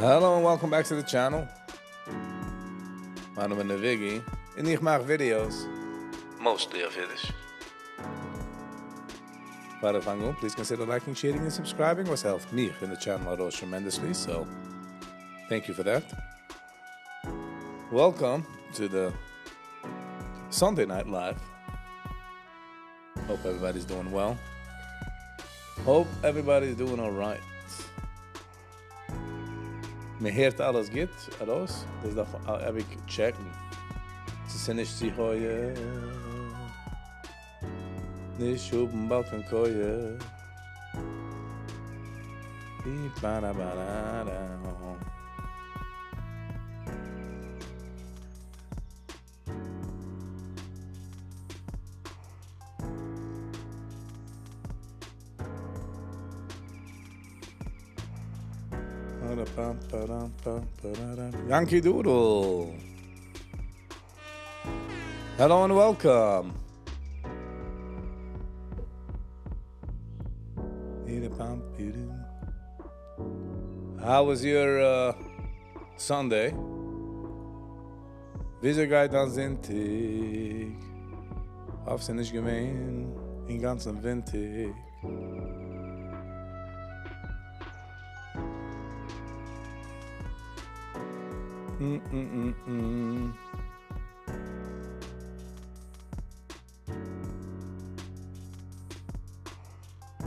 Hello and welcome back to the channel. מיין נאמען איז וויגי און איך מאך videos. Mostly אויף אידיש. פאר איך פאנג אן, please consider liking, sharing און subscribing וואס העלפט מיך און די channel ארויס tremendously, so thank you for that. Welcome to the Sunday night live. Hope everybody's doing well. Hope everybody's doing alright. מען הערט אלעס גוט ארויס? דאס דארף אייביג check ן צו ס'איז נישט צו הויעך. נישט האבן באלד קיין כח. Yankee Doodle! Hello and welcome! How was your uh, Sunday? וויאזוי גייט דיין זונטאג? האף ס'איז נישט געווען אינגאנצן ווינטיג.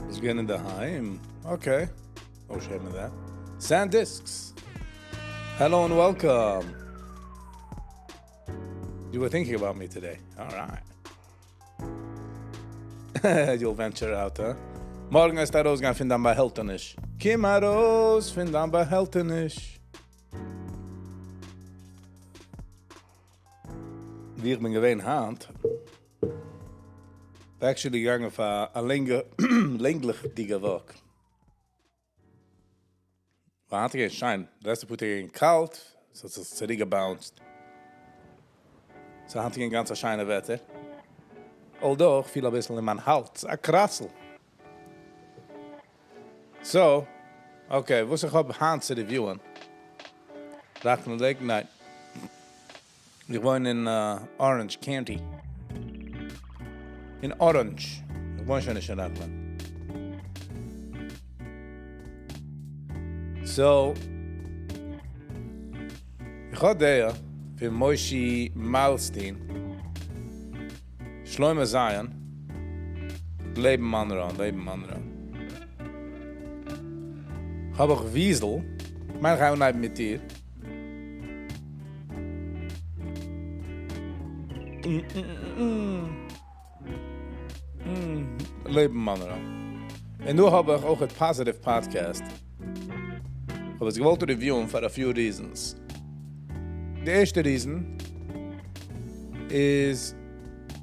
ביסט געווען אינדערהיים? Okay. No shame in that. Sand Discs! Hello and welcome! You were thinking about me today. Alright. You'll venture out, huh? מארגן וועסטו ארויסגיין פון דיין באהעלטעניש. קום ארויס פון דיין באהעלטעניש. ווי איך בין געווען היינט. Actually געגאנגען אויף א לענגליכדיגע walk. ווייל היינט איז געווען שיין, די לעצטע פאר טעג איז געווען קאלט, ס'האט זיך צוריק גע bounce ט. So היינט איז געווען גאנץ א שיינע וועטער. Although איך פיל אביסל אין מיין האלז א קראצל. So, okay, וואס איך האב היינט צו review ען. Rockland Lake? ניין. איך וואוין אין Orange County. אין Orange. איך וואוין שוין נישט אין Rockland. So, איך האב דעה פון מושי מיילסטין, שלמה זיין, לעבן מאנרא, לעבן מאנרא. האב איך וויזל, מיין איך גיי אנהייבן מיט דיר. לעבן מאנרא. און דא האב איך אויך א positive podcast. כ'האב עס געוואלט review ען פאר א few reasons. די ערשטע reason איז,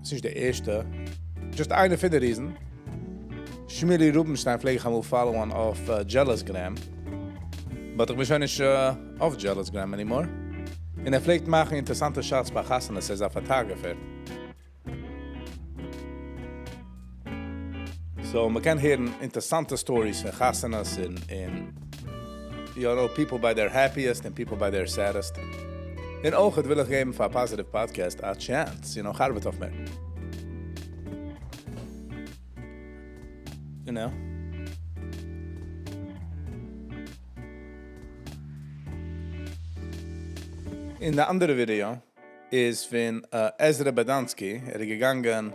ס'נישט די ערשטע, just איינע פון די reason, שמילי רובינשטיין פלעג איך אמאל follow ען אויף JealousGram, but איך בין שוין נישט אויף JealousGram anymore, און ער פלעגט מאכן אינטערסאנטע shots ביי חתונות, ער איז א photographer. So מ'קען הערן אינטערסאנטע stories פון חתונות און און you know people by their happiest און people by their saddest. און אויכעט וויל איך געבן פאר Positive Podcast א chance, you know כ'ארבעט אויף מיר. You know. און די אנדערע ווידעא איז פון עזרא באדאנסקי, ער איז געגאנגען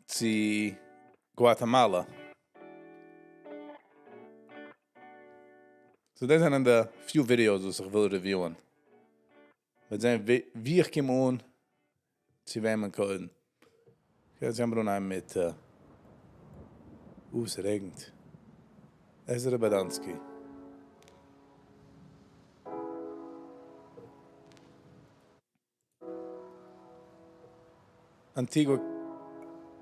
צו גואטעמאלא. So דאס זענען די few videos וואס איך וויל review ען. מ'וועט זען ווי איך קום אן צו וועמען קודם. יעצט גיימיר אנהייבן מיט אה, ס'רעגנט. עזרא באדאנסקי. Antigua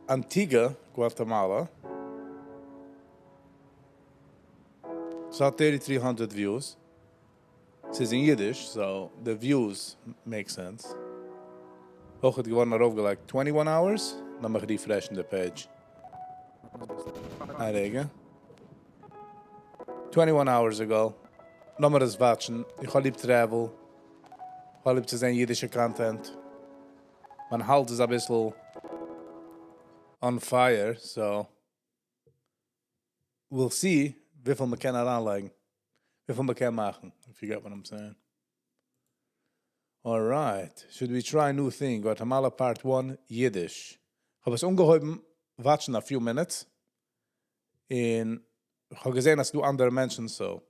Antigua Guatemala. ס'האט 3300 views. ס'איז אין אידיש, so די views make sense. אויך איז געווארן ארויפגעלייגט 21 hours. לאמיך refresh ן די page. א רגע. 21 hours ago. לאמיר עס watch ן. איך האב ליב travel. איך האב ליב צו זען אידישע content. מיין האלז איז א ביסל on fire, so we'll see וויפיל מען קען אריינלייגן, וויפיל מען קען מאכן, if you get what I'm saying. Alright, should we try new thing? Guatemala Part 1, Yiddish. איך האב עס אנגעהויבן watch ן a few minutes. און איך האב געזען אז ס'דא אנדערע מענטשן so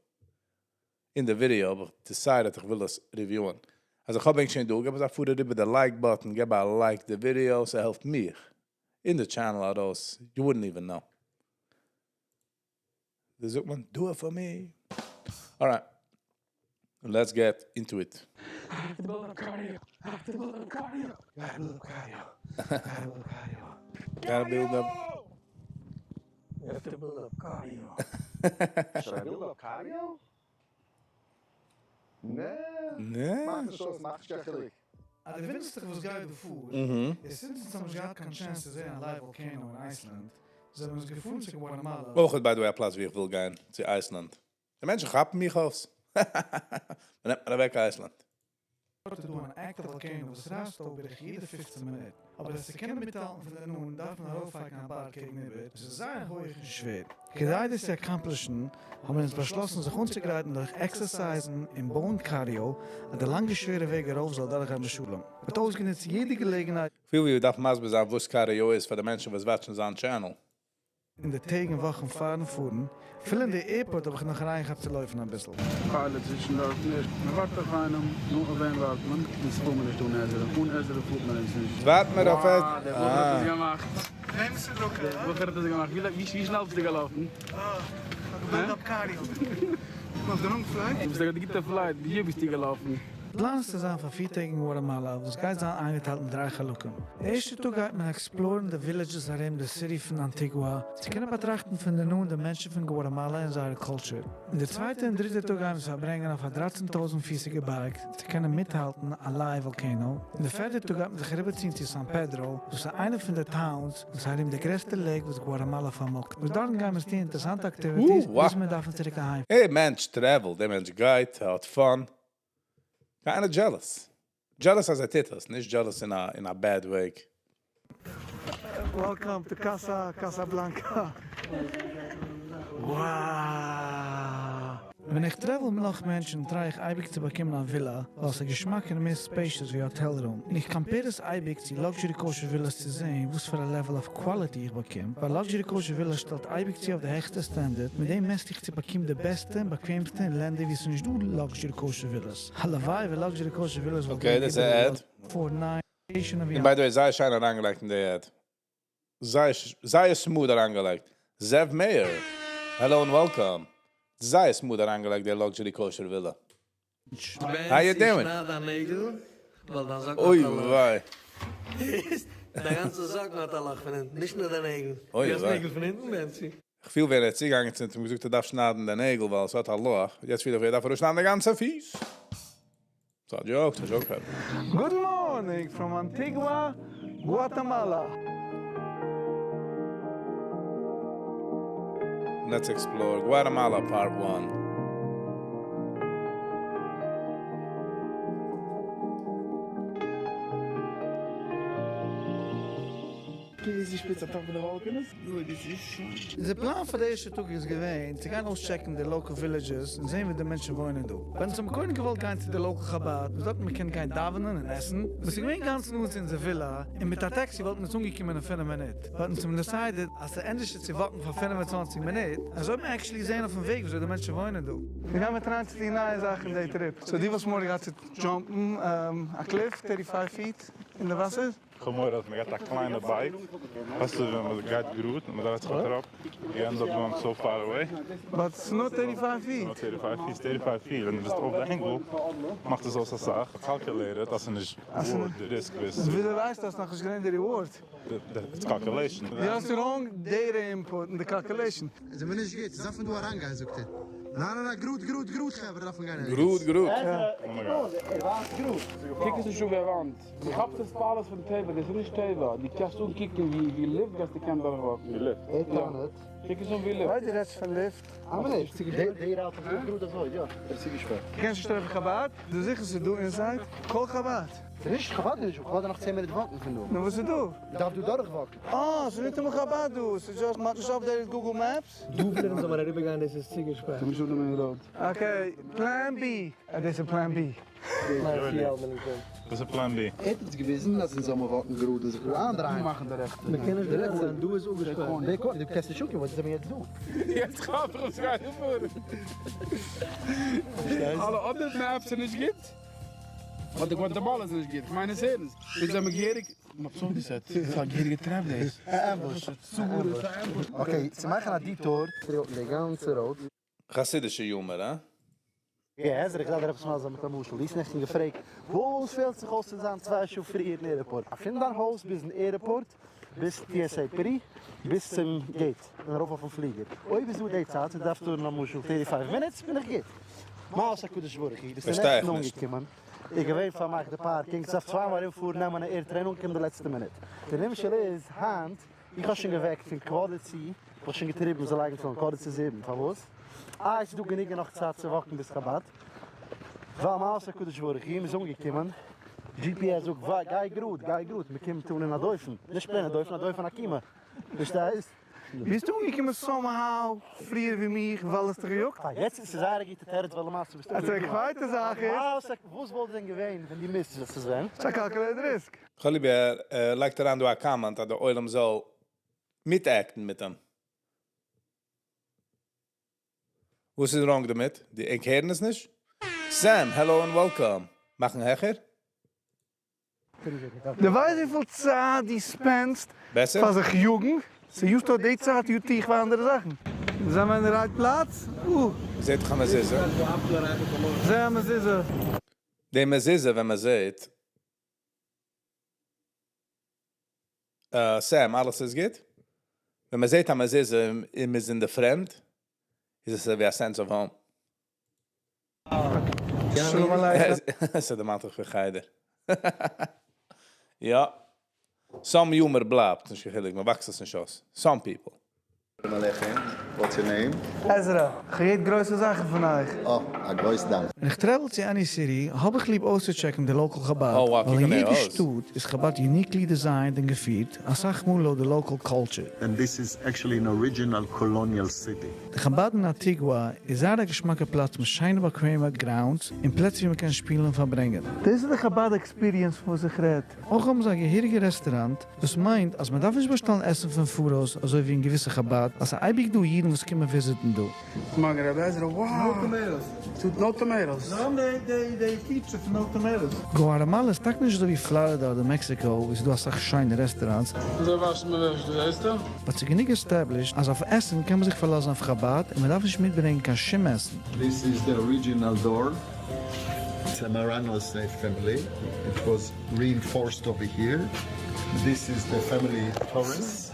אין די video האב איך decided איך וויל דאס review ען. אז איך האב ענק שוין דא, געב אזא פאר אריבער די like button, געב א like די video, ס'העלפט מיך און די channel ארויס, you wouldn't even know. ווי זאגט מען? Do it for me. Alright, let's get into it. Gotta build up. You have to build up cardio. Should I build up cardio? נע. נע. מאכט נישט אויס, מאכט נישט קיין חילוק. אז דו וואונדערסט זיך וואס גייט דא פאר, איז זינט אונז האבן נישט געהאט קיין chance צו זען א live volcano אין Iceland, זענען מיר אונז געפארן צו Guatemala. אויך by the way א פלאץ ווי איך וויל גיין, צו Iceland. די מענטשן כאפן מיך אויס. מען נעמט מיר אוועק Iceland. דארט איז דא אן active volcano וואס רייסט אויף בערך יעדע 15 מינוט, אבער עס צו קענען מיטהאלטן פון די נאנט דארף מען ארויפהייקן א בארג קעגן איבער, וואס איז זייער הויך און שווער. כדי דאס צו accomplish ן האבן מיר אונז באשלאסן זיך אנצוגרייטן דורך exercise ן און בויען cardio אז די לאנגע שווערע וועג ארויף זאל דורכגיין בשלום. מען האט אויסגענוצט יעדע געלעגנהייט. כ'פיל ווי מ'דארף מסביר זיין וואס cardio איז פאר די מענטשן וואס watch ן זיין channel. אין די טעג און וואכן פארן פארן, אפילו אין די airport האב איך נאך אריינגעכאפט צו לויפן אביסל. Pilot זיצן דארט נישט, מען ווארט אויף איינעם, נו אויף וועם ווארט מען? אונז פארן מיר נישט אן עזרא, אן עזרא פארט מען אונז נישט. ווארט מיר אויף עזרא. וואו, דער בחור האט עס געמאכט. דער בחור האט עס געמאכט. ווי שנעל ביסטו געלאפן? אה, כ'האב גע build up cardio. אויף די wrong flight? דו ביסט אויף די גוטע flight, ווי ביסטו געלאפן? פלאן איז צו זיין פאר פיר טעג אין Guatemala וואס גייט זיין איינגעטיילט אין דריי חלקים. די ערשטע טאג גייט מען explore ן די villages ארום די city פון Antigua צו קענען באטראכטן פון די נאנט די מענטשן פון Guatemala און זייער קולטור. און די צווייטע און דריטע טאג גייען מיר פארברענגען אויף א 13,000 פיסיגע בארג צו קענען מיטהאלטן א live volcano. און די פערטע טאג גייט מען זיך אריבערציען צו San Pedro וואס איז איינע פון די towns וואס איז ארום די גרעסטע lake וואס Guatemala פארמאגט וואס דארטן גייען מיר טון אינטערעסאנטע activities ביז מיר דארפן צוריק אהיים. דער מענטש travel ט, דער מענטש גייט, ער האט fun. Kinda jealous. Jealous אז ער טוט עס, נישט jealous אין א אין א bad וועג. Welcome to Casa Casablanca. Wow! ווען איך travel מיט נאך מענטשן try איך אייביג צו באקומען א villa ווייל ס'איז געשמאק און מער spacious ווי hotel room און איך compare עס אייביג צו luxury kosher villas צו זעהן וואס פאר א level of quality איך באקום ווייל luxury kosher villas שטעלט אייביג צו אויף די העכסטע standard מיט דעם מעסט איך צו באקומען די בעסטע און באקוועמסטע אין לענדער ווי ס'איז נישט דא luxury kosher villas. הלוואי ווען luxury kosher villas וואלט Okay, געווען דאס איז א איבעראל ad. פאר ניין און by the way זייער שיין אריינגעלייגט אין די ad. זייער זייער smooth אריינגעלייגט. זאב מאיר! Hello און welcome! זייער smooth אריינגעלייגט די luxury kosher villa. How you בענצי doing? שנייד דיין נעגל ווייל דיין זאקן אוי האט א לאך. וויי. דיין גאנצע זאקן האט א לאך פון אונטן, נישט נאר דיין נעגל. אוי דו האסט וויי. נעגל פון אונטן בענצי? כ'פיל ווען ער איז צוגעגאנגען צו אים געזאגט ער דארף שניידן די נעגל ווייל עס האט א לאך, יעצט פיל איך ווי ער דארף אראפשניידן די גאנצע פיס. ס'איז א joke, ס'איז א joke חברה. Good morning from Antigua, Guatemala. Let's explore Guatemala part one. די פלאן פאר די ערשטע טאג איז געווען צו גיין אויסטשעקן די local villages און זען ווי די מענטשן וואוינען דא. ווען אונז האבן קודם געוואלט גיין צו די local חבד וואס דארט מען קען גיין דאווענען און עסן, וואס איז געווען גאנץ נאנט צו אונזער villa, און מיט א טעקסי וואלטן אונז אנגעקומען אין פינף מינוט, but אונז האבן decided אז ס'איז ענדערשער צו walk ן פאר 25 מינוט, אזוי האט מען actually געזען אויפן וועג וויאזוי די מענטשן וואוינען דא. מיר גיימער try ען צו טון נייע זאכן די trip, so דו וואלסט מורא געהאט צו jump ן א cliff thirty five feet אין די וואסער? כ'האב מורא אז מ'גייט א קליינע bike, ווייסטו ווען מ'גייט גראד און מ'דרייט זיך א טראפ, you end up going so far away. But ס'איז נאר thirty five feet. נאר thirty five feet, thirty five feet, ווען דו ביסט אויף די angle מאכט עס אויס אסאך, calculated אז ס'איז נישט worth די risk ביז. וויאזוי ווייסטו אז ס'נאכנישט געווען די reward? It's calculation. דו האסט wrong data input אין די calculation. זעמיר נישט גוט, דארף מען דא אריינגיין זאגט ער. ניין ניין ניין גראד גראד גראד חברה דארף מען גיין ערגעץ. גראד גראד. ער ווייזט גראד. קוק עס נישט אן ווי א וואנט. דו כאפסט עס פאר אלעס פון טבע, דאס איז נישט טבע, דו קענסט אנקוקן ווי ווי לופט גייסטו קענען דורכוואקן. ווי לופט? ער טענה'ט. קוק עס אן ווי לופט. ווייל דו רעדסט פון לופט. א מינוט, די route איז גראד אזוי, יא, ער איז צוגעשפארט. קענסט נישט טרעפן חבד? דו זיכער ס'איז דא inside? Call חבד. ס'איז נישט חבד איז נישט דא, חבד איז נאך צען מינוט walk ן פון דא. נו וואס איז דא? מ'דארף דא דורך walk ן. אה, ס'איז ניטאמאל חבד דא, ס'איז just מ'האט נישט updated Google Maps. דא ווילן זאל מען אריבער גיין דאס איז צוגעשפארט. ס'איז נישט דא די main road. Okay, plan B. אה דאס איז plan B. Plan C האלט מען נישט דעם. דאס איז plan B. ער האט אונז געוויזן אז אונז זאל מען walk ן גראד און זיך דא איינדרייען. דא מאכן די רעכטע. מען קען נישט דירעקט זיין דא איז אפגעשפארט. די corner, דו קענסט נישט אנקומען, וואס זעמיר יעצט דא? יעצט כאפ איך וואס גייט דא פאר. אלע other maps איז נישט גוט? אדער גואטעמאלא איז נישט גוט? כ'מיין עס ערנסט. אונז זעמיר געהעריג. מ'האט עס אויפגעסעט. ס'איז א געהעריגע trap דאס. א ambush. Okay, צו מאכן א detour. די גאנצע road. חסידישע humor, הא? יא עזרא איך דארף דיר עפעס מסביר זיין מיט א משל, דו האסט נעכטן געפרעגט וואס פעלט זיך אויס צו זיין צוויי שעה פריער אין airport, פון דיין הויז ביזן airport ביז TSA pre ביז צום gate און ארויף אויפן פליגער, אויב איז דא די צייט און דארף דויערן למשל thirty five minutes בין איך גוט. מה עשה הקדוש ברוך הוא, ביסטו פארשטיי איך נעכטן נישט. אנגעקומען, איז געווען פארמאכט די parking, ס'דארף צוויי מאל ארומפארן נעמען א air train אנקומען די לעצטע מינוט, די נמשל איז היינט איך האב שוין געוועקט פון quarter צו, איך האב שוין געטריבן זיי לייגן תפילין quarter צו זיבן, פארוואס? איי ס'איז דא גענוג און נאך צייט צו walk ן ביז חבד, ווייל מה עשה הקדוש ברוך הוא, מ'איז אנגעקומען, GPS זאגט וויי גיי גראד, גיי גראד, מ'קומט אן אין א דופן, נישט plain א דופן, א דופן עקומה, פארשטייסט? ביסט אנגעקומען somehow פריער ווי מיך ווייל האסט דיך געיאגט? אה יעצט איז זייער א גוטע תירוץ ווייל למעשה ביסטו אנגעקומען. א צווייטע זאך איז. מה עשה, וואס וואלט דען געווען ווען דו מוזט עס ווען? ס'איז א calculated risk. כאליבי ער לייגט אריין דא א comment אז די עולם זאל מיט act ן מיט אים. וואס איז wrong דערמיט? די ענק הערן עס נישט? סעם, hello און welcome. מאכן העכער? די ווייסט וויפיל צייט די spend סט בעסער? פאר זיך יאגן? ס'יוזט אויך די צייט יו טו איך פאר אנדערע זאכן. זעמער אין די right פלאץ? אה. זעט איך א מזוזה. זע א מזוזה. די מזוזה ווען מ'זעט. סעם, אלעס איז גוט? ווען מען זעט א מזוזה און מען איז אין די פרעמד, איז עס אזויווי א sense of home. שלום עליכם. ס'דערמאנט מיך פון חדר. יא. Some humor בלייבט, נישט קיין חילוק, מ'וואקסט עס נישט אויס. Some people. שלום עליכם, what's your name? עזרא, כ'הער גרויסע זאכן פון אייך. אה, א גרויס דאנק. ווען איך travel צו any city האב איך ליב אויסצוטשעקן די local חבד, Oh wow, ווייל קוק אין אן די יעדע הויז. שטאט איז חבד uniquely designed און געפירט, אסאך מאל לויט די local culture. And this is actually an original colonial city. די חבד אין אנטיגua איז זייער א געשמאקע פלאץ מיט שיינע באקוועמע grounds און פלעצער ווי מ'קען שפילן און פארברענגען. דאס איז די חבד experience פון וואס איך רעד. אויך האבן זיי א געהעריגע רעסטוראנט, דאס מיינט אז מען דארף נישט באשטעלן עסן פון פאראויס אזוי ווי אין געוויסע חבד אז ס'איז אייביג דא אידן וואס קומען visit ן דא. מאגן רבי עזרא, wow! No tomatoes. גואטעמאלע איז טאקע נישט אזוי ווי פלארידע אדער מעקסיקא וואו ס'איז דא אסאך שיינע restaurants, אזוי וואשט מען וועש דא זעסטו? But ס'איז גענוג established אז אויף עסן קען מען זיך פארלאזן אויף חבד און מען דארף נישט מיטברענגען קיין שום עסן. This is the original door. It's a Marrano slave family. It was reinforced over here. This is the family Torres.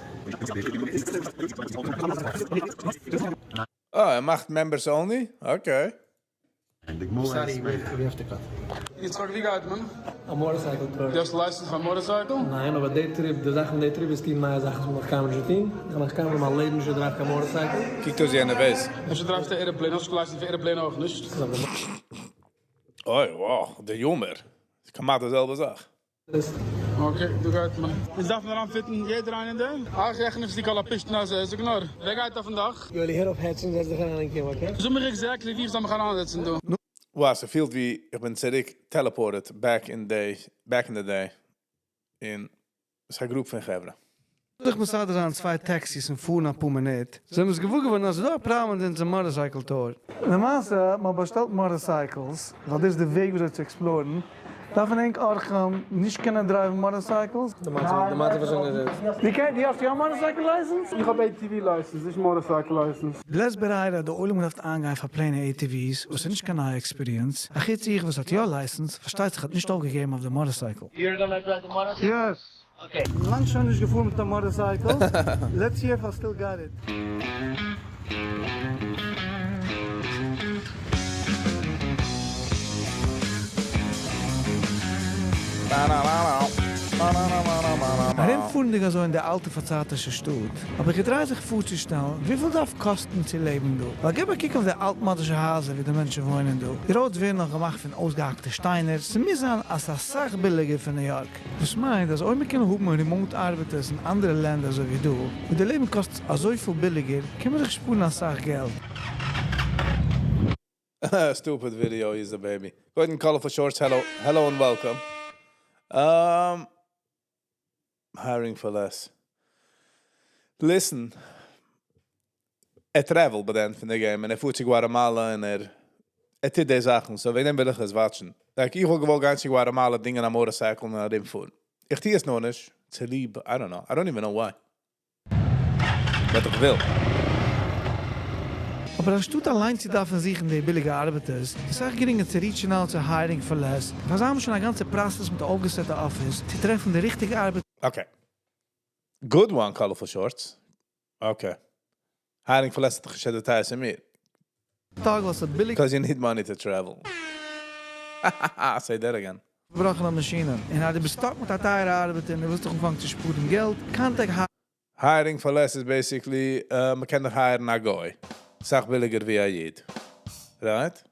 אה, ער מאכט members only? Okay. Sorry, we have to cut. יצחק ווי גייט מען? א motorcycle tour. דו האסט license פאר motorcycle? ניין, אבער די trip, די זאך פון די trip איז טון נייע זאכן וואס מ'האט נאך קיינמאל נישט געטון. איך האב נאך קיינמאל אין מיין לעבן נישט געדרייווט קיין motorcycle. קוקט אויס ווי א נערוועז. אפשר דרייווסטו א airplane, האסט נישט קיין license פאר airplane אויך נישט? אוי wow, די humor. איז כמעט די זעלבע זאך. Okay, דא גייט מען. אונז דארפן אריינפיטן יעדער איין אין דעם. אך איך נפסי כל הפשתן הזה, זאג נאר, ווער גייט אויפן דאך? יואלי הער אויף העצן, זעץ דיך אריין און קום, okay? זאג מיך exactly ווי איך זאל מיך אריינזעצן דא. Wow, ס'פילט ווי איך בין צוריק teleported back in day, back in the day, און ס'איז א group פון חברה. זיך מסדר זיין צוויי taxis און פארן אפאר מינוט, זענען מיר געוואר געווארן אז ס'איז דא א פראבלעם מיט אונזער motorcycle tour. למעשה, מ'האט באשטעלט motorcycles, ווייל דאס איז די וועג וויאזוי צו explore ן, דארפן ענק אורחים נישט קענען דרייוון motorcycles? די מצב איז שוין געזעצט. דו קענסט, דו האסט יא motorcycle license? איך האב ATV license, נישט motorcycle license. בלית ברירה האט די עולם געדארפט איינגיין פאר plain ע ATVs וואס איז נישט קיין נייע experience, אחוץ איך וואס האט יא license, פארשטייט זיך האט נישט אויפגעגעבן אויף די motorcycle. Yes. לאנג שוין נישט געפארן מיט א motorcycle, let's see if I still got it. ארומפארנדיג אזוי אין די אלטע פארצייטישע שטאט, האב איך געטרייט זיך פארצושטעלן וויפיל דארף קאסטן צו לעבן דא. ווייל גיב א קוק אויף די אלטמאדישע הייזער ווי די מענטשן וואוינען דא, די roads ווערן נאך געמאכט פון אויסגעהאקטע שטיינער, ס'מוז זיין אז ס'איז אסאך ביליגער פון ניו יארק. דאס מיינט אז אויב מ'קען האבן remote ארבעטערס אין אנדערע לענדער אזוי ווי דא, וואו די לעבן קאסט אזויפיל ביליגער, קען מען זיך שפארן אסאך געלט. Stupid video, he's a baby. Go ahead and colorful shorts. Hello, hello and welcome. Hiring for less. Listen, ער travel ט by the end פון די game, און ער פארט צו Guatemala און ער טוט די זאכן, so וועגן דעם וויל איך עס watch ן. Like, איך וואלט געוואלט גיין צו Guatemala, דינגען א motorcycle און ארומפארן. איך טו עס נאר נישט, צוליב, I don't know, I don't even know why. But איך וויל. אבער אנשטאט אליין צו דארפן זוכן די ביליגע ארבעטערס, איז אסאך גרינגער צו reach ן out צו Hiring for Less, ווייל זיי האבן שוין א גאנצע process מיט א אויפגעסעטע אפיס צו טרעפן די ריכטיגע ארבעטער. Okay. Good one, colorful shorts. Okay. Hiring for less האט דאך נישט advertised אין מיר. טאג ווייל ס'איז ביליג. Because you need money to travel. Say that again. געבראכענע מאשינען, און אז דו ביסט stuck מיט א טייערע ארבעטער און דו ווילסט דיך אנפאנגען צו שפארן געלט, contact. Hiring for less איז basically, מ'קען דאך hire ן א גוי. אסאך ביליגער ווי א איד. Right?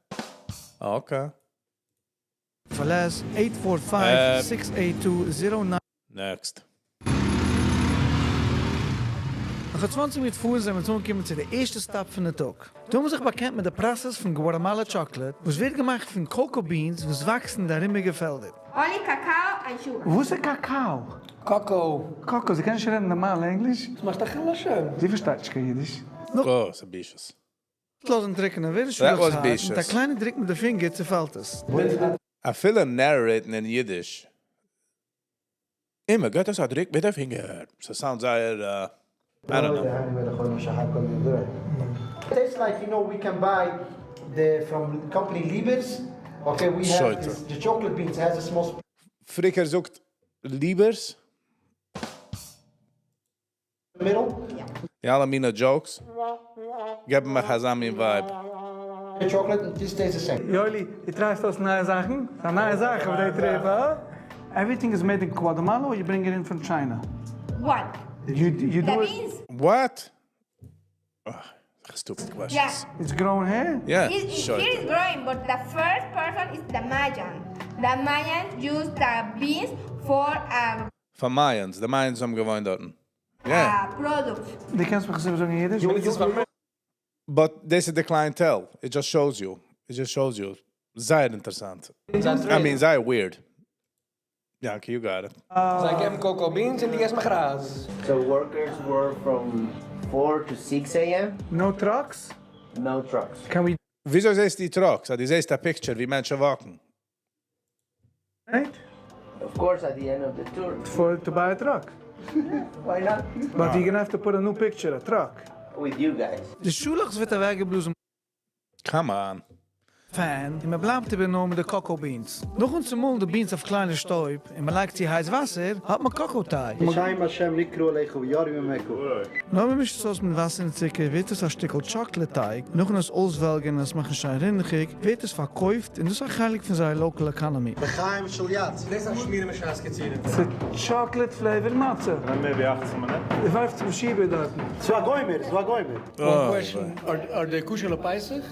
Okay. For Less, eight four five six eight two zero nine. Next. נאך א 20 מינוט פארן זענען מיר אנגעקומען צו די ערשטע stop פון די טאג. דא האבן מיר זיך באקענט מיט די process פון Guatemala chocolate וואס ווערט געמאכט פון cocoa beans וואס וואקסן אין די ארומיגע פעלדער. Only cacao and sugar. וואס איז קאקאו? קאקאו. קאקאו, זי קען נישט רעדן נארמאל ענגליש? דאס מאכט א חילול השם. זי פארשטייט נישט קיין אידיש. Oh, ס'איז בושות. לאזן טריקענען ווערט עס שוין הארט, מיט א קליינע דריק מיט די פינגער צופאלט עס. אפילו narrate ן אין אידיש. אימער געט עס א דריק מיט די פינגער. ס' sound זייער, I don't know. Tastes like you know we can buy the from company Liebers. Okay, we have שוטה. this, the chocolate beans has a small פריקער זאגט Liebers? middle. די אלע מינע jokes געבן מיך אזא מין vibe. The chocolate and this tastes the same. יואלי, דו try סט אויס נייע זאכן? ס'איז א נייע זאך אויף די trip, הא? Everything is made in Guatemala or you bring it in from China? What? You The do it? beans? What? Stupid questions. Yeah. It's grown here? Yeah, It's, sure. Here is growing, but the first person is the Mayan. The Mayans use the beans for a, פאר Mayans, די Mayans האבן געוואוינט דארטן. Yeah. a product. דו קענסט מיך זאגן אידיש? But this is the clientele. It just shows you. It just shows you. זייער אינטערעסאנט. I mean, זייער weird. Yankee, you got it. זיי געבן cocoa beans און דו געבסט מיר גראז. So workers were from 4 to 6 a.m. No trucks? No trucks. Can we וויאזוי זעסטו די trucks? אז דו זעסט א picture ווי מענטשן walk ן. Right? Of course, at the end of the tour. For to buy a truck. Why not? But you're gonna have to put a new picture, a truck. With you guys. די שאלעכץ ווערט אוועקגעבלאזן Come on. fan, און מען בלייבט איבער נאר מיט די cocoa beans. נאכן צומאלן די beans אויף קליינע שטויב און מען לייגט צו הייס וואסער, האט מען cocoa טיי. בשם השם נקראו עליך ויראו ממך. נאר מען מישט עס אויס מיט וואסער און צוקער ווערט עס א שטיקל chocolate טייג, נאכן עס אויסוועלגערן און עס מאכן שיין רינדעכיג, ווערט עס פארקויפט און דאס איז א חלק פון זייער local economy. בחיים של יד. דאס איז א שמירה משעת קצירה. ס'איז chocolate flavor מצה. מער ווי 18 מינוט. די ווארפט צום שיבער דארטן. ס'איז א גומר, ס'איז א גומר. One question, are they kosher לפסח?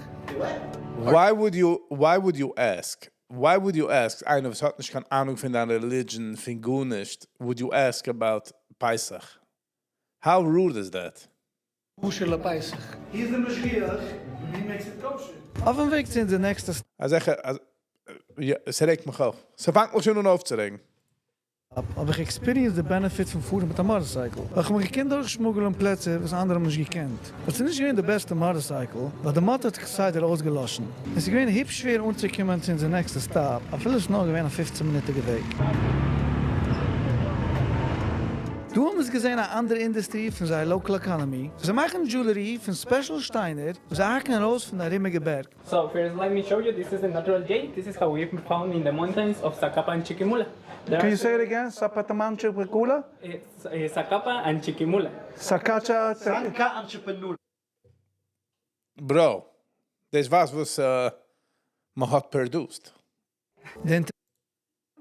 Why would you ask? Why would you ask? איינער וואס האט נישט קיין אהנונג פון דיין religion, פון גארנישט, would you ask about Pesach? How rude is that? כשר לפסח. He's the משגיח, he makes it kosher. אויפן וועג צו אונזער next ע אז איך, אז, יא, עס רעגט מיך אויף. ס'פאנגט מיך שוין אן אויפצורעגן. האב איך experienced די benefit פון פארן מיט א motorcycle, ווייל איך האב מיך געקענט דורכשמוגלען פלעצער וואס אנדערע האבן נישט געקענט. באט ס'איז נישט געווען די בעסטע motorcycle, ווייל די motor האט זיך כסדר אויסגעלאשן, און ס'איז געווען היפש שווער אנצוקומען צו אונזער נעקסטע stop, אפילו ס'איז נאר געווען א 15 מינוטיגע וועג. דא האבן מיר געזען א אנדערע אינדוסטרי פון זייער local economy, זיי מאכן jewelry פון special שטיינער וואס זיי האקן ארויס פון די ארומיגע בערג. So first let me show you, this is the natural jade. This is how we found in the mountains of Zacapa and Chiquimula. There Can are you say it again? Sapatamanche Pecula? It's Zacapa and Chiquimula. Sakacha. Sanka entrepreneur. Bro, דאס וואס וואס מען האט produced. די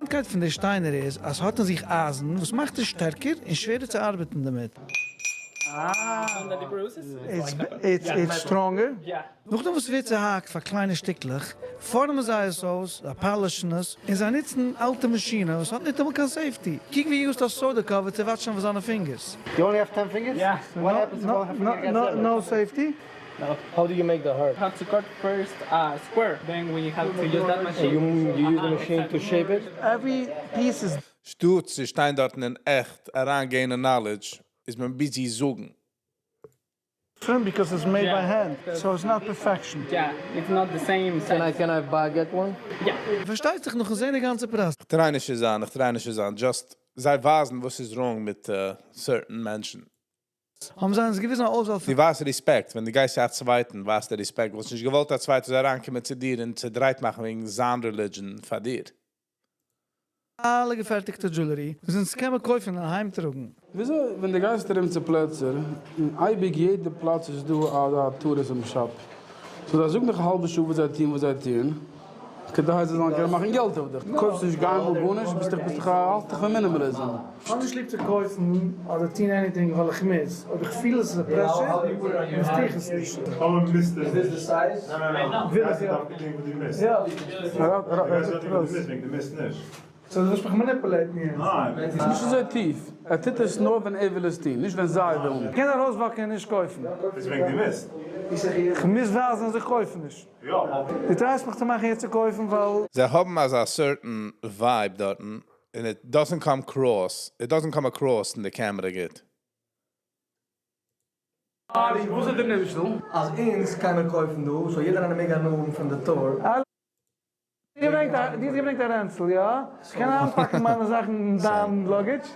קייט פון די שטיינער איז אז ס'האט אין זיך אייזן וואס מאכט עס שטערקער און שווערער צו ארבעטן דערמיט. It's stronger. נאכדעם וואס ס'ווערט צוהאקט פאר קליינע שטיקלעך, פארעמען זיי עס אויס, זיי polish ן עס, און זיי נוצן אלטע מאשינען וואס האט ניטאמאל קיין safety. קוק ווי ער used א soda cover צו watch ן אויף זיינע fingers. You only have 10 fingers? Yeah. What happens if one finger gets severed? No safety? How do you make the heart? Have to cut first a square, then we have to use that machine. You, you use the machine to shape it? Every piece is שטאט צו שטיין דארטן און עכט אריינגיין אין knowledge, איז מען busy זאגן. different because it's made by Yeah. hand, so it's not perfection. Yeah, it's not the same Can I size. can I buy get one? Yeah. פארשטייט זיך נאכן זען די גאנצע פרייז. איך try נישט צו זיין, איך try נישט צו זיין. Just זיי ווייזן וואס איז wrong מיט certain מענטשן. האבן זיי אונז געוויזן א אויסוואל פון דו ווייזט respect, ווען דו גייסט צו א צווייטן, ווייזט דער respect. וואלסט נישט געוואלט א צווייטער זאל אריינקומען צו דיר און צעדרייט מאכן וועגן זיין religion פאר דיר. אלע געפערטיגטע jewelry וואס אונז קען מען קויפן און אהיימטראגן. וויאזוי ווען דו גייסט ארום צו פלעצער, און אייביג יעדע פלאץ איז דא א tourism shop, so זיי זאגן דיך א האלבע שעה וואס זיי טוען וואס זיי טוען, כדי זיי זאלן קענען מאכן געלט אויף דיך, דו קויפסט נישט קיינמאל גארנישט, ביסט דאך ביסט דאך א האלסט דיך פון minimalism. כ'האב נישט ליב צו קויפן אדער טון anything ווייל איך מוז, אויב איך פיל עס איז א pressure, דאן טו איך עס נישט. אבער מוזט עס. Is this the size? וויל איך יא. יא. So דו ווילסט מיך manipulate ן יעצט? ניין. ס'איז נישט אזוי טיף, ער טוט עס נאר ווען ער וויל עס טון, נישט ווען זיי ווילן. כ'קען ארויס walk ן און נישט קויפן. איז וועגן דו מוזט. כ'מוז ווייזן אז איך קויף נישט. יא. דו try סט מיך צו מאכן יעצט צו קויפן ווייל. זיי האבן אזא certain vibe דארטן, and it doesn't come cross, it doesn't come across אין די camera גוט. וואס איז דער נמשל? אז אונז קען מען קויפן דא, so יעדער איינער מעג הנאה האבן פון די tour. דו האסט געברענגט א רענצל, יא? כ'קען איינפאקן מיינע זאכן אין דיין luggage?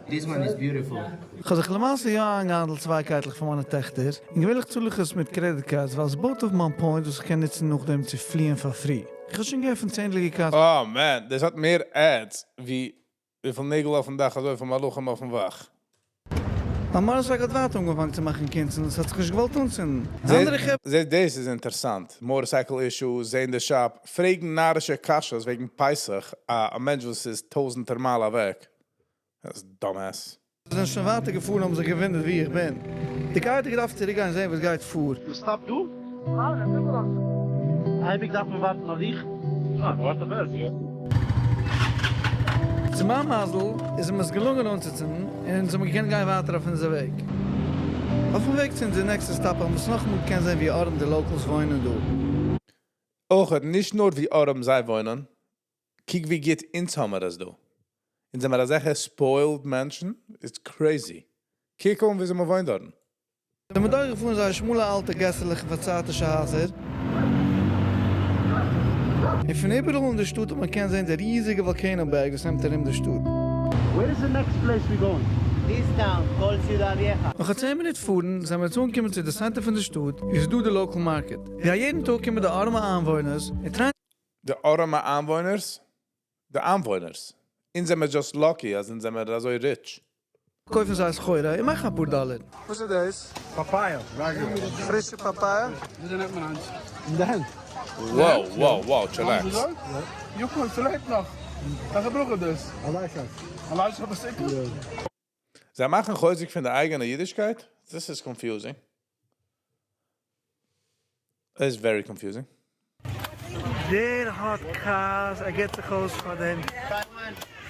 This one is beautiful. כ'האב זיך למעשה יא איינגעהאנדלט צוויי קייטלעך פאר מיינע טעכטער, און געווענליך צאל איך עס מיט credit cards ווייל עס בויט אויף מיין point וואס איך קען נוצן נאכדעם צו פליען פאר free. איך האב שוין געעפנט צענדליגע cards. Oh man, דאס האט מער ads ווי וויפיל נעגל אויפן דאך אזוי פיל מלאכים אויפן וואך. מיין motorcycle האט ווייטער אנגעפאנגען צו מאכן קונצן און עס האט זיך נישט געוואלט אנצינדן. אנדערע חברה. זעט, דאס איז אינטערעסאנט. Motorcycle issue, זען די shop, פרעגן נארישע קשיות וועגן פסח, א מענטש וואס איז טויזנטער מייל אוועק. דאס איז dumbass. זענען שוין ווייטער געפארן האבן זיך געוואונדערט וואו איך בין. די קאר האט געדארפט צוריקגיין זען וואס גייט פאר. Stop דא? אייביג דארף מען ווארטן אויף דיך? אה, ווארט אויף עס. צו מיין מזל איז אים עס געלונגען אנצוצינדן און אונז האבן געקענט גיין ווייטער אויף אונזער וועג. אויפן וועג צו אונזער נעקסטע stop האבן מיר נאכאמאל געקענט זען ווי ארעם די locals וואוינען דא. אויך נישט נאר ווי ארעם זיי וואוינען, קוק ווי גוט אונז האבן מיר עס דא. אונז זעמיר אזעלכע spoiled מענטשן, it's crazy. קוק אן וויאזוי מען וואוינט דארטן. זענען מיר דורכגעפארן זייער שמאלע אלטע געסעלעך און פארצייטישע הייזער. און פון איבעראל אין די שטאט האט מען געקענט זען די ריזיגע volcano בערג וואס נעמט ארום די שטאט. Where is the next place we going? This town called Ciudad Vieja. נאך א 10 מינוט פארן זענען מיר יעצט אנגעקומען צו די center פון די שטאט, וואו ס'איז דא די local market, ווי א יעדן טאג קומען די ארעמע איינוואוינערס און try ען. די ארעמע איינוואוינערס? די איינוואוינערס. אונז זעמיר just lucky אז אונז זעמיר אזוי rich. קויפן זיי סחורה און מאכן אפאר דאלער. וואס איז דאס? Papaya. פרישע papaya? וויאזוי נעמט מען איינס? אין די הענט. Wow, wow, chillax. יוקל, ס'לעבט נאך. וועלכע ברכה איז דאס? Elisha. Elisha בסוכה? זיי מאכן חוזק פון די אייגענע אידישקייט? This is confusing. It's very confusing. דער האט כעס, ער גיבט זיך אויס פאר דעם.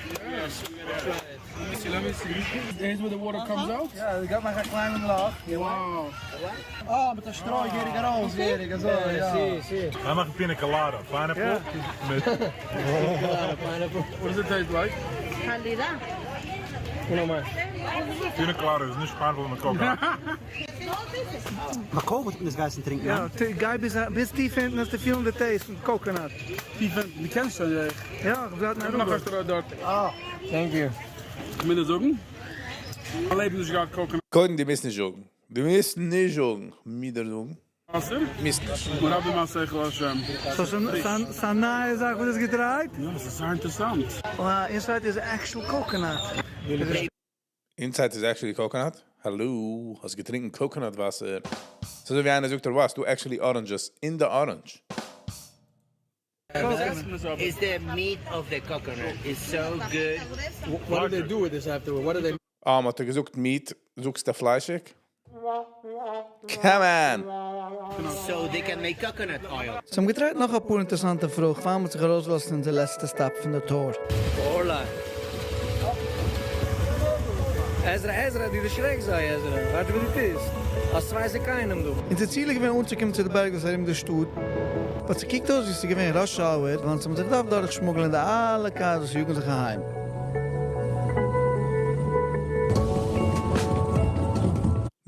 Let me see, let me see. Here's where the water comes out. יא, ער געט מאכן א קליינעם לאך. Wow. אה, מיט א שטרוי געהעריג ארויס, געהעריג אזוי, יא. זיי מאכן pina colada, pineapple מיט What does it taste like? Calidad. Pina colada איז נישט pineapple מיט coconut. Maar Kool moet דאס גייסן טרינקען, יא, יא? גיי ביז טיף הינטן וועסטו פילן די taste פון coconut. טיף הינטן, דו קענסט שוין, יא. יא, איך בלייב נאך נאר א שטרוי דארט. אה, Thank you. איך מוז דיר זאגן, מיין לעבן נישט געהאט coconut. קודם, דו מוזט נישט זאגן. דו מוזט נישט זאגן. מיר דיר זאגן. וואסער? מוזט נישט. מרבה מעשיך להשם. So, ס'איז א נייע זאך וואס איז געטרייט? יא, דאס איז זייער אינטערעסאנט. Wow, inside is actual coconut. Inside is actually coconut? האלא, האסט געטרינקען coconut וואסער. אזוי ווי איינער זאגט, וואס, דא actually oranges in the orange. Is the meat of the coconut is so good. What do they do with this afterward? What do they אה, מ'האט דיר געזאגט meat, זאגסטו פליישיג? Come on! So they can make coconut oil. זיי האבן געטרייט נאך אפאר אינטערעסאנטע פרוכט פאר מ'האט זיך ארויסגעלאזט אין די לעצטע stop פון די tour. Hola. עזרא, עזרא, דו דערשרעקסט זיי, עזרא. ווארט וואס דו טוסט. האסט צוויי זקנים דא. אונזער ציל איז געווען אנצוקומען צו די בערג וואס ארום די שטאט, but ס'קוקט אויס ווי ס'איז געווען rush hour, ווייל אונז האבן זיך געדארפט דורכשמוגלען די אלע cars וואס יאגן זיך אהיים.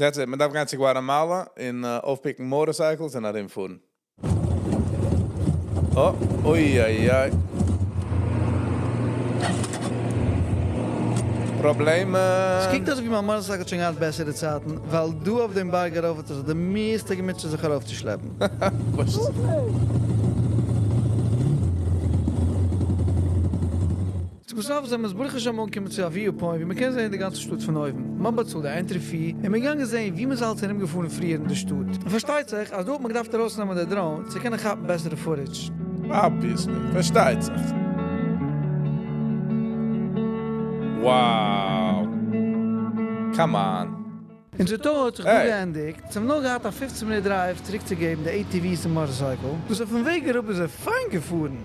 That's it, מען דארף גיין צו Guatemala און אויפפיקן motorcycles און ארומפארן. Oh, אוי איי איי. פראבלעמען. ס'קוקט אויס ווי מיין motorcycle האט שוין געהאט בעסערע צייטן, ווייל דא אויף דעם בארג ארויף האט ער זיך די מערסטע געמוטשעט זיך ארויפצושלעפן. וואס? צום סוף זענען מיר ברוך השם אנגעקומען צו א view point ווי מ'קען זען די גאנצע שטאט פון אויבן. מ'האט באצאלט די entry fee און מ'איז געגאנגען זען ווי מ'איז אלץ ארומגעפארן פריער אין די שטאט. און פארשטייט זיך אז דא האט מען געדארפט ארויסנעמען די drone צו קענען כאפן בעסערע footage. Obviously, פארשטייט זיך. Wow. Come on. אונזער tour האט זיך דא Hey. געענדיגט, זיי האבן נאר געהאט א 15 מינוט drive צוריקצוגעבן די ATVs און motorcycle, וואס אויפן וועג אראפ איז ער פיין געפארן.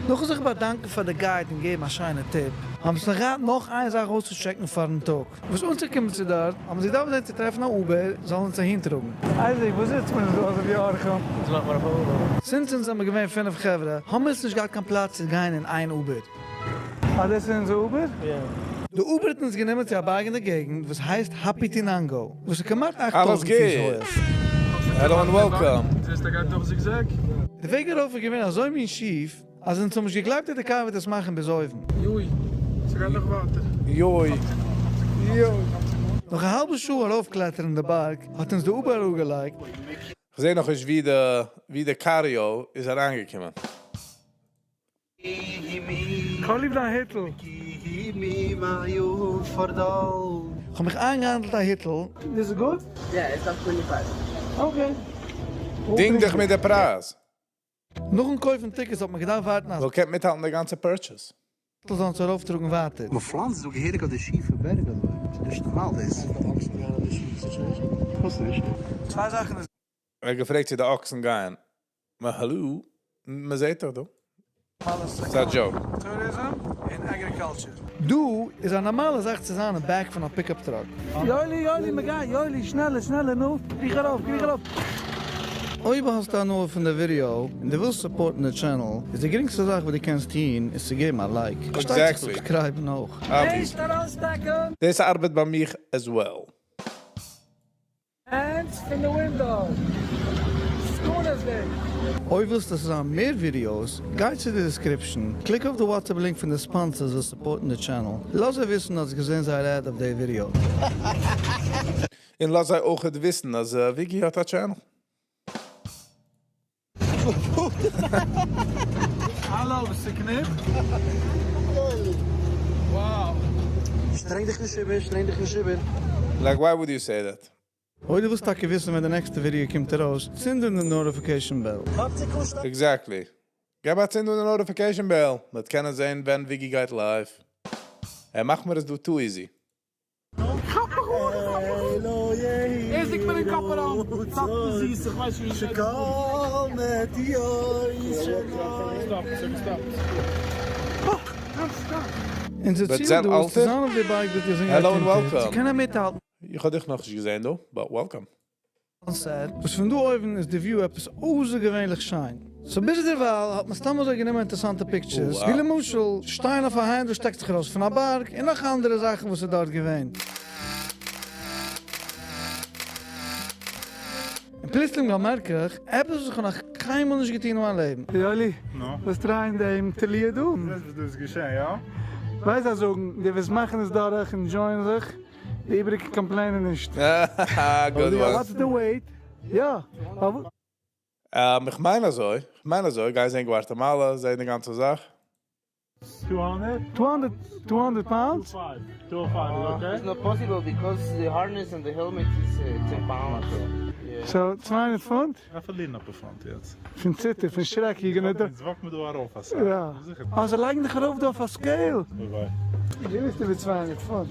נאכן זיך באדאנקן פאר די guide און געבן א שיינע tip, האבן זיי נאך געהאט נאך איין זאך אויסצוטשעקן פארן טאג. וואס אנצוקומען צו דארט, האבן זיי געדארפט זען צו טרעפן א Uber זאל אונז אהינטראגן. אייזיק, וואס זיצט מען דא אזוי ווי אורחים? אונז מאכן מיר אויף א Uber. Since אונז זעמיר געווען פינף חברה, האבן מיר עס נישט געהאט קיין פלאץ צו גיין אין איין Uber. אה, דאס איז אונזער Uber? יא. די Uber האט אונז גענומען צו א בארג אין די געגנט וואס הייסט האפיטינאנגא, וואס איז כמעט אכט אלעס טויזנט פיס גוט. הויעך. Hello and welcome. זעסט ער גייט דורך zigzag? די וועג ארויף איז געווען אזוי מין שיף, אז אונז האבן נישט געגלייבט אז די קאר וועט עס מאכן ביז אויבן. יוי, ס'גייט נאך ווייטער. יוי. יוי. נאך א האלבע שעה ארויפקלעטערן די בארג, האט אונז די Uber אראפגעלייגט. כ'זע נאך נישט ווי די ווי די cardio איז אריינגעקומען. כ'האב ליב דיין היטל. כ'האב מיך איינגעהאנדלט א היטל. This is good? Yeah, it's up 25. Okay. דינג דיך מיט די פרייז. נאכן קויפן tickets האט מען געדארפט ווארטן אז וואלט קענט מיטהאלטן די גאנצע purchase. זאל אונז ארויפטראגן ווייטער. מ'פלאנצט דא געהעריג אויף די שיפע בערג אזוי. ס'איז נישט נארמאל דאס. וואס נישט? צוויי זאכן איז. ער האט געפרעגט צו די אקסן גייען. מה האלא? מ'זעט דאך דא. ס'איז א joke. Tourism און agriculture. דא איז א נארמאלע זאך צו זיין אין back פון א pickup truck. יואלי יואלי מ'גייט יואלי שנעלער שנעלער נו קריך ארויף קריך ארויף. אויב האסטו הנאה פון די ווידעא און דו ווילסט סופארטן די channel איז די גרינגסטע זאך וואס דו קענסט טון איז צו געבן א like. פארשטייט זיך Exactly. סובסקרייבן אויך. Obviously. דאס ארבעט ביי מיך as well. Hands from the window. אויב ווילסטו זען מער ווידיאוס, גיי צו די description, click אויף די WhatsApp link פון די sponsors וואס סופארטן די channel. לאז זיי וויסן אז געזען זייער ad אויף די ווידיאו. און לאז זיי אויך וויסן אז Vicky האט א channel. האלא, ביסט צוקניפט? Wow. שטרענג דיך נישט איבער, שטרענג דיך נישט איבער. Like why would you say that? אויב דו ווילסט טאקע וויסן ווען די נעקסטע ווידיאו קומט ארויס, צינד אן די notification bell. Exactly. געב א צינד אן די notification bell. מ'וועט קענען זען ווען Vicky גייט live. ער מאכט מיר עס דא too easy. ער זאגט מיר אין קאפ אריין. טאטע זיס, איך ווייס נישט ווי Stop, stop. אונזער But ציל זען דא איז אלטער? צו זיין אויף די bike ביז די זון Hello גייט and אונטער. welcome. צו קענען מיטהאלטן. איך האב דיך נאך נישט געזען דא, but welcome. Sunset, וואס פון דא אויבן איז די view עפעס אויסערגעווענליך שיין. So ביז דערווייל האט מען סתם אזוי גענומען אינטערעסאנטע pictures, Oh, wow. ווי למשל, שטיין אויף א האנט וואס שטעקט זיך ארויס פון א בארג, און נאך אנדערע זאכן וואס איז דארט געווען. און פלוצלינג באמערק איך עפעס וואס איך האב נאך קיינמאל נישט געטון אין מיין לעבן. יואלי, No. וואס טרייען דעם תליה דא? דאס וואס דא איז געשען, יא? ווייסט זיי זאגן, די וואס מאכן עס דורך enjoy ען זיך, די איבעריגע קאמפלעינען נישט. Good one. What's the wait? יא. אבער- איך מיין אזוי, איך מיין אזוי, גיי זען Guatemala, זען די גאנצע זאך. Two hundred pounds? It's not possible because the harness and the helmet is 10 pounds. So 200 פונט? מיר פארלירן אפאר פונט יעצט. פון ציטער, פון שרעק, you're gonna die. אונז walk מיר דא ארויף אסאך. יא. אה, זיי לייגן דיך ארויף דא אויף א scale. ביי ביי. דו ביסט איבער 200 פונט.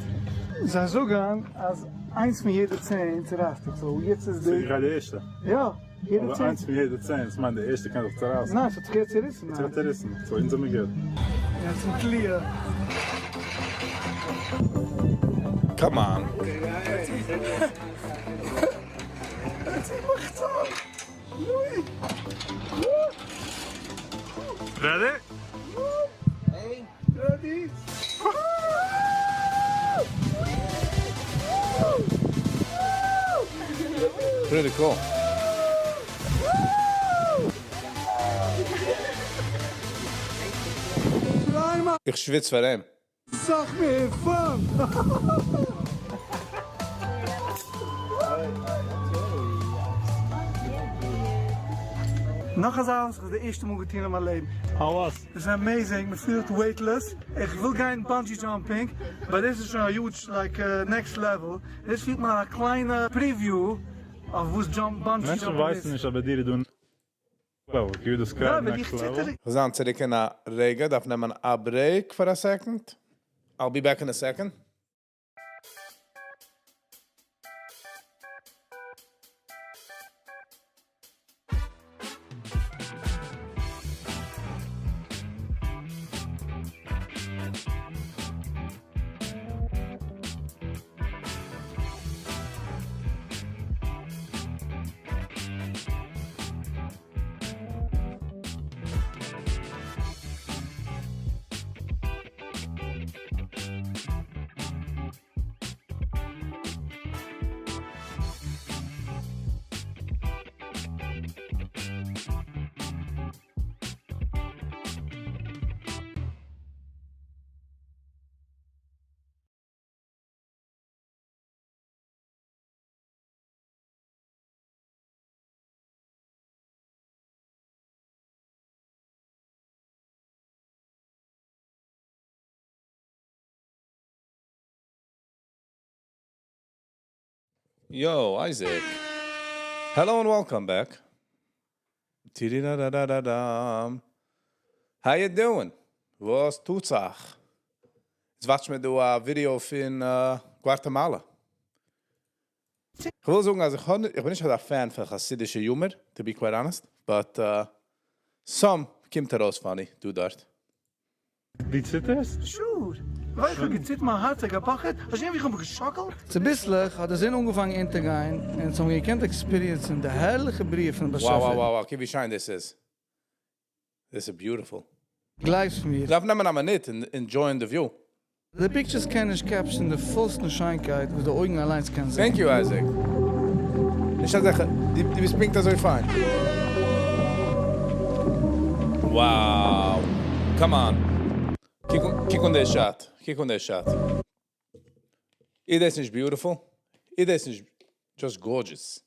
זיי זאגן אז איינס פון יעדע צען צורייסט זיך, so יעצט איז די. So איך גיי די ערשטע? יא. יעדע אבער איינס פון יעדע צען, דאס מיינט די ערשטע קען זיך צורייסן. ניין, ס'האט זיך יעצט צוריסן. ס'האט זיך צוריסן, so אונז זעמיר גוט. יא, צום תליה. Come on. Ready? Ready? Pretty cool. איך שוויץ פאר אים. סאך מער fun! נאך א זאך וואס איך האב די ערשטע מאל געטון אין מיין לעבן. How was? עס איז amazing, מען פילט weightless, איך וויל גיין bungee jumping, but דאס איז שוין א huge like next level, דאס פילט מען א קליינע preview אויף וואס jump bungee מענטשן jumping ווייסן איז. נישט אבער דיר איז דא level, can you describe next level? זיין צוריק אין א רגע, דארף נעמען א break פאר א second. I'll be back in a second. Yo, Isaac. Hello and welcome back. Tididadadadam. How you doing? וואס טוט זיך? יעצט watch מיר דא א ווידעא פון Guatemala. איך וויל זאגן, אז איך האב, איך בין נישט א fan פון חסידישע humor, to be quite honest, but some קומט ארויס funny, דא דארט. דו ציטערסט? Sure! ווייל איך האב געציטערט מיין הארץ האט געפאכעט, האסט געזען ווי איך האב מיך געשאקלט? צוביסלעך האט די זון אנגעפאנגען אונטערגיין און אונז האבן געקענט experience ן די הערליכע בריאה פונעם באשעפער. Wow wow wow, קוק ווי שיין דאס איז. דאס איז beautiful. גלייבסט מיר. דארף נעמען א מינוט און enjoy ען די view. די pictures קענען נישט capture ן די פולסטן שיינקייט וואס די אויגן אליינס קען זען. Thank you Isaac. נישט אזעלכע, דו ביסט פונקט אזוי פיין. Wow! Come on! קוק אן די shot. קוק אן די shot. איז דאס נישט beautiful? איז דאס נישט just gorgeous?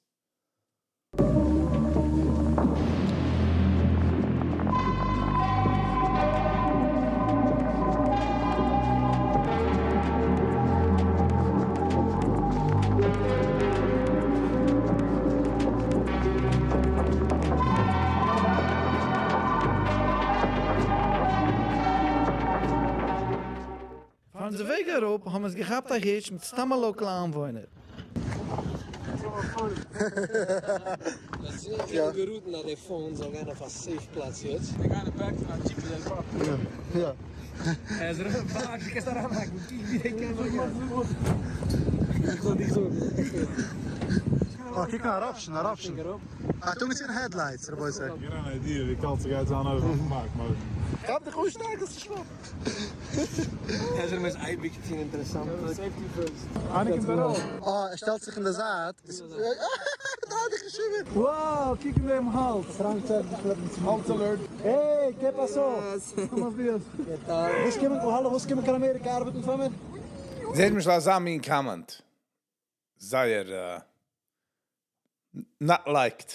פאר אונזער וועג אראפ האבן אונז געכאפט א hitch מיט סתם א local איינוואוינער. געראטן אז די phone זאל גיין אויף א safe פלאץ יעצט. זיי גייען אין back פון א jeep מיט helicopter. יא. עזרא, ווארט, דו קענסט אריינהאקן, קוק ווי די קעמערע גייט. איך זאל דיך זאגן. אה, קוק נאר אראפ שוין, אראפ שוין. האט אנגעצינדן headlights, רבותי. געב אן idea ווי קאלט ס'גייט זיין אויבן אויפן בארג מארגן. כאפ דיך אן שטארק זאלסט נישט פאלן. עזרא מוז אייביג טון אינטערעסאנטע. Safety first. איינער קומט ארויף. אה, ער שטעלט זיך אין די זייט. דריי דיך נישט איבער. Wow, קוק אין דעם האלז. האלז alert. Hey, qué pasó? וואס קומען, האלא, וואס קומען קיין אמעריקע ארבעטן פאר מיר? זעט מיך אזא מין comment. זייער not liked.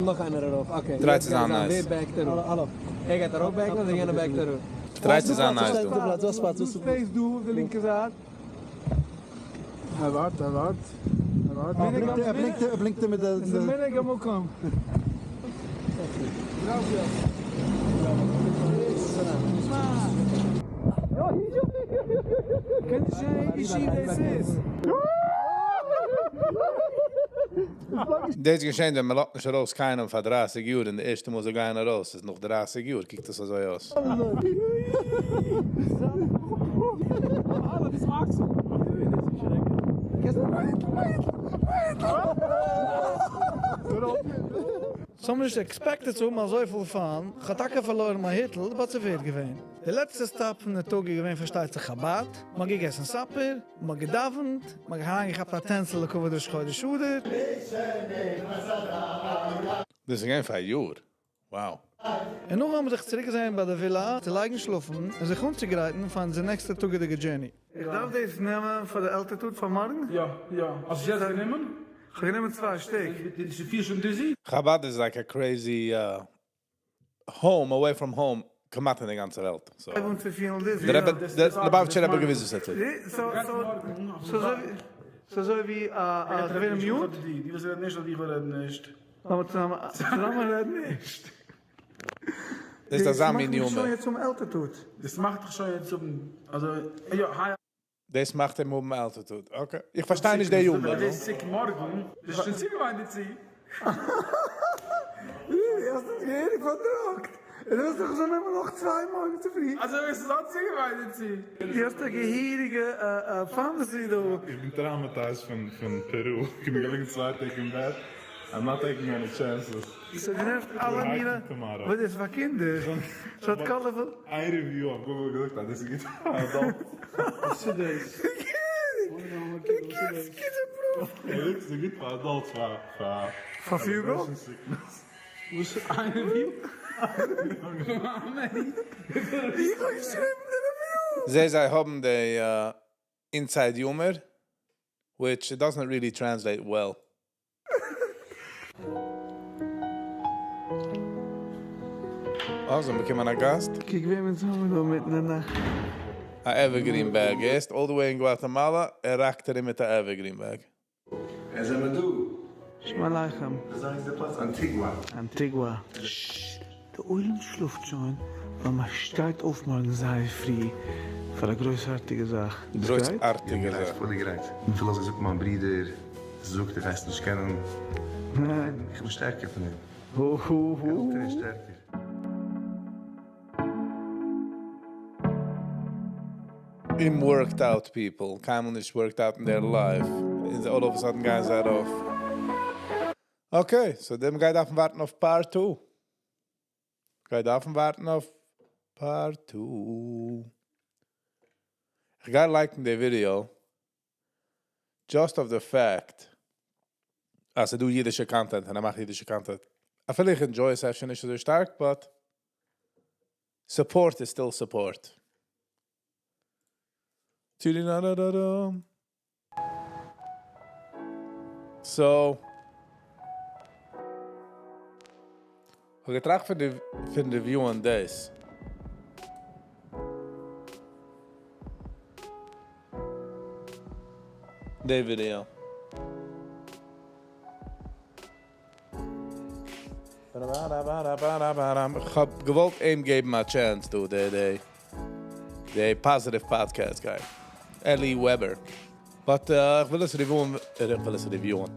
נאך איינער ארויף, okay. דרייט צו זיין nice. ווער back ט אראפ? האלא, האלא. ער גייט ארויף back ן אדער יענער back ט אראפ? Try צו זיין nice דא. דא אויף די לינקע זייט. ער ווארט, ער ווארט, ער ווארט. ער בלינקט, ער בלינקט מיט די. זה מנהג המקום. קען נישט זען ווי שיף דאס איז. דאס איז געשען ווען מען לאזט נישט ארויס קיינעם פאר דרייסיג יאר און די ערשטע מאל זיי גייען ארויס איז נאך דרייסיג יאר קוקט עס אזוי אויס. ס'האבן נישט expected צו האבן אזויפיל fun, כ'האב טאקע פארלוירן מיין היטל, but ס'ווערד געווען. די לעצטע stop פון די טאג איז געווען פארשטייט זיך חבד, מ'האט געגעסן supper, מ'האט געדאווענט, מ'האט אריינגעכאפט א טענצל לכבוד ראש חודש אדר. דאס איז געווען פאר א יאר? Wow. און נאכדעם האבן מיר זיך צוריק געזען ביי די ווילא צו לייגן שלאפן און זיך אנצוגרייטן פאר אונזער נעקסטע טאגעדיגע journey. איך דארף דאס נעמען פאר די altitude פאר מארגן? יא יא, האסט עס יעצט גענומען? כ'האב גענומען צוויי שטיק. דו פילסט שוין dizzy? חבד איז like a crazy home away from home כמעט אין די גאנצע וועלט. So הייב אן צו פילן dizzy. דער רבי דער ליובאוויטשער רבי האט געוואוסט וואס ער טוט. ס'איז אזוי ווי א געווען mute. דו ווילסט רעדן נישט אדער איך וויל רעדן נישט? לאמיר צוזאמען רעדן נישט. דאס איז אזא מין דאס מאכט מיך יומער. שוין יעצט האבן altitude. דאס מאכט דיך שוין יעצט האבן אזוי יא היי. דאס מאכט אים האבן altitude. Okay. איך פארשטיי נישט די יומער. ווען דו ווערסט sick מארגן ביסטו שוין צוגעוואוינט דערצו. די האסט אונז געהעריג פארדראגט. און דו ווילסט דאך זאל נעמען נאך צוויי מארגן צופרי. אזוי ווערסטו זיין צוגעוואוינט דערצו. די האסט א געהעריגע fantasy דא. איך בין traumatized פון פערו, איך בין געליגן צוויי טעג אין בעט, I'm not taking any chances. ס'נערווט אלע מינע, וואס איז פאר קינדער? ס'האט colorful. איין review אויף Google געזאגט אז דאס איז גוט פאר adults. וואס איז דאס? ער זאגט ס'איז גוט פאר adults פאר פאר פיוגל? motion sickness. וואס איין review? איך האב געשריבן די review! זעה זיי האבן די inside humor, which it doesn't really translate well. אה, זיי האבן באקומען א גאסט. קוק וועם אונז האבן דא מיטן אין נאכט. א evergreen bag, ער איז all the way אין גואטעמאלא, ער rock ט ארום מיט א evergreen bag. עס זעמער דא. שלום עליכם. וויאזוי הייסט די פלאץ? אנטיגווא. אנטיגווא. ששש, די עולם שלאפט שוין ווייל מען שטייט אויף מארגן זייער פרי פאר א גרויסארטיגע זאך. ביסט גרייט? גרויסארטיגע זאך. Fully גרייט. אפילו אזוי זאגט מיין ברודער, זאגט ער גייסט נישט קענען. ניין. איך בין שטערקער פון אים. הו הו הו. עלטער און שטערקער. אומ-worked out people, קיינמאל נישט worked out אין their life, און all of a sudden גייען זיי ארויף. Okay, so דעם גייט דארפן ווארטן אויף part 2. גייט דארפן ווארטן אויף part 2. איך גיי like ן די video, just of the fact, אז ס'דא אידישע content, און ער מאכט אידישע content. אפילו איך enjoy עס אפשר נישט אזוי שטארק, but support is still support. So, כ'האב געטראכט פון די פון review ען דאס. די ווידעא. כ'האב געוואלט אים געבן א chance דא, די די די positive podcast guy, Eli Weber. But איך וויל עס review ען, איך וויל עס review ען.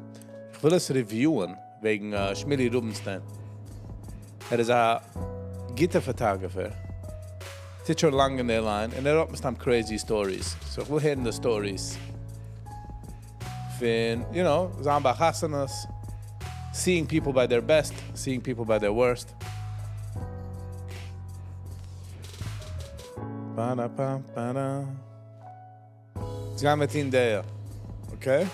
איך וויל עס review ען וועגן שמילי רובינשטיין. ער איז א גוטער photographer. טוט שוין לאנג אין די line, און ער האט מסתם crazy stories. So איך וויל הערן די stories. פון, you know, זיין ביי חתונות, seeing people by their best, seeing people by their worst. Ba-da-ba-ba-da. יעצט גייען מיר טון די, okay?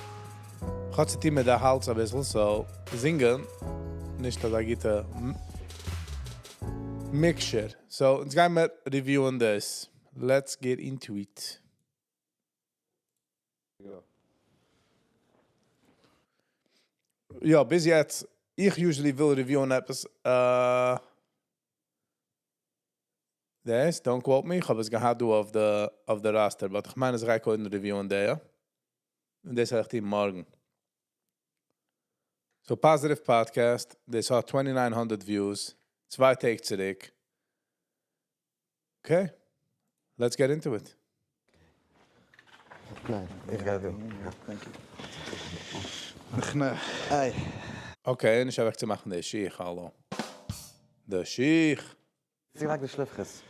איך האב צו טון מיט די האלז אביסל, so זינגען, נישט אזא גוטע mixture. So, יעצט גייען מיר review ען דאס. Let's get into it. יא. יא, ביז יעצט, איך usually וויל review ען עפעס, דאס, don't quote me, איך האב עס געהאט דא אויף די roster, but איך מיין, אז איך גיי קודם review ען די. און דאס וועל איך טון מארגן. So, Positive Podcast, דאס האט 2900 views, 2 טעג צוריק. Okay, let's get into it. ניין, איך גיי דא. Thank you. Hey. Okay, נישט אוועקצומאכן די שיך, האלא. די שיך. זי לייגט די שלעפערס.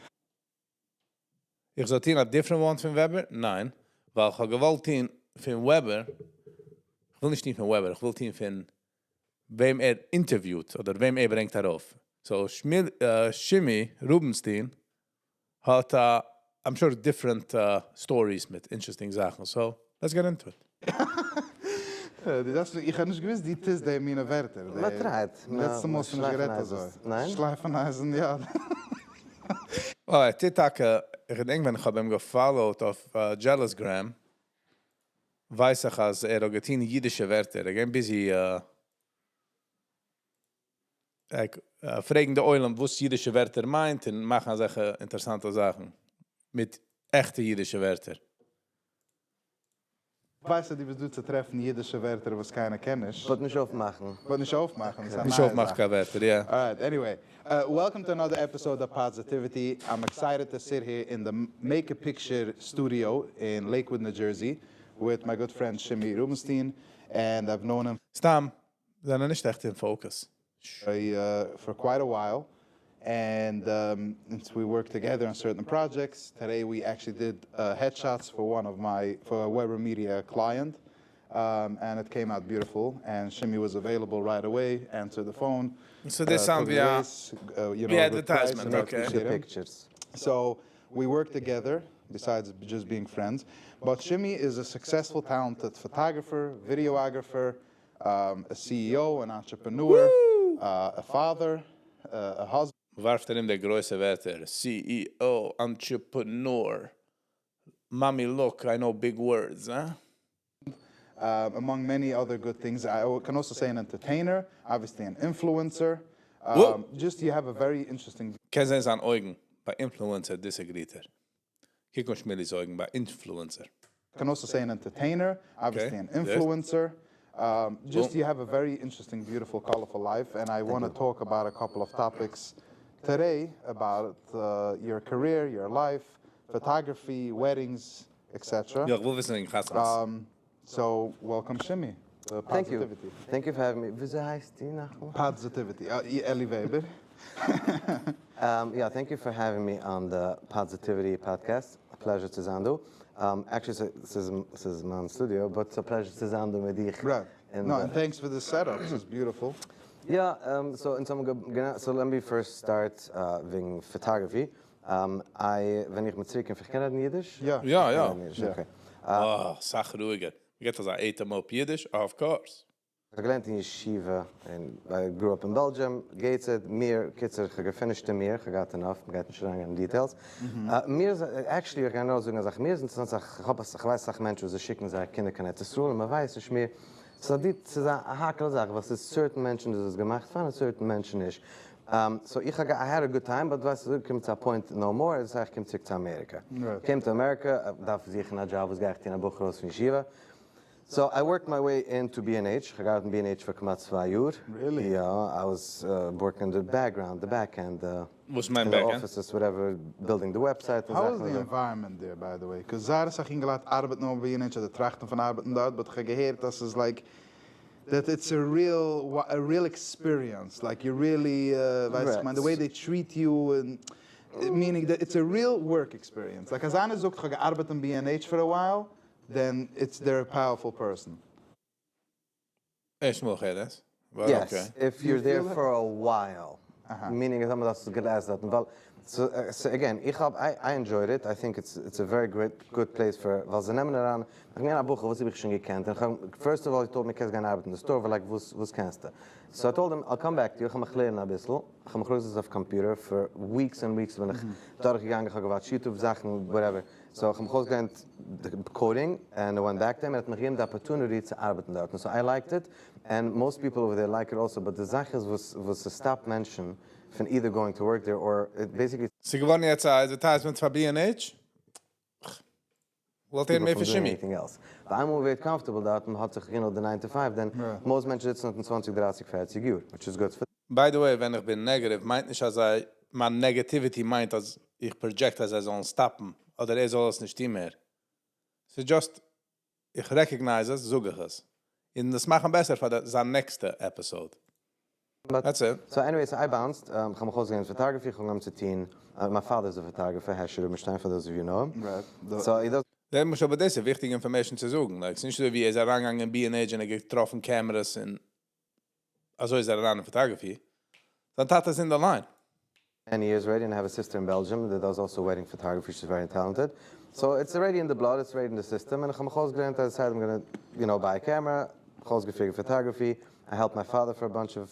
איך זאל טון א different one פון Weber? ניין, ווייל איך האב געוואלט טון פון Weber. איך וויל נישט טון פון Weber, איך וויל טון פון וועם ער interview ט אדער וועם ער ברענגט ארויף. So, Shmil, Shimi Rubenstein האט, I'm sure, different stories מיט interesting זאכן. So, let's get into it. דאס, איך האב נישט געוואוסט, די טוסט די מינע ווערטער. מען try ט. לעצטע מאל האסטו נישט גערעדט אזוי. ניין? שלייפן יא. Oh, ער טוט טאקע, איך געדענק, ווען איך האב אים גע follow ט אויף Jealousgram, ווייס איך, אז ער האט געטון אידישע ווערטער. ער געווען busy like, פרעגן די עולם, וואס אידישע ווערטער מיינט און מאכן אזעלכע אינטערעסאנטע זאכן מיט עכטע אידישע ווערטער. ווייסט דו, דו ביסט דא צו טרעפן אידישע ווערטער, וואס קיינער קען נישט. וועט נישט אויפמאכן. וועט נישט אויפמאכן. דאס איז א נישט נייע אויפמאכן זאך. קיין ווערטער, יא. All right, anyway, welcome to another episode of Positivity. I'm excited to sit here in the Make a Picture studio in Lakewood, New Jersey, with my good friend Shimi Rubenstein, and I've known him סתם, זענען נישט עכט אין focus. For quite a while, and since we work together on certain projects. Today we actually did headshots for a Weber Media client, and it came out beautiful. And Shimi was available right away, answered the phone. So this sound took the via race, via good price, advertisement, and I okay. appreciate The it. pictures. So we work together, besides just being friends. But Shimi is a successful, talented photographer, videographer, a CEO, an entrepreneur, a father, a husband. ווארפט ער אים די גרויסע ווערטער. CEO, entrepreneur. Mommy, look, I know big words, huh? Among many other good things. I can also say an entertainer, obviously an influencer. Whoa. Just you have a very interesting קען זיין זיין אויגן. ביי influencer disagree ט ער. קוק אן שמילי'ס אויגן ביי influencer. Can also say an entertainer, obviously Okay, an yes. influencer. Just Boom. you have a very interesting, beautiful, colorful life, and I want to talk about a couple of topics today about your career, your life, photography, weddings, etc. יא, איך וויל וויסן וועגן חתונות. So, welcome, Shimi. To Thank you. Positivity. Thank you for having me. וויאזוי הייסט די נאכאמאל? Positivity. Eli Weber. Yeah, thank you for having me on the Positivity podcast. A pleasure צו זיין דא. Actually, ס'איז מיין studio, but it's a pleasure צו זיין דא מיט דיר. Right. No, and thanks for the setup. This is beautiful. Yeah, so, in some, so let me first start וועגן photography. I, ווען איך מיט צוריק אין קען אידיש? Yeah. יא. קען אידיש, okay. Oh, סאך רואיגער. גייט אזא אטעם אויף אידיש? Of course. איך האב געלערנט אין ישיבה, and I grew up in Belgium, Gateshead, Mir, קיצור, איך האב גע finish ט אין Mir, איך האב געהאט enough, מ'גייט נישט אריין אין details. מיר איז, actually, איך קען נאר זאגן, אז איך מיר זענען, איך האב, איך ווייס, אסאך מענטשן, וואס זיי שיקן זייערע קינדער קיין ארץ ישראל, און מען ווייסט נישט מיר, ס'איז די, ס'איז א האקעלע זאך, וואס איז certain מענטשן, דאס איז געמאכט פאר, און certain מענטשן נישט. So איך, I had a good time, but ווייסט דו, קומט צו א point, no more, דאס הייסט, איך קום צוריק צו אמעריקע. Came to America, דארף זוכן א job, וואס גיי איך טון, א בחור ארויס פון ישיבה. So I worked my way into B&H. איך האב געארבעט אין B&H פאר כמעט 2 יאר. Really? Yeah, I was working in the background, the back end, וואס מיינט in the back end? offices, whatever, building the website. און How is זאכן the אזוי. environment there, by the way? Because זייער אסאך אינגעלייט ארבעטן נאר ביי B&H אדער טראכטן פון ארבעטן דארט, but איך האב געהערט, דאס איז like, that it's a real experience. Like you really, ווייסט איך מיין, the way they treat you, and, meaning that it's a real work experience. Like, אז איינער זאגט, איך האב געארבעט אין B&H for a while, then they're a powerful person. איך מאך דאס. Well, Yes, okay. if you're You there feel that? for a while. Meaning, אז מען דאס געלעזט האט. ווייל, so again, איך האב, I enjoyed it. I think it's a very great, good place for, ווייל זיי נעמען אריין, איך מיין, א בחור, וואס האב איך שוין געקענט. און איך האב, first of all, he told me, קענסט גיין ארבעטן אין the store, ווייל, like, וואס קענסטו? So I told him, I'll come back to you, איך האב מיך לערנען א ביסל. איך האב מיך ארויס אויף computer for weeks and weeks, בין איך דורכגעגאנגען, איך האב גע watch ט YouTube זאכן, whatever. So איך האב מיך אויסגעלערנט the coding, and I went back to him, ער האט מיר געגעבן the opportunity צו ארבעטן דארט. And so I liked it, and most people over there like it also, but די זאך איז, וואס, וואס עס stop מענטשן פון either going to work there or basically. ס'איז געווארן יעצט א advertisement פאר B&H? כ'וואלט הערן מער פון people from doing שימי. anything else. ווייל איינמאל מ'ווערט comfortable דארט, מ'האט זיך you know די nine to five, then most מענטשן זיצן דארטן צוואנציג דרייסיג פערציג יאר, which is good for. By the way ווען איך בין negative מיינט נישט אז זיי, מיין negativity מיינט אז איך project אז זיי זאלן stop ן אדער ער זאל עס נישט טון מער. ס'איז just איך recognize עס זאג איך עס. און עס מאכן בעסער פאר זיין נעקסטע episode. That's it. So anyway so I bounced, כ'האב מיך אויסגעלערנט photography, כ'האב אנגעהויבן צו טוהן, my father איז א photographer, הערשי רובינשטיין for those of you know him, so he does. למשל אבער דאס איז וויכטיגע information צו זאגן, like ס'נישט אזוי ווי ער איז אריינגעגאנגען אין בי ענד עידזש און ער האט געטראפן cameras און אזוי איז ער אריין אין photography, זיין טאטע איז אין די line. Many years already and I have a sister in Belgium that does also wedding photography, she's very talented, so it's already in the blood, it's already in the system, און איך האב מיך אויסגעלערנט I decided I'm gonna you know buy a camera, מיך אויסגעפיגערט photography, I helped my father for a bunch of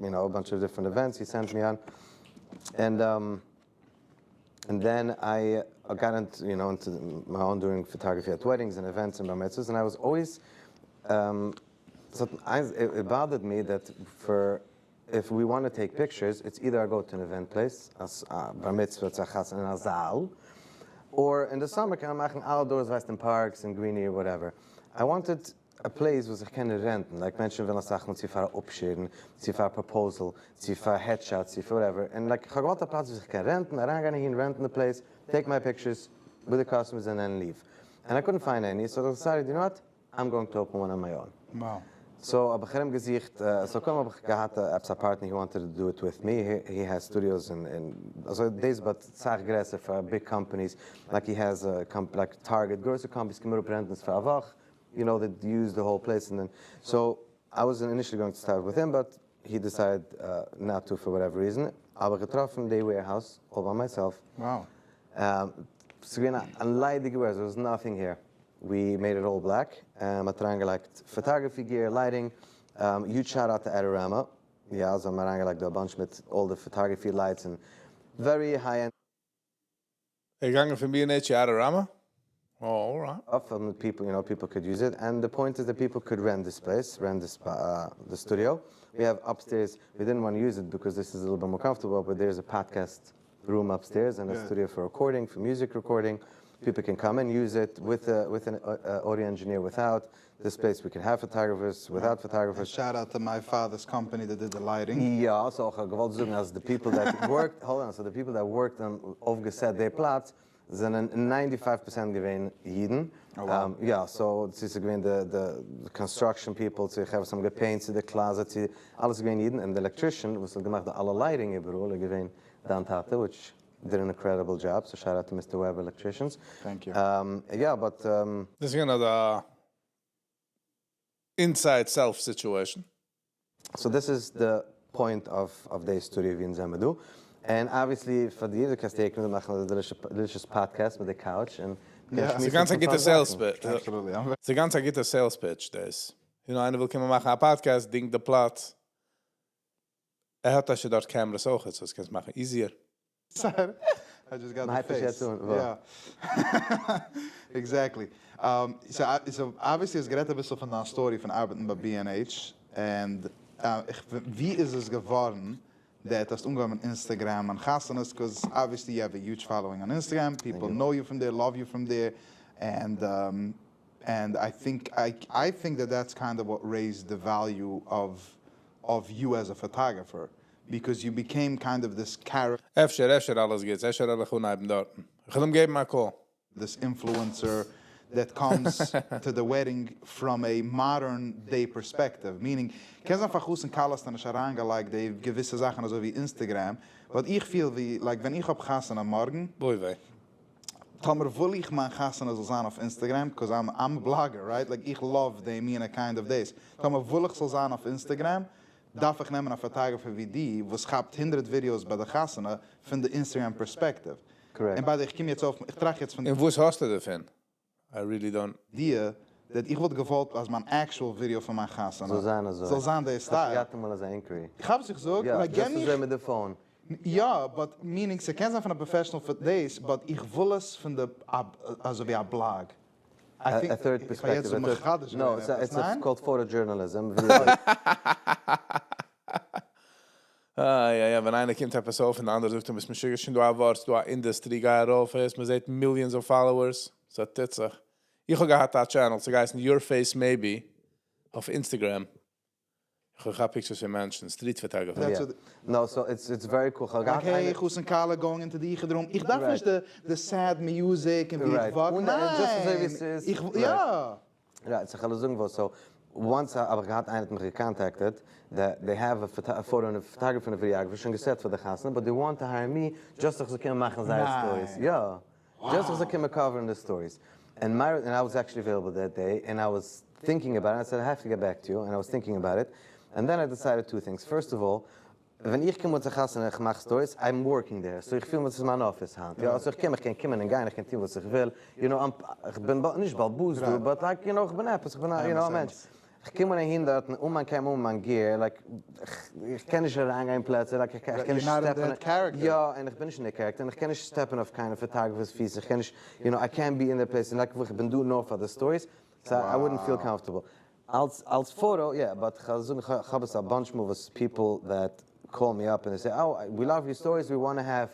you know a bunch of different events he sent me on, and and then I got into you know into my own doing photography at weddings and events and bar mitzvahs and I was always ס'האט it bothered me that for if we want to take pictures it's either I go to an event place א בר מצוה צו א חתונה אין א זאל, or אין די summer קען מען מאכן outdoors ווייסט אין parks אין greenery whatever, I wanted א place וואס איך קען rent ן, like מענטשן ווילן אסאך מאל צו פאר א אפשערן, צו פאר א proposal, צו פאר headshots, צו פאר whatever, און like איך האב געוואלט א פלאץ וואס איך קען rent ן, אריינגיין אהין rent ן די place, take my pictures with the customers and then leave, and I couldn't find any, so I decided you know what, I'm going to open one on my own. So האב איך ארום געזוכט, so קודם האב איך געהאט עפעס א partner he wanted to do it with me, he has studios אין אזוי דאס but סאך גרעסער פאר big companies, like he has a comp like Target גרויסע companies קומען אראפ rent ן עס פאר א וואך, you know they use the whole place און דען so I was initially going to start with him but he decided not to for whatever reason, האב איך געטראפן די warehouse all by myself, ס'איז געווען א ליידיגע warehouse, there was nothing here. We made it all black, מ'האט אריינגעלייגט photography gear, lighting, huge shout out to Adorama, יא זיי האבן אריינגעלייגט דא א bunch מיט all די photography lights און very high end. ער איז געגאנגען פון בי ענד עיטש צו Adorama? Oh alright. Stuff און people you know people could use it and the point is that people could rent this place, rent this די studio, we have upstairs, we didn't want use it because this is a little bit more comfortable but there is a podcast room upstairs and a studio for recording, for music recording, people can come and use it with with an audio engineer without, this place we can have photographers without photographers. Shout out to my father's company that did the lighting. יא, so איך האב געוואלט זאגן אז די people that worked, hold on, so די people that worked און אויפגעסעט די פלאץ זענען ninety five percent געווען אידן, יא, so צו ס'איז געווען די די construction people, צו חברה וואס האבן געפעינט, צו די closet, צו אלעס איז געווען אידן, און די electrician וואס האט געמאכט די אלע lighting איבעראל איז געווען דיין טאטע which did an incredible job, so shout out to Mister Weber electricians. Thank you. יא but. דאס איז געווען אזא inside self situation. So דאס איז די point אוו די סטודיאו ווי אונז זעמער דא, און obviously פאר דיר, דו קענסט אהערקומען און מאכן אזא delicious podcast מיט די couch און מ'קען ס'איז שמועסן גאנץ א פון גוטע פאר sales זאכן. pitch. Absolutely. ס'איז גאנץ א גוטע sales pitch דאס. You know איינער וויל קומען מאכן א פאדקעסט, דינג די פלאץ. ער האט אפשר דארט cameras אויכעט so עס קענסט מאכן easier. Sorry, I just got the מ'הייבט נישט face. יעצט אן, וואו? יא. Exactly. So obviously האסט גערעדט אביסל פון דיין story פון ארבעטן ביי B&H, and ווי איז עס געווארן that האסט אנגעהויבן Instagram און חתונות, cause obviously you have a huge following on Instagram, people know you from there, love you from there, and and I think I think that that's kind of what raised the value of of you as a photographer, because you became kind of this character. אפשר, אפשר אלעס גוטס, אפשר וועל איך אנהייבן דארטן. איך וועל אים געבן א call. This influencer that comes to the wedding from a modern day perspective, meaning, קען זיין פאר חתן כלה האסטו נישט אריינגעלייגט די געוויסע זאכן אזוי ווי Instagram, but איך פיל ווי like ווען איך האב חתונה מארגן, אוי וויי. טאמער וויל איך מיין חתונה זאל זיין אויף Instagram, cause I'm I'm a blogger right, like איך love די מינע kind of days, טאמער וויל איך ס'זאל זיין אויף Instagram, דארף איך נעמען א photographer ווי די וואס כאפט הונדרעט videos ביי די חתונה פון די Instagram perspective. Correct. און by the איך קום יעצט אויף, איך טראכט יעצט פון. און וואס האסטו דערפון? I really don't. די that איך וואלט געוואלט אז מיין actual video פון מיין חתונה זאל זיין אזוי. זאל זיין די האסט style. געהאט אמאל אזא inquiry? איך האב עס איך זאג, יא, like געב just מיך. אזוי מיט די phone. יא, but meaning ס'קען זיין פון א professional פאר דאס, but איך וויל עס פון די אזוי ווי א blog. I think A third איך האב יעצט perspective, a third, מחדש no, געווען it's עפעס, it's ניין? called photojournalism. איי איי איי, ווען איינער קומט עפעס אויף און די אנדערע זאגט אים ביסט משוגע, שוין דא א ווארט, ס'דא א industry, גיי ארויף, הערסט מען זעט millions of followers, ס'טוט זיך. איך האב געהאט א channel, ס'האט געהייסן Your Face Maybe אויף Instagram. איך האב געכאפט pictures פון מענטשן, street photography. That's what. No, so it's it's very cool, כ'האב געהאט Like hey, איינער. חתן כלה going into the יחוד room, איך דארף נישט די די sad music און ווי איך walk, און just אזוי ווי ניין, עס איז. איך יא. Right, so כ'על זאגן וואס, so once האב איך געהאט איינער האט מיך גע contacted, they have a photo און photographer און videographer שוין גע set פאר די חתונה, but they want to hire me just איך זאל קומען מאכן זייער stories, יא, just איך זאל קומען cover ן די stories, און מיי און I was actually available that day, און I was thinking about it, I said I have to get back to you, און I was thinking about it, and then I decided two things, first of all, ווען איך קום אן צו חתונה איך מאך stories, I'm working there, so איך פיל מיר ס'איז מיין אפיס היינט, יא, so איך קום איך קען קומען און גיין איך קען טון וואס איך וויל, you know, איך בין נישט בעל הבית דא, but like, you know, איך בין עפעס, איך בין א, you know, א מענטש. איך קום אן אהין דארטן אן מיין camera אן מיין gear, like, איך קען נישט אריינגיין פלעצער, like, איך קען נישט step ן, יא, און איך בין נישט אין די character, און איך קען נישט step ן אויף קיינע photographer's פיס, איך קען נישט, you know, איי קענט בי אין די place, און like, איך בין דא נאר פאר די stories, so I wouldn't feel comfortable. אלס אלס photo יא, but כ'וועל זאגן כ'האב עס א bunch מאל וואס people that call me up און זיי say oh we love your stories we wanna have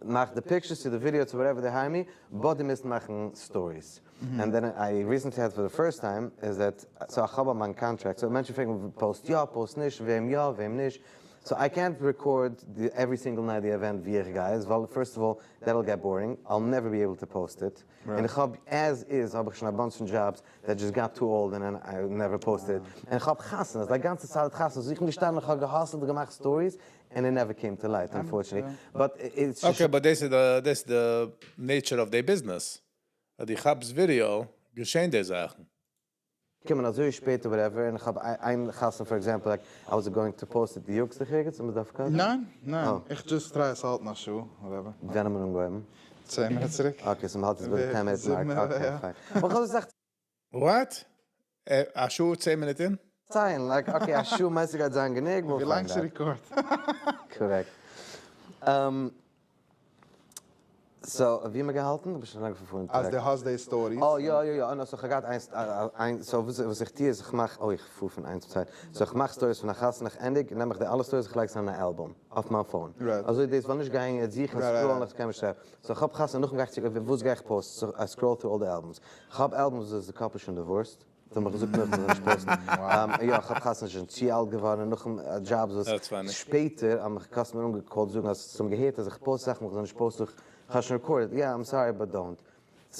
מאך די pictures צו די ווידיאו צו whatever they hire me but דו מוזט מאכן stories and then I recently had for the first time is that so כ'האב אויף מיין contract so מענטשן פרעגן post יא post נישט וועם יא וועם נישט so איי קענט רעקארד די every single night די event ווי איך גיי איז ווייל first of all that will get boring I'll never be able to post it און איך האב as is האב איך שוין א bunch פון jobs that just got too old and I never posted it, און כ'האב חתונות, די גאנצע צייט האט חתונות, איך בין געשטאנען איך האב גע hustle ט געמאכט stories, and it never came to light unfortunately, but it's okay but דאס איז די דאס איז די nature of די ביזנעס, אז דו כאפסט ווידיאו געשען די זאכן. קומען אזוי שפעט אר whatever, און כ'האב איין חתונה for example like I was going to post it, דו יאגסט דיך ערגעץ און מ'דארף cut ן? ניין ניין, איך just try עס האלטן א שעה whatever. ווען האט מען אנגעהויבן? צען מינוט צוריק. Okay so מ'האלט יעצט ביי די ten minute mark, okay fine. אבער כ'האב געזאגט. What? א שעה צען מינוט אין? ציין, like okay א שעה מיינסטו גייט זיין גענוג? ווי לאנג ס' record. Correct. So ווי האמיר געהאלטן? כ'בין שוין לאנג פארפארן אז די האסט די stories. אה יא יא יא, אה so כ'האב געהאט איינס איין so וואס איך טוה איז איך מאך אוי איך פאר פון איינס צום צווייטן, so איך מאך stories פון א חתונה איך ענדיג נעם איך די אלע stories איך לייג עס אין א album אויף מיין phone אזוי דאס וועל נישט גיין יעצט זוכן scroll ן איך קען נישט טרעפן, so איך האב חתונה נאכדעם גיי איך צו וואס גיי איך post ן so I scroll through all the albums כ'האב albums וואס די couple איז שוין divorced. זיי האבן מיך געזאגט נאכדעם זאל נישט post ן. יא, כ'האב חתונה שוין צו אלט געווארן און נאכן jobs וואס שפעטער האבן מיך customer אנגע call ט זאגן אז זיי האבן געהערט אז איך post זאכן וואס כ'זאל נישט post ן, כ'האב שוין recorded, יא I'm sorry but don't.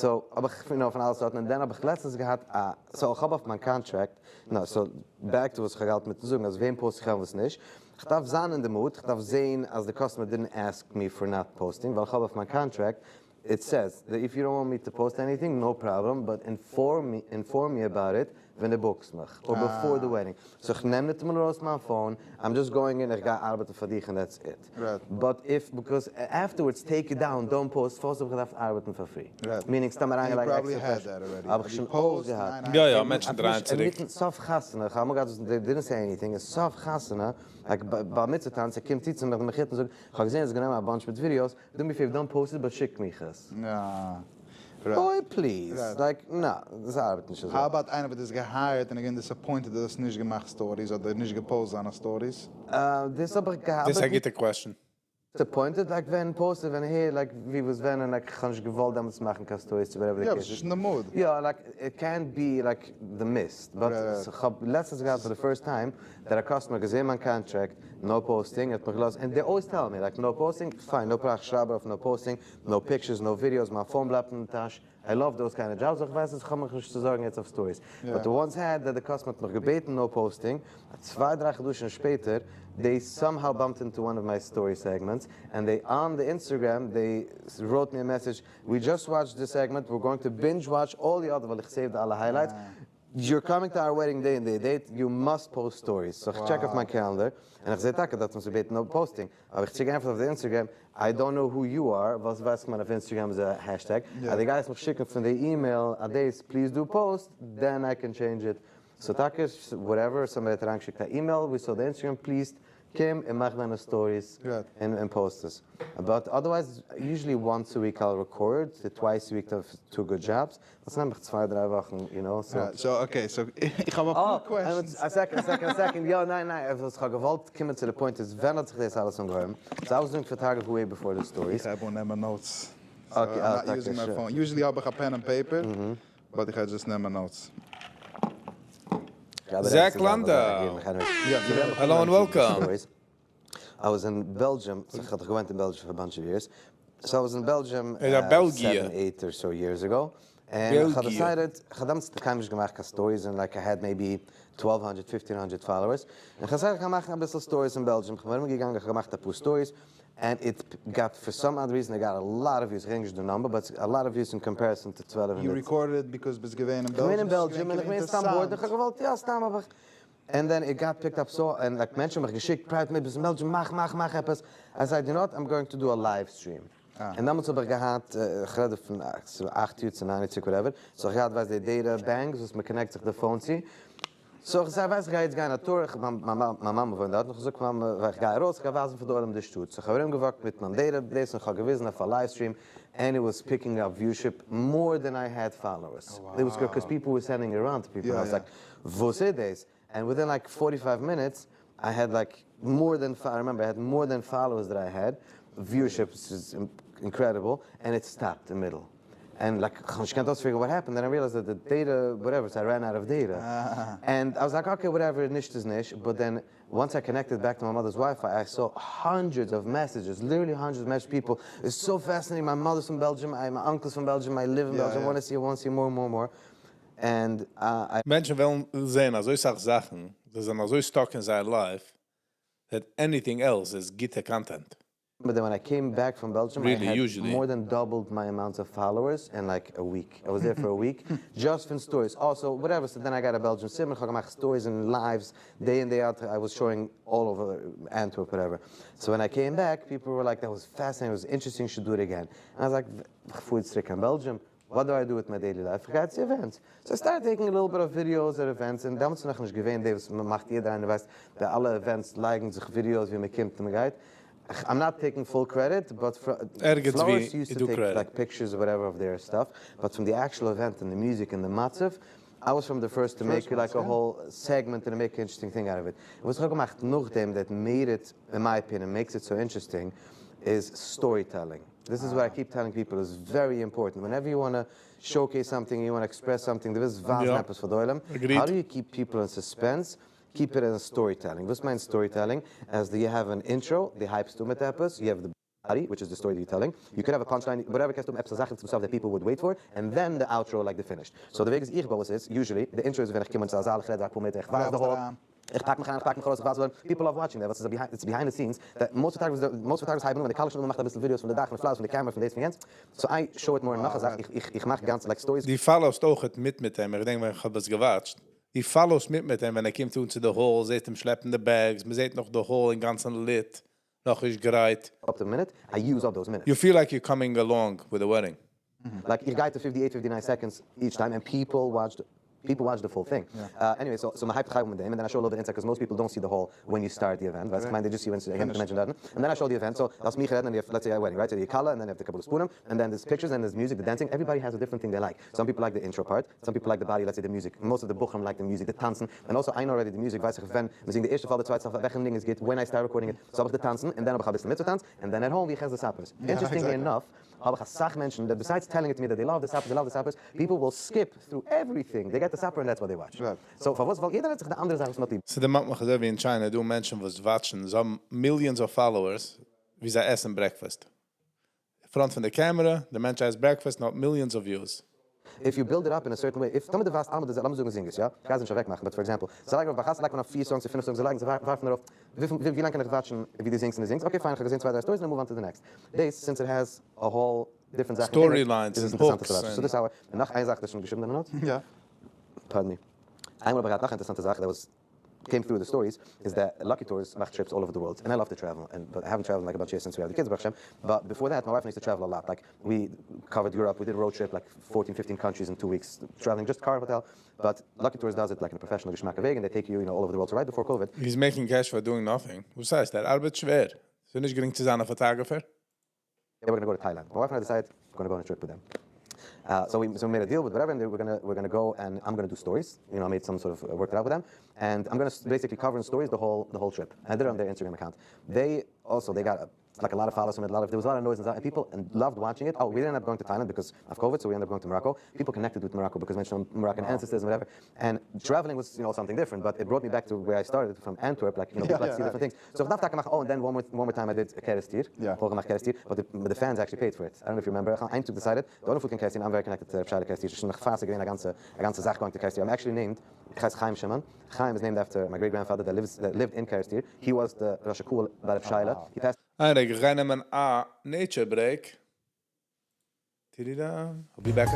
So האב איך you know פון אלע סארטן און then האב איך לעצטענס געהאט א so כ'האב אויף מיין contract no so back to וואס כ'האב געהאלטן מיטן זאגן אז וועם post איך און וואס נישט, כ'דארף זיין אין די mood, כ'דארף זעהן אז די customer didn't ask me for not posting ווייל כ'האב אויף מיין contract it says that if you don't want me to post anything no problem but inform me about it ווען דו book סט מיך or before the wedding so איך נעם ניטאמאל ארויס מיין phone I'm just going אין איך גיי ארבעטן פאר דיך און that's it but if because afterwards take it down don't post פארוואס האב איך געדארפט ארבעטן פאר free meaning סתם אריינגעלייגט עקסטערע pressure האב איך שוין אויך געהאט יא יא מענטשן דרייען צוריק. אינמיטן סוף חתונה איך האב אמאל געהאט וואס they didn't say anything און סוף חתונה like בר מצוה טאנץ ער קומט צו צו מיך די מחותן זאגט איך האב געזען האסט גענומען א bunch מיט videos do me favor don't post it but שיק מיך עס. Boy please, like נא, דאס ארבעט נישט אזוי. How about איינער וואס האט דאס גע hire ט און איז געווען disappointed אז האסט נישט געמאכט stories אדער נישט גע post זיינע stories? דאס האב איך געהאט. דאס איז א גוטע question. Disappointed? Like ווען post ער ווען הער like ווי וואס ווען און like כ'האב נישט געוואלט דעמאלטס מאכן קיין stories צו whatever די יא, case ביסט נישט אין די mood. יא like it קענט בי like די מיסט but כ'האב לעצטענס געהאט for the first time that א customer האט געזעהן מיין contract no posting ער האט מיך געלאזט and they always tell me like no posting fine no פראך שרייב ארויף no posting no pictures no videos מיין phone בלייבט אין די טאש I love those kind of jobs איך ווייס אז כ'האב מיך נישט צו זארגן יעצט אויף stories but the ones had that די customer האט מיך געבעטן no posting צוויי דריי חדשים שפעטער they somehow bumped into one of my story segments and they on the Instagram they wrote me a message we just watched the segment we're going to binge watch all the other ווייל איך save די אלע highlights you're coming to our wedding day and the date, you must post stories. So איך check אויף מיין calendar, און איך זע טאקע דארט האבן זיי געבעטן no posting. האב איך צוריקגעענטפערט אויף די Instagram, I don't know who you are, וואס ווייס איך מיין אויף Instagram איז א hashtag, אז די גייסט מיך שיקן פון די אימעיל א דעיס please do post, then I can change it. So טאקע whatever, somebody האט אריינגעשיקט א אימעיל, we saw the Instagram, please. קום און מאך דיינע stories און post עס. But otherwise, usually once a week I'll record, twice a week two good jobs. דאס נעמט מיך צוויי דריי וואכן, you know, so. So okay, so איך האב אפאר questions. א second, א second, א second, יא, ניין, ניין, וואס כ'האב געוואלט קומען צו די point איז, ווען האט זיך דאס אלעס אנגעהויבן? So I was doing photography way before the stories. איך הייב אן נעמען notes. So I'm not using my phone. Usually האב איך א pen and paper, but איך גיי just נעמען notes. Zach Landau! Hello and welcome! I was in Belgium, so איך האב דאך געוואוינט אין Belgium for a bunch of years, so I was in Belgium איז א בעלגיע. seven eight or so years ago, און איך האב בעלגיע. decided, איך האב דעמאלטס קיינמאל נישט געמאכט קיין stories און like I had maybe twelve hundred fifteen hundred followers, און איך האב decided איך גיי מאכן אביסל stories אין Belgium, איך בין ארום געגאנגען איך האב געמאכט אפאר stories, and it got for some odd reason it got a lot of views, איך געדענק נישט די number but a lot of views in comparison to 12 You hundred. recorded it because ביסט געווען אין איך בין געווען אין Belgium, Belgium און איך בין סתם bored, איך האב געוואלט יא סתם האב איך and then it got picked up so און like מענטשן האבן מיך געשיקט private מיר ביסט אין Belgium מאך מאך מאך עפעס, I said you know what I'm going to do a live stream, און דעמאלטס האב איך געהאט איך רעד דא פון אכט יאר צו ניין יאר צוריק whatever, so איך געהאט ווייסט די data banks וואס מען connect זיך די phone צו, so איך זיי ווייס איך גיי יעצט גיין א tour, איך מיין מיין מאמע וואוינט דארט, און איך זאג מאמע ווען איך גיי ארויס איך גיי ווייזן פאר די עולם די שטאט, so איך האב ארום גע walk ט מיט מיין data דאס און איך האב געוויזן אויף א live stream, and it was picking up viewership more than I had followers, it was because people were sending around to people, I was like וואס איז דאס? And within like forty five minutes I had like more than I remember I had more than followers that I had, viewership איז incredible, and it stopped אין middle. And like כ'האב נישט געקענט אויס figure ן what happened, then I realized that די data whatever, so I ran out of data, and I was like okay whatever נישט איז נישט, but then once I connected back to my mother's WiFi I saw hundreds of messages, literally hundreds of messages people, it's so fascinating my mother's from Belgium, my uncle's from Belgium, I live in Belgium, I wanna see, I wanna see more more more, and I. מענטשן וועלן זען אזוי סאך זאכן, זיי זענען אזוי stuck אין זייער life, that anything else איז גוטע content. But then when I came back from Belgium I Really, had usually. more than doubled my amount of followers in like a week. I was there for a week, just פון stories. Also, whatever, so then I got a Belgian SIM, איך האב געמאכט stories און lives, day in day out, I was showing all over Antwerp, whatever. So when I came back, people were like, that was fascinating, it was interesting, you should do it again. And I was like, איך פאר יעצט צוריק קיין Belgium, what do I do with my daily life? איך גיי צו events. So I started taking a little bit of videos at events, און דעמאלטס איז נאכנישט געווען די וואס מ'מאכט יעדער איינער ווייסט, ביי אלע events לייגן זיך videos ווי מ'קומט און מ'גייט. I'm not taking full credit, but ערגעץ ווי florists used איז to דא take credit. like pictures or whatever of their stuff, but from the actual event and the music and the מצב, I was from the first to make like a whole segment and make interesting thing out of it. וואס איך האב געמאכט נאכדעם that made it, in my opinion, makes it so interesting, is storytelling. This is what I keep telling people is very important. Whenever you wanna showcase something, you wanna express something, דו ווילסט ווייזן עפעס פאר די עולם, how do you keep people in suspense? Keep it in storytelling. וואס מיינט storytelling? אז you have an intro, דו הייבסט אן מיט עפעס, you have the body, which is the story you telling, you could have a punchline, whatever קענסטו האבן עפעס א זאך צום סוף that people would wait for, and then the outro like the finished. So די וועג וואס איך בוי עס איז, usually, די intro איז ווען איך קום אין צו א זאל, איך רעד אפאר מינוט, איך ווייז די hall, איך פאק מיך איין, איך פאק מיך ארויס, איך ווייז וואו, people love watching that, ווייל ס'איז it's behind the scenes, that most photographers, most photographers הייבן אן ווען די כלה שוין מאכט אביסל videos פון די דאך, פון די flowers, פון די camera, פון דאס פון יענץ, so I show it more, נאך א זאך, איך איך מאך גאנץ like stories. דו follow סט אויכעט מיט מיט אים, איך געדענק ווען איך האב עס גע watch ט, דו follow סט מיט מיט אים ווען ער קומט אן צו די hall, זעט אים שלעפן די bags, מען זעט נאך די hall אינגאנצן lit, נאך נישט גרייט. Up to minute, I use up those minutes. You feel like you coming along with the wedding. Like איך גיי to fifty eight fifty nine seconds each time and people watch people watch the full thing. Anyway so so מ'הייבט זיך אן מיט דעם and then I show a little bit inside cause most people don't see the hall when you start the event ווייסט איך מיין they just see when די מענטשן דארטן and then I show the event so לאזט מיך רעדן and you have let's say a wedding right so די כלה and then you have די קבלת פנים and then there's pictures and there's music the dancing everybody has a different thing they like some people like the intro part some people like the body let's say the music most of די בחורים like the music די טאנצן and also I know already די music ווייס איך ווען מ'זינגט די ערשטע פאל די צווייטע פאל וועלכע ניגון איז גוט when I start recording it so האב איך די טאנצן and then האב איך אביסל מצוה טאנץ and then at home ווי איך עס די suppers interestingly enough האב איך אסאך מענטשן that besides telling it to me that they love the suppers they love the suppers people will skip through everything they get the supper and that's what they watch so פארוואס ווייל יעדער האט זיך די אנדערע זאך וואס מ'האט ליב. ס'דערמאנט מיך אזוי ווי אין China איז דא מענטשן וואס watch ן, זיי האבן millions of followers ווי זיי עסן breakfast. Front פון די camera, די מענטש עסט breakfast און האט millions of views. If you build it up in a certain way, if טאמער די ווייזט אלעמאל די זעלבע, לאמיר זאגן זינגערס יא, כ'גיי זיי נישט אוועקמאכן, but for example, זיי לייגן ארויף ביי חתונה לייגט מען ארויף פיר songs צו פינף songs, זיי לייגן זיי ווארפן ארויף וויפיל ווי לאנג קען איך watch ן ווי די זינגסט און די זינגסט, okay fine כ'האב געזען צוויי דריי stories און move on to the next. דאס since it has a whole different זאכן אין it, Storylines איז עס און אינטערעסאנטער צו hooks watch ן. So און. דאס איז און נאך איין זאך, דאס שוין געשריבן אין די notes? יא. Pardon me. איינמאל האב איך געהאט נאך א אינטערעסאנטע זאך, that was. came through the stories is that Lucky Tours מאכט trips all over the world and I love to travel and but I haven't traveled in like a bunch of years since we had the kids ברוך השם but before that my wife and I used to travel a lot like we covered Europe we did a road trip like 14 15 countries in 2 weeks traveling just car hotel but Lucky Tours does it like in a professional געשמאקע וועג and they take you you know all over the world so right before COVID He's making cash for doing nothing. וואס הייסט? ער ארבעט שווער. ס'איז נישט גרינג צו זיין א photographer. They were gonna go to Thailand. My wife and I decided we're gonna go on a trip with them. Uh, so we so we made a deal with whatever, and we're gonna we're gonna go and I'm gonna do stories. You know, I made some sort of uh, worked it out with them, and I'm gonna basically cover in stories the whole the whole trip. And I did it on their Instagram account. They also they got a, like a lot of followers from it. A lot of there was a lot of noise and, and people and loved watching it. Oh, we didn't end up going to Thailand because of COVID, so we ended up going to Morocco. People connected with Morocco because mentioned Moroccan ancestors and whatever. And traveling was you know something different, but it brought me back to where I started from Antwerp. Like you know, people like to see different things. So איך דארף טאקע מאכן, oh, and then one more, one more time I did Kerestir. Yeah. איך געמאכט Kerestir, but the, but the fans actually paid for it. I don't know if you remember. איך האב איין טאג decided, the owner פון Kerestir, I'm very connected to Reb Kerestir, שוין נאך פאר ס'איז געווען א גאנצע, א גאנצע זאך going to Kerestir. I'm actually named, איך הייס Chaim Shimon. Chaim is named after my great grandfather that lives, that lived in Kerestir. He was the ראש הקהל ביי Reb Shayla. He passed איין רגע, איך גיי נעמען א nature break. Tidida. I'll be back.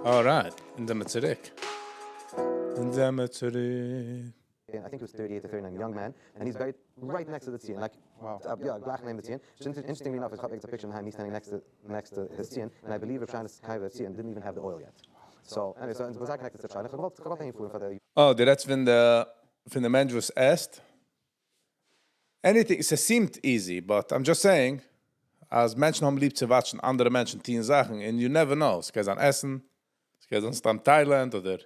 Alright, אונז זעמיר צוריק. אונז זעמיר צוריק. I think he was 38 or 39, young man, and he's buried right next to the ציון. Like, wow. Uh, yeah, גלייך נעבן די ציון. Interestingly enough, it's a picture of him, he's standing next to, next to his ציון, and I believe Rav Shaila's קבר ציון didn't even have the oil yet. So, anyway, so, was I connected to Shaila? איך געוואלט אהינפארן פאר די... Oh, דו רעדסט פון די, פון די מענטש וואס עסט? Anything, ס'seemed easy, but I'm just saying, אז מענטשן האבן ליב צו watchן אנדערע מענטשן טוהן זאכן, and you never know, ס'קען זיין עסן, ס'קען זיין סתם Thailand אדער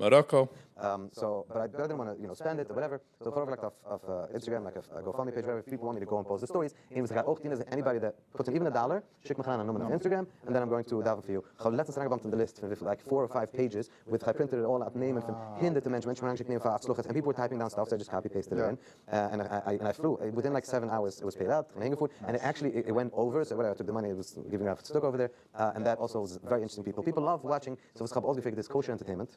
Morocco. Um, so, but I, but I didn't want to, you know, spend it or whatever. So איך האב ארויפגעלייגט אויף, אויף uh, Instagram, like a, a GoFundMe page, whatever. If people want me to go and post the stories, און וואס איך גיי אויך טון איז, anybody that puts in even a dollar, שיק מיך אריין א נאמען אויף Instagram, and then I'm going to daven for you. איך האב לעצטנס אריינגעבאמפט אין די list פון וויפיל, like four or five pages, with I printed it all out, נעמען פון הונדערטער מענטשן, מענטשן האבן אריינגעשיקט נעמען פאר הצלחות, and people were typing down stuff, so I just copy pasted it in. Uh, and I, I, and I flew. Within like seven hours, it was paid out, און אהינגעפארן, and it actually, it, it went over, so whatever, I took the money, it was giving out tzedakah over there, uh, and that also was very interesting people. People love watching, so וואס איך האב אויסגעפיגערט איז kosher entertainment.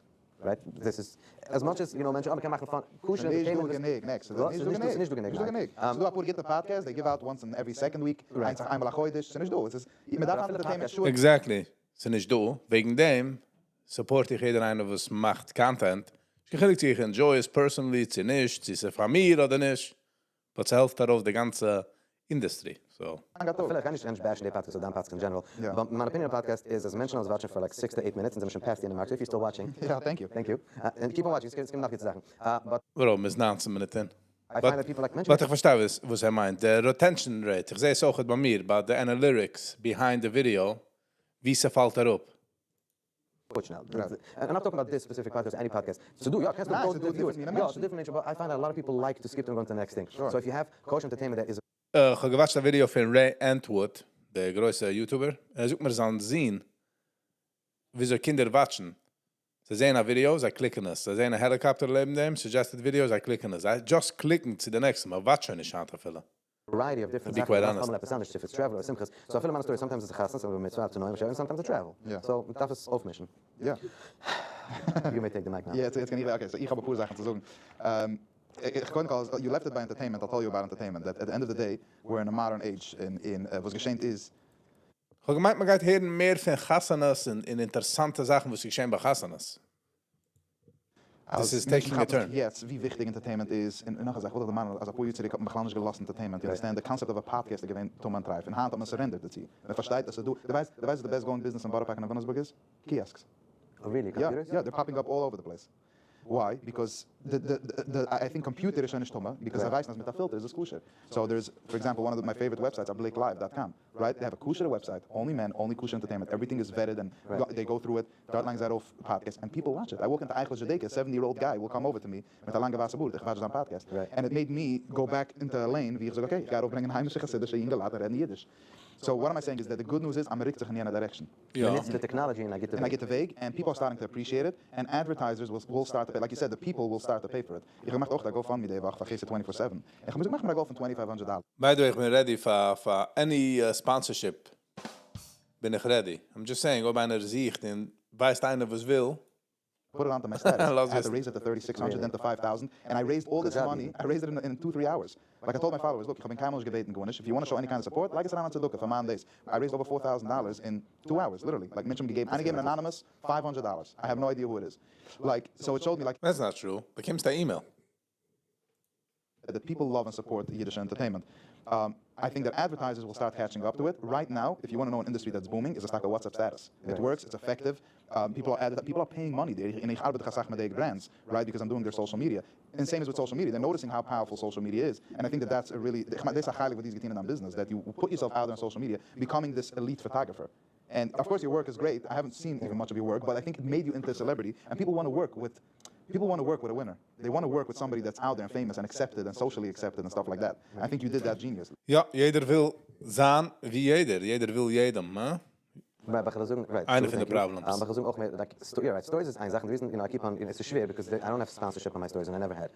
Right? This is as much as you know מענטשן, אה, מ'קען מאכן fun, kosher entertainment. נישט דא גענוג, next. נישט דא גענוג. נישט דא גענוג. נישט דא גענוג. ס'איז דא אפאר גוטע podcasts, they give out once in every second week, איינס איינמאל א חודש, ס'איז נישט דא. עס איז, מ'דארף entertainment שול. Exactly. ס'איז נישט דא. וועגן דעם support איך יעדער איינער וואס מאכט content. נישט קיין חילוק צו איך enjoy עס personally צו נישט, צו ס'איז פאר מיר אדער נישט, but ס'העלפט ארויף די גאנצע industry. So. אפילו איך גיי נישט גיין bashen די podcast אדער דיין podcast in general. But מיין opinion on podcast איז אז מענטשן וואס watchן for like 6 to 8 minutes און זענען שוין past the end mark. So if you're still watching. Yeah, thank you. Thank you. Uh, and keep on watching. עס קומען נאך גוטע זאכן. Uh, but Bro, מ'איז 19 מינוט אין. I find that people like מענטשן. But איך פארשטיי וואס וואס ער מיינט. די retention rate. איך זע עס אויך ביי מיר, ביי די analytics behind the video, ווי ס'פאלט אראפ. שנעל. And I'm not talking about this specific podcast, any podcast. So דו, יא, קענסט דו go to the viewers. Yeah, it's a different nature, but I find that a lot of people like to skip and go to the next thing. So if you have kosher entertainment that is איך האב געwatcht א video פון Ray Antwoord, דער גרויסער YouTuber. ער זאגט מיר זיין זון, וויאזוי קינדער watchן. זיי זעען א video, זיי clickן עס. זיי זעען א helicopter נעבן דעם, suggested video, זיי clickן עס. זיי just clickן צו די next, מען watcht שוין נישט היינט אפילו. variety of different To be quite זאכן. honest. עפעס אנדערש, if it's travel or שמחות. So אפילו מיינע story, sometimes it's a חתונה, sometimes it's a mitzvah, and sometimes it's travel. So מ'דארף עס אויפמישן. You may take the mic now. Yeah, יעצט יעצט קען איך, okay, so איך האב אפאר זאכן צו זאגן. Um, איך קודם כל, you left it by entertainment, I'll tell you about entertainment. That at the end of the day, we're in a modern age, אין, אין, uh, וואס געשעט איז, איך האב געמיינט, מען גייט הערן מער פון חתונות און, און אינטערעסאנטע זאכן, וואס געשען ביי חתונות. This is taking a turn. יעצט, ווי וויכטיג entertainment איז, און נאך א זאך, וואס איך מיין, אז אפאר יאר צוריק האט מען בכלל נישט געלאזט entertainment. You understand? The concept of a podcast איז געווען טמא און טרייף. און היינט האט מען surrendered דערצו. מען פארשטייט, אז דו, דו ווייסט, דו ווייסט, the best going business in Borough Park און Williamsburg איז? Kiosks. Oh, really? Yeah, Computers? yeah, they're popping up all over the place. Why? Because the the the I think computer איז שוין נישט טמא, because זיי ווייסן אז מיט א filter איז עס כשר. So there is, for example, one of my favorite websites are Blick Live dot com, right? They have a כשר'ע website, only men, only kosher entertainment, everything is vetted and they go through it, דארט לייגן זיי ארויף podcasts and people watch it. I walk into Eichler's Judaica, 70 year old guy will come over to me מיט א לאנגע ווייסע בארד, איך watch זיין podcast, and it made me go back into a lane ווי איך זאג okay, איך גיי ארויפברענגען היימישע חסידישע יונגעלייט און רעדן אידיש. So what am I saying is that the good news איז אז מ'רוקט זיך אין יענע direction. מען נוצט די technology אין א גוטע אין א גוטע וועג, and people are starting to appreciate it, and advertisers will start to pay, like you said, the people will start to pay for it. איך האב געמאכט אויך א GoFundMe די וואך פאר חסד twenty four seven, און כ'האב געזאגט מאך מיר א goal פון twenty five hundred dollar. By the way איך בין ready פאר פאר any sponsorship בין איך ready, I'm just saying אויב איינער זוכט און ווייסט איינער וואס וויל. Put it onto my status, לאז I had to וויסן. raise it to thirty six hundred then to five thousand, and I raised all this money, I raised it in two three hours, like I told my followers, look איך האב אים קיינמאל נישט געבעטן גארנישט, if you want show any kind of support, לייג עס אריין א צדקה פאר מיין דאס, I raised over four thousand dollars in two hours, literally, like מענטשן האבן געגעבן, איינער געגעבן anonymous five hundred dollars, I have no idea who it is, like, so it showed me like. That's not true, באקומסט א אימעיל. That people love and support אידישע entertainment. I think that advertisers will start catching up to it. Right now, if you want know an industry that's booming, איז עס טאקע WhatsApp status. It works, it's effective, people are people are paying money there, און איך ארבעט דאך אסאך מיט די brands, right, because I'm doing their social media. און same is with social media, they're noticing how powerful social media is, and I think that that's a really, איך מיין דאס איז א חלק וואס דו האסט געטון אין דיין ביזנעס, that you put yourself out there on social media, becoming this elite photographer. And of course your work is great, I haven't seen even much of your work, but I think it made you into a celebrity, and people want to work with, people want to work with a winner. They want to work with somebody that's out there and famous and accepted and socially accepted and stuff like that. I think you did that genius. יא, יעדער וויל זיין ווי יעדער, יעדער וויל יעדעם, הא? Right, but איך וועל זאגן, right, איינע פון די problems. But איך וועל זאגן אויך מער, like, yeah, right, stories איז איין זאך, און די reason, you know, I keep on, עס איז שווער, because I don't have sponsorship on my stories and I never had.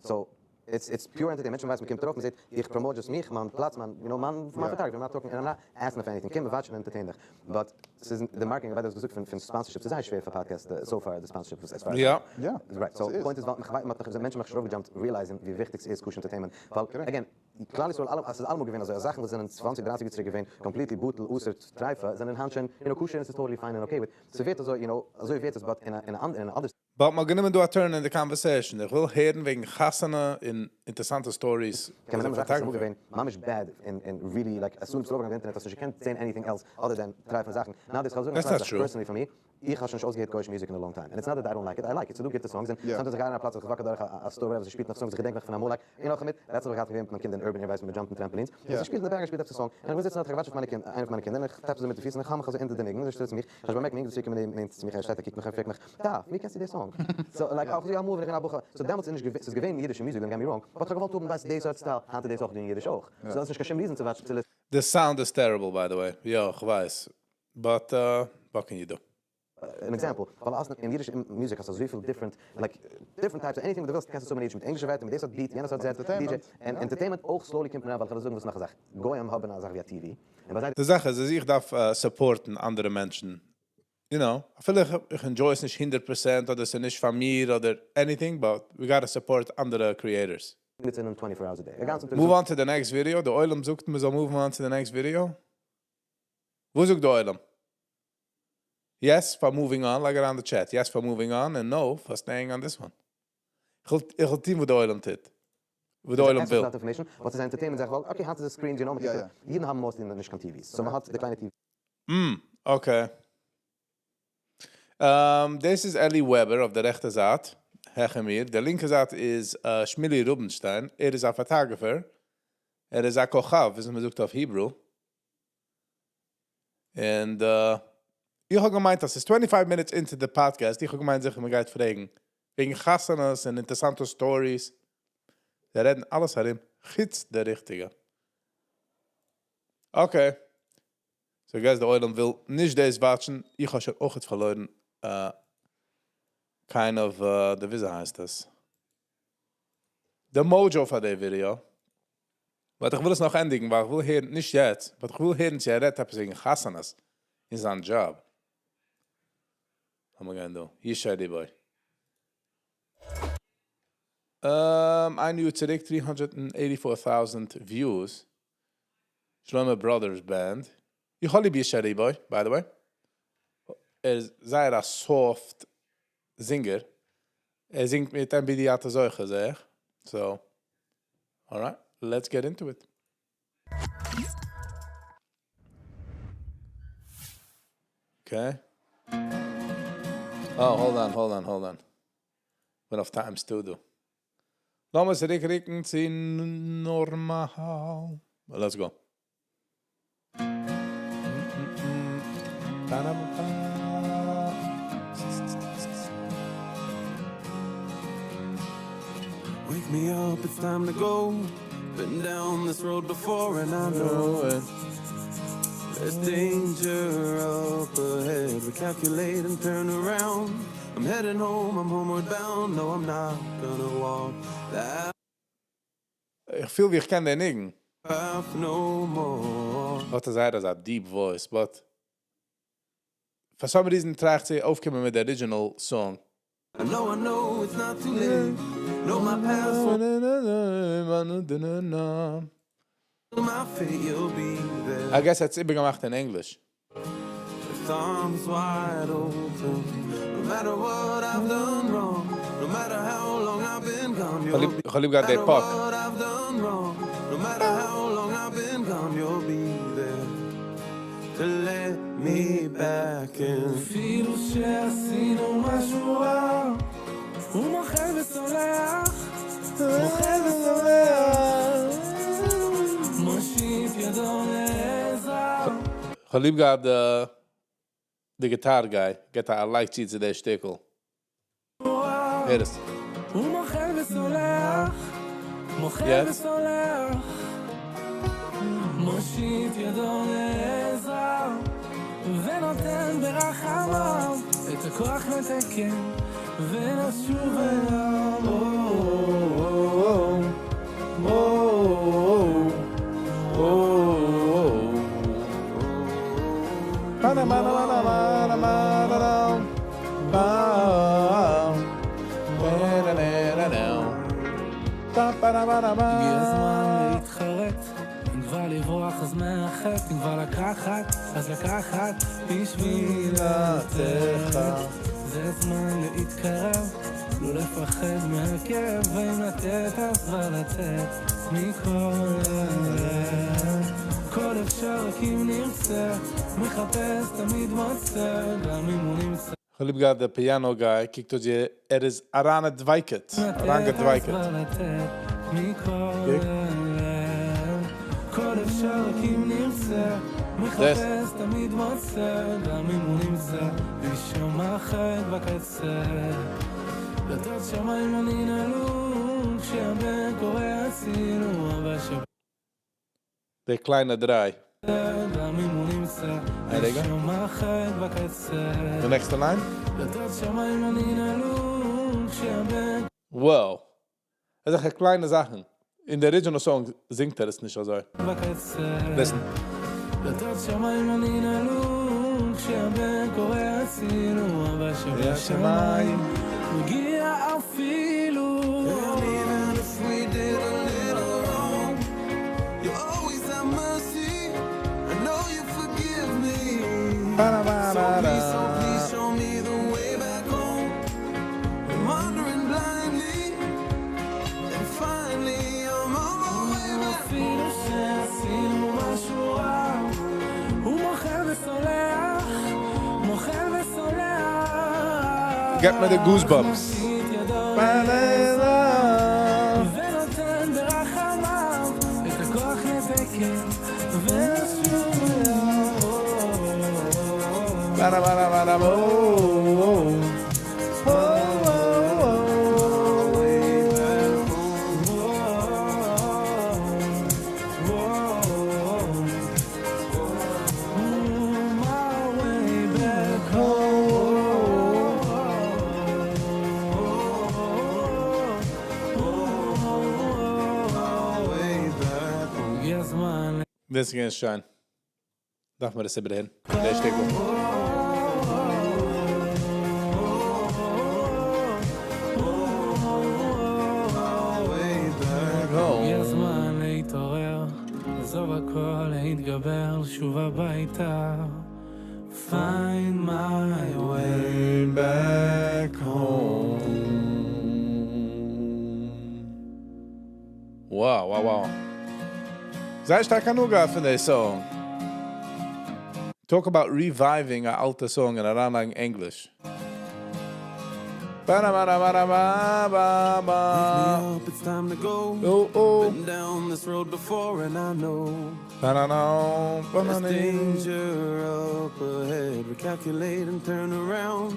So, it's it's pure entertainment, מענטשן ווייסן מ'קומט ארויף מ'זעט איך promote just מיך, מיין פלאץ, מיין, you know, מיין מיין photography, I'm not talking, and I'm not asking for anything, קום watch און entertain דיך, but ס'איז די marketing, ווייל דו האסט געזאגט פון פון sponsorship, ס'איז זייער שווער פאר podcast so far די sponsorship וואס as far as right, so point איז ווייל מ'כווייט מ'האט נאך מענטשן האבן נאך נישט ארויפגעדזשאמפט realize ן ווי וויכטיג ס'איז kosher entertainment, ווייל again כלל ישראל אלע ס'איז אלעמאל געווען אזוי אז זאכן וואס זענען צוואנציג דרייסיג יאר צוריק געווען completely בטל אסור טריפה זענען היינט שוין you know כשר און ס'איז totally fine און okay with, ס'ווערט אזוי you know אזוי ווערט עס but אין א אין א אנדערע But מ'האט גענומען דא א turn אין די conversation, איך וויל הערן וועגן חתונה און אינטערסאנטע stories קען מען איז א נעמען זאכן וואס איז אמאל photographer. געווען ממש bad און און really like as soon as ארויפגעגאנגען אויף די אינטערנעט האסטו נישט געקענט זעהן anything else other than טרייפענע זאכן, now דאס כ'וועל זאגן א That's קליינע not זאך true. Personally for me, איך האב שוין נישט אויסגעהערט גוי'אישע music אין א long time, and it's not that I don't like it, I like it, ס'דא גוטע songs, און sometimes איך גיי אריין א פלאץ איך walk אדורך א store whatever ס'שפילט נאך songs איך געדענק נאך פון אמאל like you know כ'מיט לעצטנס האב איך געהאט געווען מיט מיין קינד אין Urban איר ווייסט מיט jump ן trampolines, און ס'שפילט אין די background שפילט עפעס א song, און איך בין זיצן דארט איך watch אויף מיינע קינד איינע פון מיינע קינדער און איך tap אזוי מיט די פיס און איך האב מיך אזוי אונטער די ניגון אזוי שטיל צו מיך, איך האב נישט באמערקט מיין אינגל איז צוגעקומען נענטער צו מיך ער שטייט ער קוקט מיך און פרעגט מיך, טא, ווי קענסטו די song? So like אויך ווי אמאל ווען איך בין א בחור, so דעמאלטס איז נישט געווען, ס'איז געווען אידישע music don't get me wrong, but כ'האב געוואלט האבן ווייסט די סארט style, היינט איז דאס אויך דא אין אידיש אויך, so דאס איז נישט קיין שום reason צו watch ן צו listen. די sound איז terrible by the way, יא כ'ווייס, but what can you do. An example, ווייל אז אין אידישע music האסטו אזויפיל different, like different types, anything וואס דו ווילסט קענסטו עס האבן אין אידיש מיט ענגלישע ווערטער, מיט די סארט beat, יענע סארט זעץ, DJ, און entertainment אויך slowly קומט מען אריין, ווייל כ'וועל דיר זאגן וואס נאך א זאך, גוים האבן א זאך ווי א TV, און ביי זיי. די זאך איז אז איך דארף support ן אנדערע מענטשן, you know, אפילו איך enjoy עס נישט הונדערט פראצענט אדער ס'איז נישט פאר מיר אדער anything but we gotta support אנדערע creators. נוצן אים twenty four hours a day, א גאנצן טאג. Move on to the next video, די עולם זאגט מ'זאל move ן on to the next video? וואס זאגט די עולם? Yes פאר moving on, לייג אריין די chat, yes פאר moving on און no פאר staying on this one. איך וויל טון וואס די עולם טוט. וואס די עולם וויל. וואס איז entertainment זאך ווייל okay היינט איז עס screens you know מ'קוקט אידן האבן mostly נישט קיין TVs so מ'האט די קליינע TV. מ, okay. דאס איז אלי וועבער אויף די רעכטע זייט, העכער מיר. די לינקע זייט איז שמילי רובינשטיין, ער איז א photographer, ער איז א כוכב וויאזוי מ'זאגט אויף Hebrew. און איך האב געמיינט אז ס'איז twenty five minutes into the podcast, איך האב געמיינט זיכער מ'גייט פרעגן וועגן חתונות און אינטערסאנטע stories, זיי רעדן אלעס ארום חוץ די ריכטיגע. Okay, so guys די עולם וויל נישט דאס watch ן, איך האב שוין אויכעט פארלוירן kind of די וויאזוי הייסט עס? די mojo פאר די video. But איך וויל עס נאך ענדיגן ווייל איך וויל הערן, נישט יעצט, but איך וויל הערן צו ער רעדט עפעס וועגן חתונות אין זיין דזשאב. לאמיר גיין דא, ישי ריבוי. איין יאר צוריק three hundred and eighty four thousand views, שלמה Brothers Band, איך האב ליב ישי ריבוי by the way, ער איז זייער א soft זינגער, ער זינגט מיט MBD אתה זוכה זעה איך, so alright let's get into it. Okay. אה hold on hold on hold on. בין אויף times 2 דא. לאמיר צוריק רוקן צו נארמאל. Let's go. Wake me up, it's time to go. Been down this road before and I know it. There's danger up ahead. We calculate and turn around. I'm heading home, I'm homeward bound. No, I'm not gonna walk that איך פיל ווי איך קען דעם ניגון. path no more. האט ער זייער אזא deep voice, but for some reason try איך צו אויפקומען מיט די original song. I know, I know it's not too late. Know my past won't my fate, you'll be there. I guess האט עס איבערגעמאכט אין English. With arms wide open. No matter what I've done wrong, no matter how long I've been gone, you'll be. איך האב ליב געהאט די No matter פאק. what I've done wrong, no matter how long I've been gone, you'll be there to let me back in. אפילו שעשינו משהו רע, הוא מוחל וסולח, מוחל וסולח, מושיט ידו לעזרה. איך האב ליב געהאט די guitar guy, געט א לייק צו צו דער שטיקל. הער עס. הוא מוחל וסולח, מוחל וסולח, מושיט ידו לעזרה, ונותן ברחמיו את הכוח לתקן, ונשוב אליו. או, או, או, או, או. Ba-da, ba-da, ba-da, ba-da, ba-da, ba. Ba-da-da-da-da. Ba-ba-da, ba-da, ba. הגיע הזמן להתחרט, אם כבר לברוח אז מהחטא, אם כבר לקחת, אז לקחת בשביל לתת. זה זמן להתקרב, לא לפחד מהכאב, ואם לתת אז כבר לתת מכל הלב. הכל אפשר רק אם נרצה, מחפש תמיד מוצא, גם אם הוא נמצא. איך האב ליב געהאט דער piano guy, קוקט אויס ווי ער איז אריינגעדבק'עט. אריינגעדבק'עט. אז כבר לתת מכל הלב. הכל אפשר רק אם נרצה, מחפש תמיד מוצא, גם אם הוא נמצא בשום אחר בקצה. דלתות שמיים לא ננעלו, כשהבן קורא הצילו, אבל ש... דער קליינע דריי. גם אם הוא נמצא רגע. בשום אחר בקצה. The next line? דלתות שמיים לא ננעלו, כשהבן Wow. דאס איז א קליינע זאכן. אין די original song זינגט ער עס נישט אזוי. בקצה. Listen. דלתות שמיים לא ננעלו, כשהבן קורא הצילו, אבל שבשמיים מגיע אפילו. And even if we did a little wrong, you always have mercy. I know you forgive me. So please, so please show me the way back home. I'm wandering blindly, and finally I'm on my way back אפילו שעשינו משהו רע, הוא מוחל וסולח, מוחל וסולח. Get me the goosebumps. מושיט ידו לעזרה, ונותן ברחמיו את הכוח לתקן, ונשוב אליו. Ba-da, ba-da, ba-da, oh, oh. Oh, oh, oh. My way back home. Way back home. הגיע הזמן דאס איז שיין. דארף מען דאס איבערהערן? דער שטיקל. Way back הגיע הזמן להתעורר, לעזוב הכל, להתגבר, לשוב הביתה. Find my way back home. Wow, wow, wow. זייער שטארק הנאה געהאט פון די song. Talk about reviving א אלטע song און אריינלייגן English. Ba-da-ba-da-ba-da-ba-ba. Wake me up, it's time to go. Oh, oh. Been down this road before and I know Ba-da-da, there's ba-da-da. danger up ahead. Recalculate and turn around.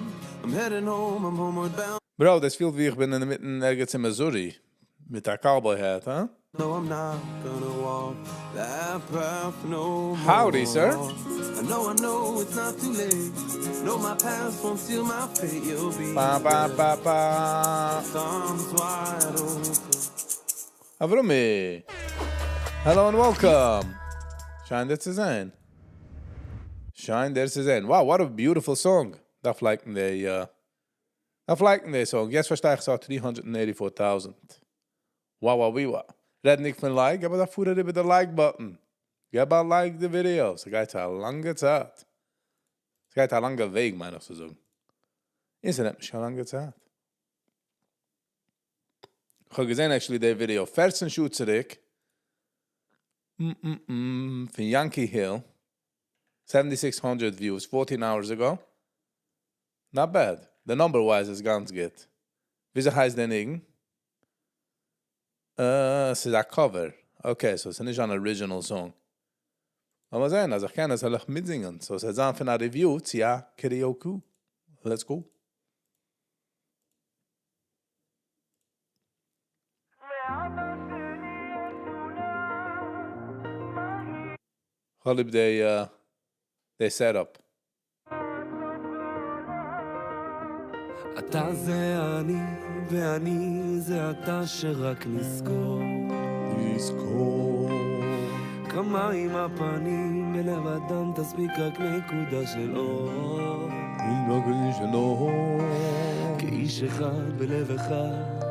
I'm heading home, I'm homeward bound. Bro, דאס פילט ווי איך בין אינמיטן ערגעץ אין Missouri. מיט א cowboy hat, huh? No, I'm not gonna walk that path no more. Howdy, sir. I know it's not too late. No, my past won't seal my fate. You'll be Ba, ba, ba, ba. with arms wide open. Avrumi. Hello and welcome. שיין דיר צו זען. שיין דיר צו זען. Wow, what a beautiful song. דארף like ן די, דארף like ן די song. יעצט פארשטיי איך ס'האט 384,000. Wow, wow, wow, wow. רעד נישט פון like, אבער דא פאר איבער די like button. געב א like די video. ס'גייט א לאנגע צייט. ס'גייט א לאנגע וועג, מיין איך צו זאגן. אינטערנעט נישט א לאנגע צייט. איך האב געזען actually די video 14 שעה צוריק. פון Yankee Hill. 7600 views 14 hours ago. Not bad. The number wise איז גאנץ גוט. וויאזוי הייסט דער ניגון? ס'איז א cover. Okay, so ס'איז נישט אן original song. אבער זען, אז איך קען עס, וועל איך מיטזינגען. So, ס'וועט זיין פון א review צו א karaoke. Let's go. כ'האב ליב די setup. אתה זה אני ואני זה אתה שרק נזכור נזכור כמה עם הפנים בלב אדם תספיק רק נקודה של אור נקודה של אור כאיש אחד בלב אחד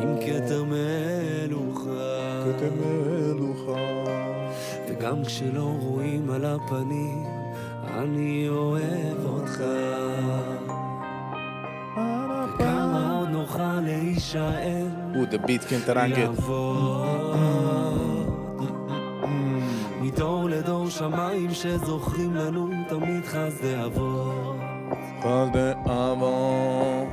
עם כתר מלוכה כתר מלוכה וגם כשלא רואים על הפנים אני אוהב אותך וכמה עוד נוכל להישאר Oh, the beat קומט אריין גוט. מדור לדור שמיים שזוכרים לנו תמיד חסדי אבות חסדי אבות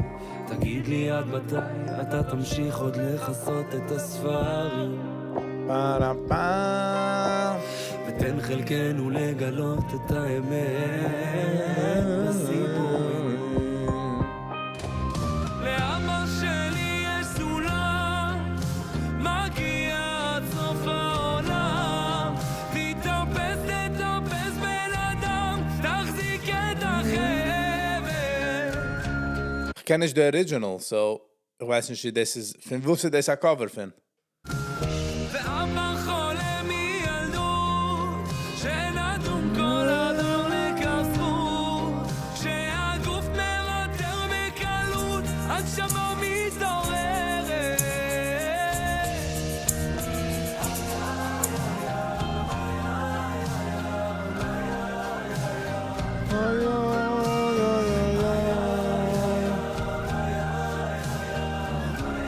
תגיד לי עד מתי אתה תמשיך עוד לכסות את הספרים פרה פה ותן חלקנו לגלות את האמת בסיפורים לאבא שלי יש סולם מגיע עד סוף העולם תתאפס, תתאפס בן אדם תחזיק את החבל איך קען נישט די original, so איך ווייס נישט, דאס איז, פון וואו איז דאס א cover פון? ואבא חולם מילדות שנדון כל אדם לכף זכות כשהגוף מוותר בקלות הנשמה מתעוררת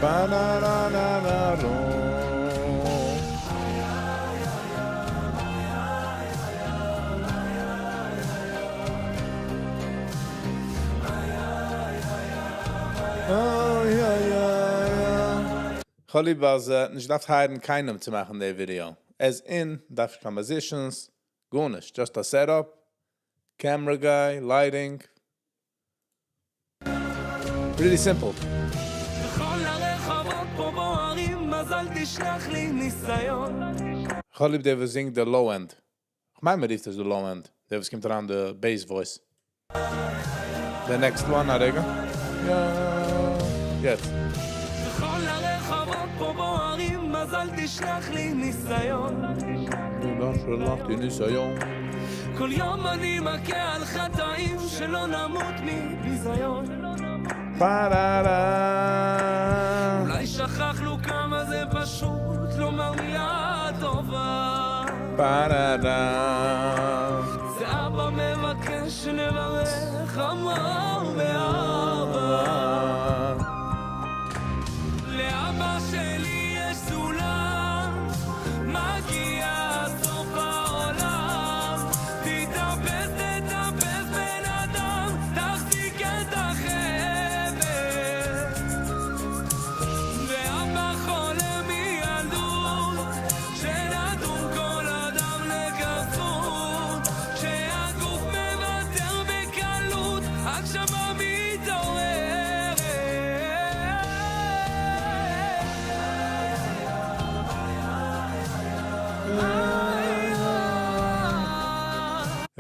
Ba-na-na-na-na-ro. Oh, yeah, yeah, yeah. כ'האב ליב אז נישט דארף hire ן קיינעם צו מאכן די video. As in, דארף נישט קיין musicians, גארנישט. Just a setup, camera guy, lighting. Really simple. וכל הרחובות פה בוערים אז אל תשלח לי ניסיון כ'האב ליב דער וואס זינגט the low end. איך מיין, מען רופט עס the low end. דער וואס קומט אריין the bass voice. The next one, א רגע. יא, יעצט. וכל הרחובות פה בוערים אז אל תשלח לי ניסיון לא שלחתי ניסיון. כל יום אני מכה על חטאים שלא נמות מביזיון פארארא. אולי שכחנו כמה זה פשוט לומר מילה טובה פארארא. זה אבא מבקש שנברך אמר באהבה לאבא שלי יש סולם מגיע סוף העולם תתאפס, תתאפס בן אדם תחזיק את החבל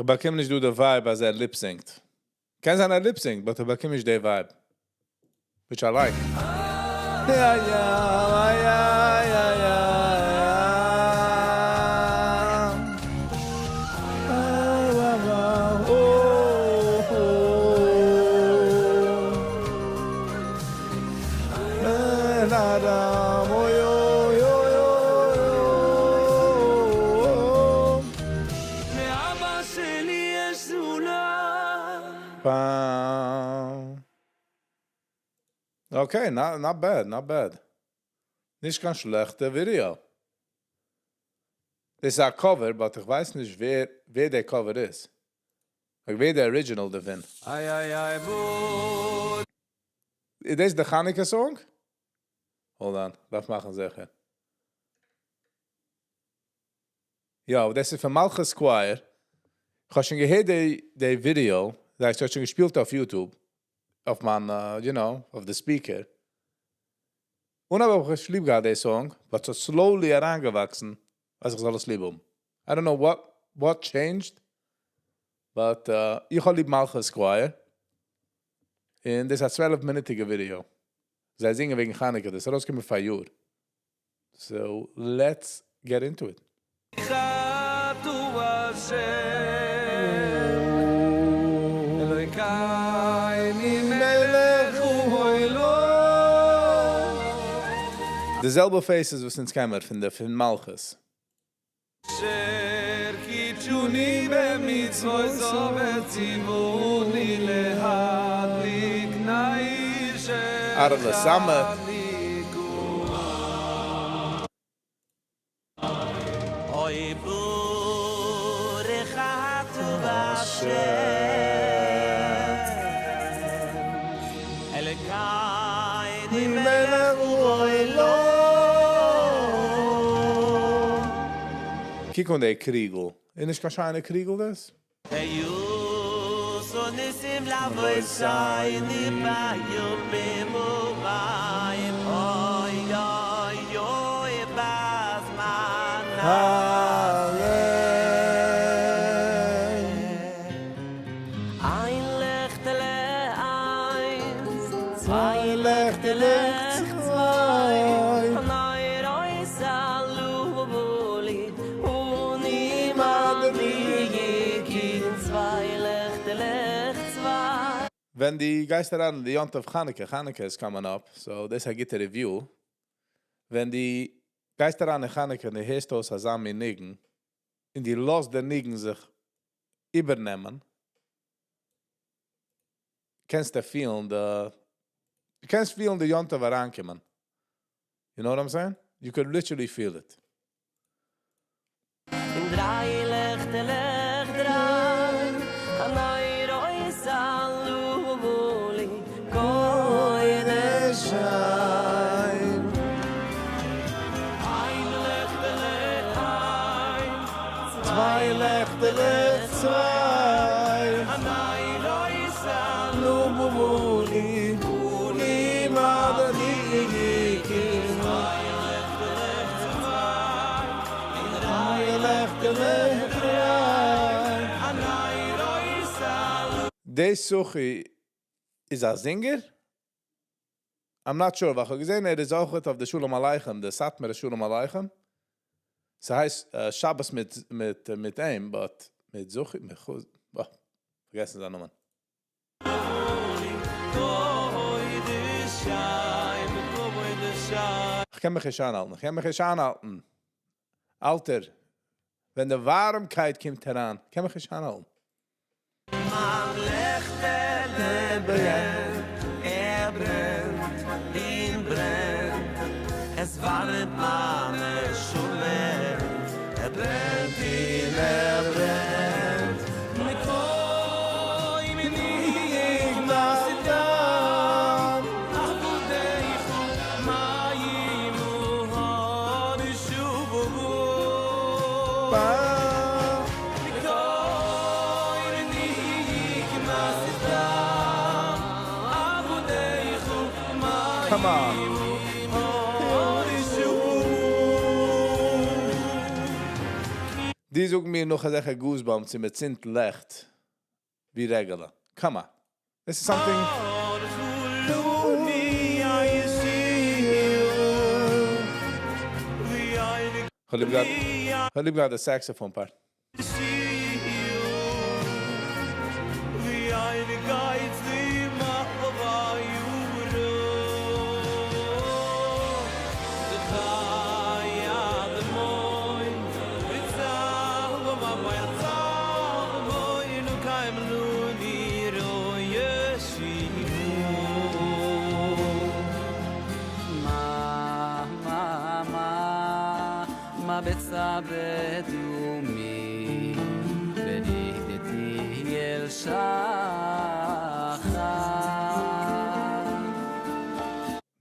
איך באקום נישט דא די vibe אז ער lip-synced. קען זיין ער lip-synced, but איך באקום נישט די vibe. Which I like. יא יא יא יא יא Okay, not bad, not bad. נישט קיין שלעכטע ווידעא. דאס איז א cover, but איך ווייס נישט ווער ווער דער cover איז. Like ווער דער original דערפון. איי איי איי בו. איז דאס די חנוכה song? Hold on, דארף מאכן זיכער. יא, דאס איז פון מלכות Choir. איך האב שוין געהערט די די ווידעא, דאס האט שוין געשפילט אויף YouTube, אויף מיין, אויף די speaker. און אבער איך האב ליב געהאט די song, but ס'האט slowly אריינגעוואקסן, אז איך זאל עס ליב האבן. I don't know what changed, but איך האב ליב מלכות Choir. און דאס איז א 12-מינוטיגע ווידעא. זיי זינגען וועגן חנוכה, דאס איז ארויסגעקומען פאראיאר. So let's get into it. חטאו השם אלוקינו מלך העולם. די זעלבע faces וואס אונז קענען פון די פון מלכות. אשר קידשוני במצוותיו וציווני להדליק נר של אהרן סאמעט. חנוכה. אוי ברוך אתה השם אלוקינו מלך העולם. קוק אן די קריגל. איז נישט קיין שיינע קריגל דאס? היו ניסים לאבותינו בימים ההם אוי אוי אוי בזמן הזה. איין לעכטעלע איינס, צוויי לעכטעלעך צוויי, נר אויס אלולי, אוני מדליקים, צוויי לעכטעלעך צוויי. ווען דו גייסט אריין אין די יום טוב חנוכה, חנוכה is coming up, so דאס איז א גוטע review. ווען דו גייסט אריין אין חנוכה און דו הערסט אויס אזא מין ניגון, און דו לאזט דער ניגון זיך איבערנעמען, קענסטו feel ן די, דו קענסט feel ן די יום טוב אריינקומען. You know what I'm saying? You could literally feel it. אין דריי לעכטעלעך דריי, הנר אויס אלולי, קודש שיין. איין לעכטעלע איינס, צוויי לעכטעלעך צוויי, הנר אויס אלולי, אוני מדליקים. צוויי לעכטעלעך צוויי, אין דריי לעכטעלעך דריי. הנר אויס אלולי. דער סוחי איז א singer? I'm not sure, ווייל איך האב געזען, ער איז אויך אויף די שלום עליכם, די סאטמארער שלום עליכם. ס'הייסט שבת מיט אים, but מיט זוכי, מיט חוז, boah, פארגעסן זיין נאמען. קודש שיין, קודש שיין. איך קען מיך נישט איינהאלטן, איך קען מיך נישט איינהאלטן. אלטער, ווען די ווארעמקייט קומט אריין, קען מיך נישט איינהאלטן. מיין לעכטעלע ברענט, ער ברענט, און ברענט. עס ווארעמט מיין נשמה, ער ברענט און ער ברענט. מקום נגנז דם, עבדיך מים הרשובו. מקום נגנז דם, עבדיך מים Come on. הרשובו. די זאגן מיר נאך אזעלכע goosebumps צו מ'צינדט לעכט ווי regular. Come on. This is something. כ'האב ליב געהאט, כ'האב ליב געהאט די saxophone part.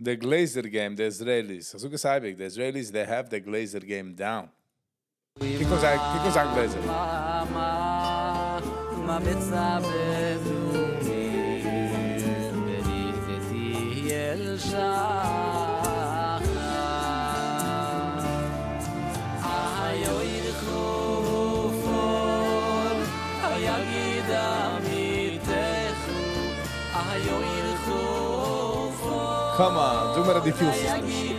די גלעזער game, די Israelis, איך זאג עס אייביג, די Israelis they have די גלעזער game down. קוק אן זיי, קוק אן זיין גלעזער. Come on, זאג מיר אז דו פילסט עס נישט.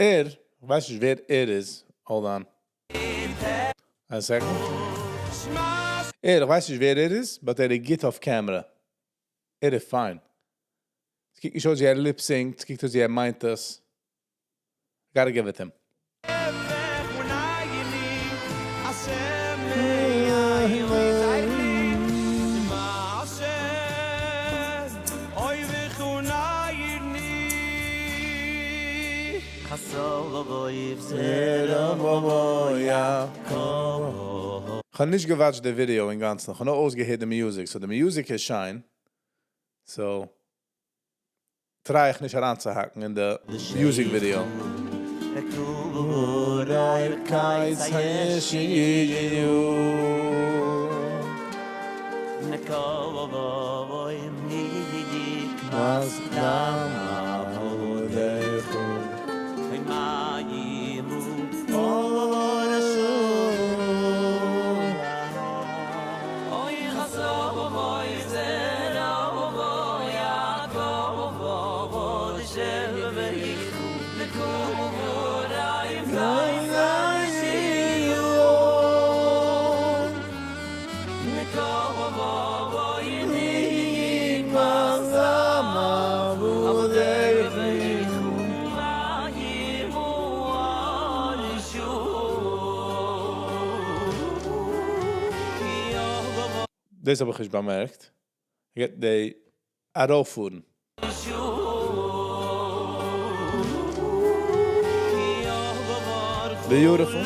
ער, כ'ווייס נישט ווער ער איז, hold on a second. ער, כ'ווייס נישט ווער ער איז, but ער איז גוט אויף camera. ער איז פיין. עס קוקט נישט אויס ווי ער lip sync ט, עס קוקט אויס ווי ער מיינט עס. Gotta give it him. כ'האב נישט גע watch ט די ווידעא אינגאנצן, כ'האב נאר אויסגעהערט די music, so די music איז שיין, so try איך נישט אריינצוהאקן אין די music video. דאס האב איך נישט באמערקט. די ארויפפארן. Beautiful.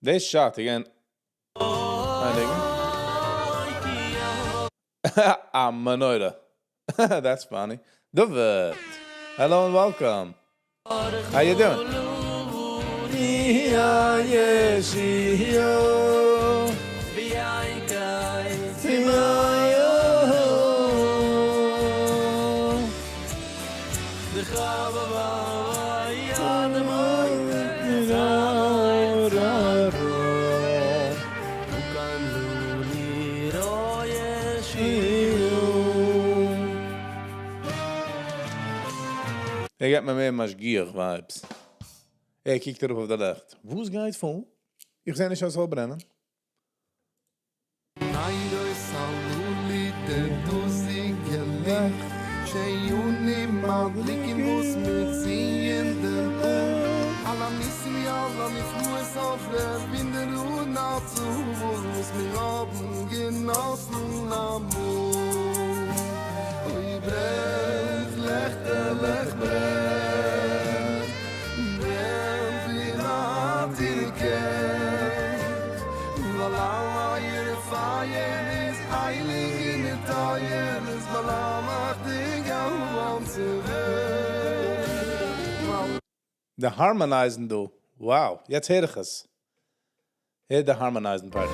This shot again. A menorah. That's funny. David. Hello and welcome. How you doing? ער געבט מיר מער משגיח vibes. ער קוקט אראפ אויף די לעכט. וואס גייט פאר? איך זע נישט אז עס זאל ברענען. די harmonizing דא, wow, יעצט הער איך עס. הער די harmonizing part.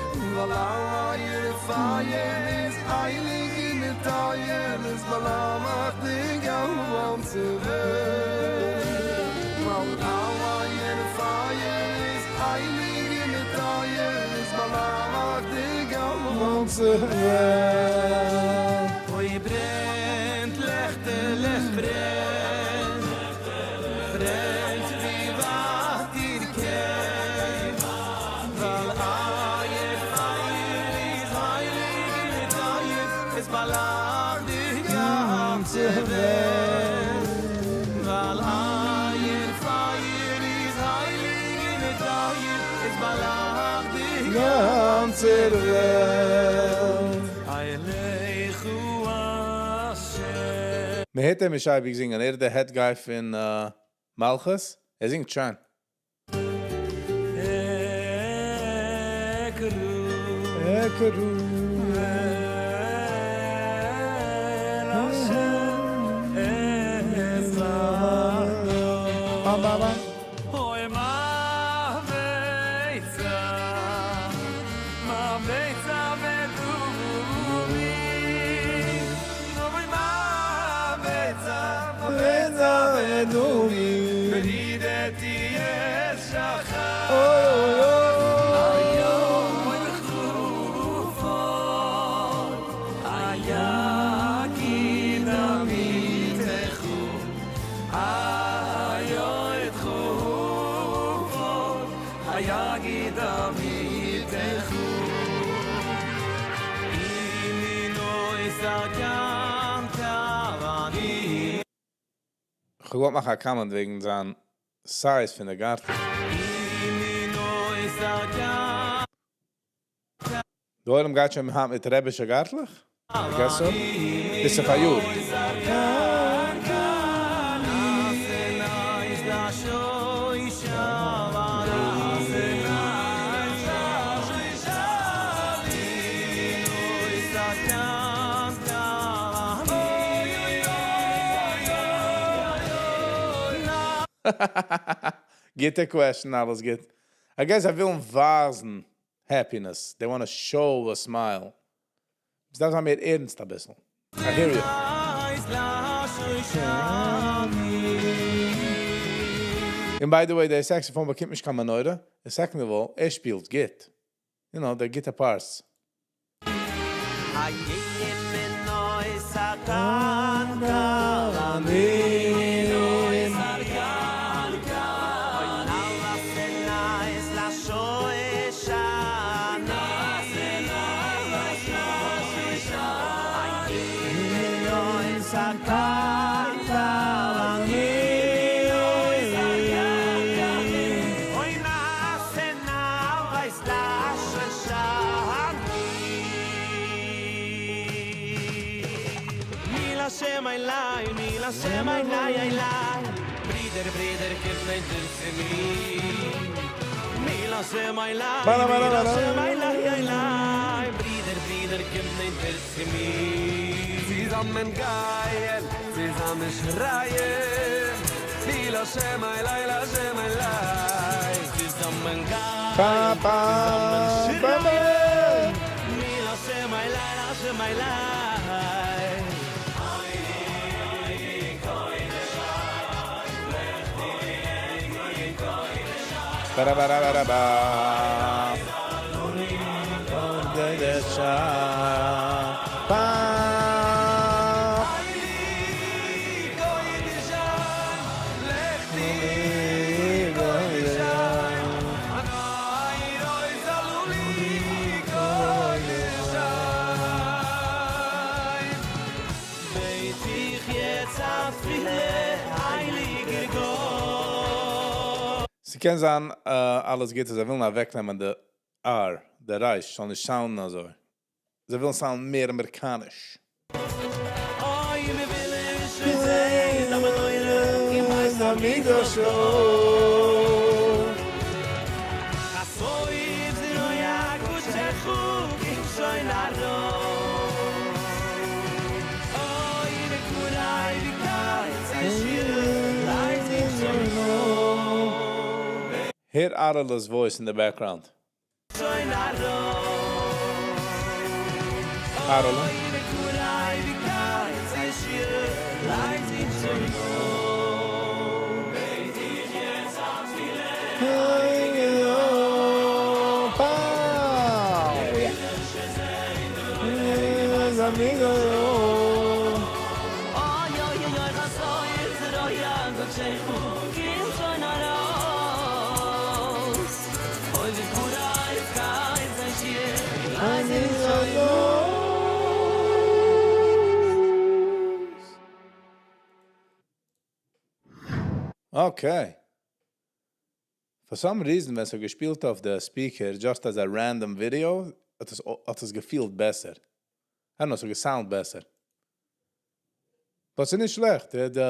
מען הערט אים נישט אייביג זינגען, ער איז דער head guy פון מלכות, ער זינגט שיין. כ'וואלט מאכן א comment וועגן זיין size פון די גארטל. די עולם גייט שוין היינט מיט רעבישע גארטלעך? I guess so. ביז צו פאריאר. גוטע question, אלעס גוט. I guess זיי ווילן ווייזן happiness. They want to show a smile. עס דארף זיין מער ערנסט אביסל. I hear you. און by the way, דער saxophone באקומט נישט קיין מנורה. און second of all, ער שפילט גוט. You know, דער גוטע parts. ס'קען זיין אלעס גוט אז זיי ווילן אוועקנעמען די R, די רייש זאל נישט sound ן אזוי. זיי ווילן sound ן מער אמעריקאניש. הער אראלע'ס voice אין די background. אראלע. Okay. For some reason ווען ס'האט געשפילט אויף די speaker just as a random video האט עס האט עס געפילט בעסער. I don't know, ס'האט גע sound בעסער. But ס'איז נישט שלעכט. די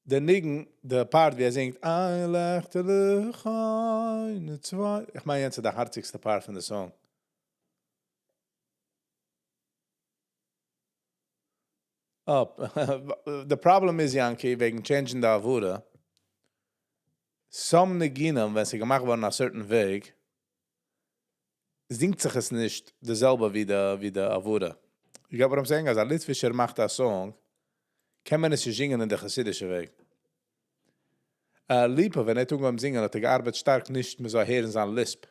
די ניגון, די part ווי ער זינגט איין לעכטעלע איינע צוויי, איך מיין יענץ איז די הארציגסטע part פון די song. די פראבלעם איז יענקי וועגן change ן די הברה, some ניגונים ווען ס'איז געמאכט געווארן א certain וועג, זינגט זיך עס נישט די זעלבע ווי די ווי די הברה. You get what I'm saying? אז א ליטווישער מאכט א song, קען מען עס נישט זינגען אין די חסידישע וועג. ליפא ווען ער האט אנגעהויבן זינגען האט ער געארבעט שטארק נישט מען זאל הערן זיין lisp.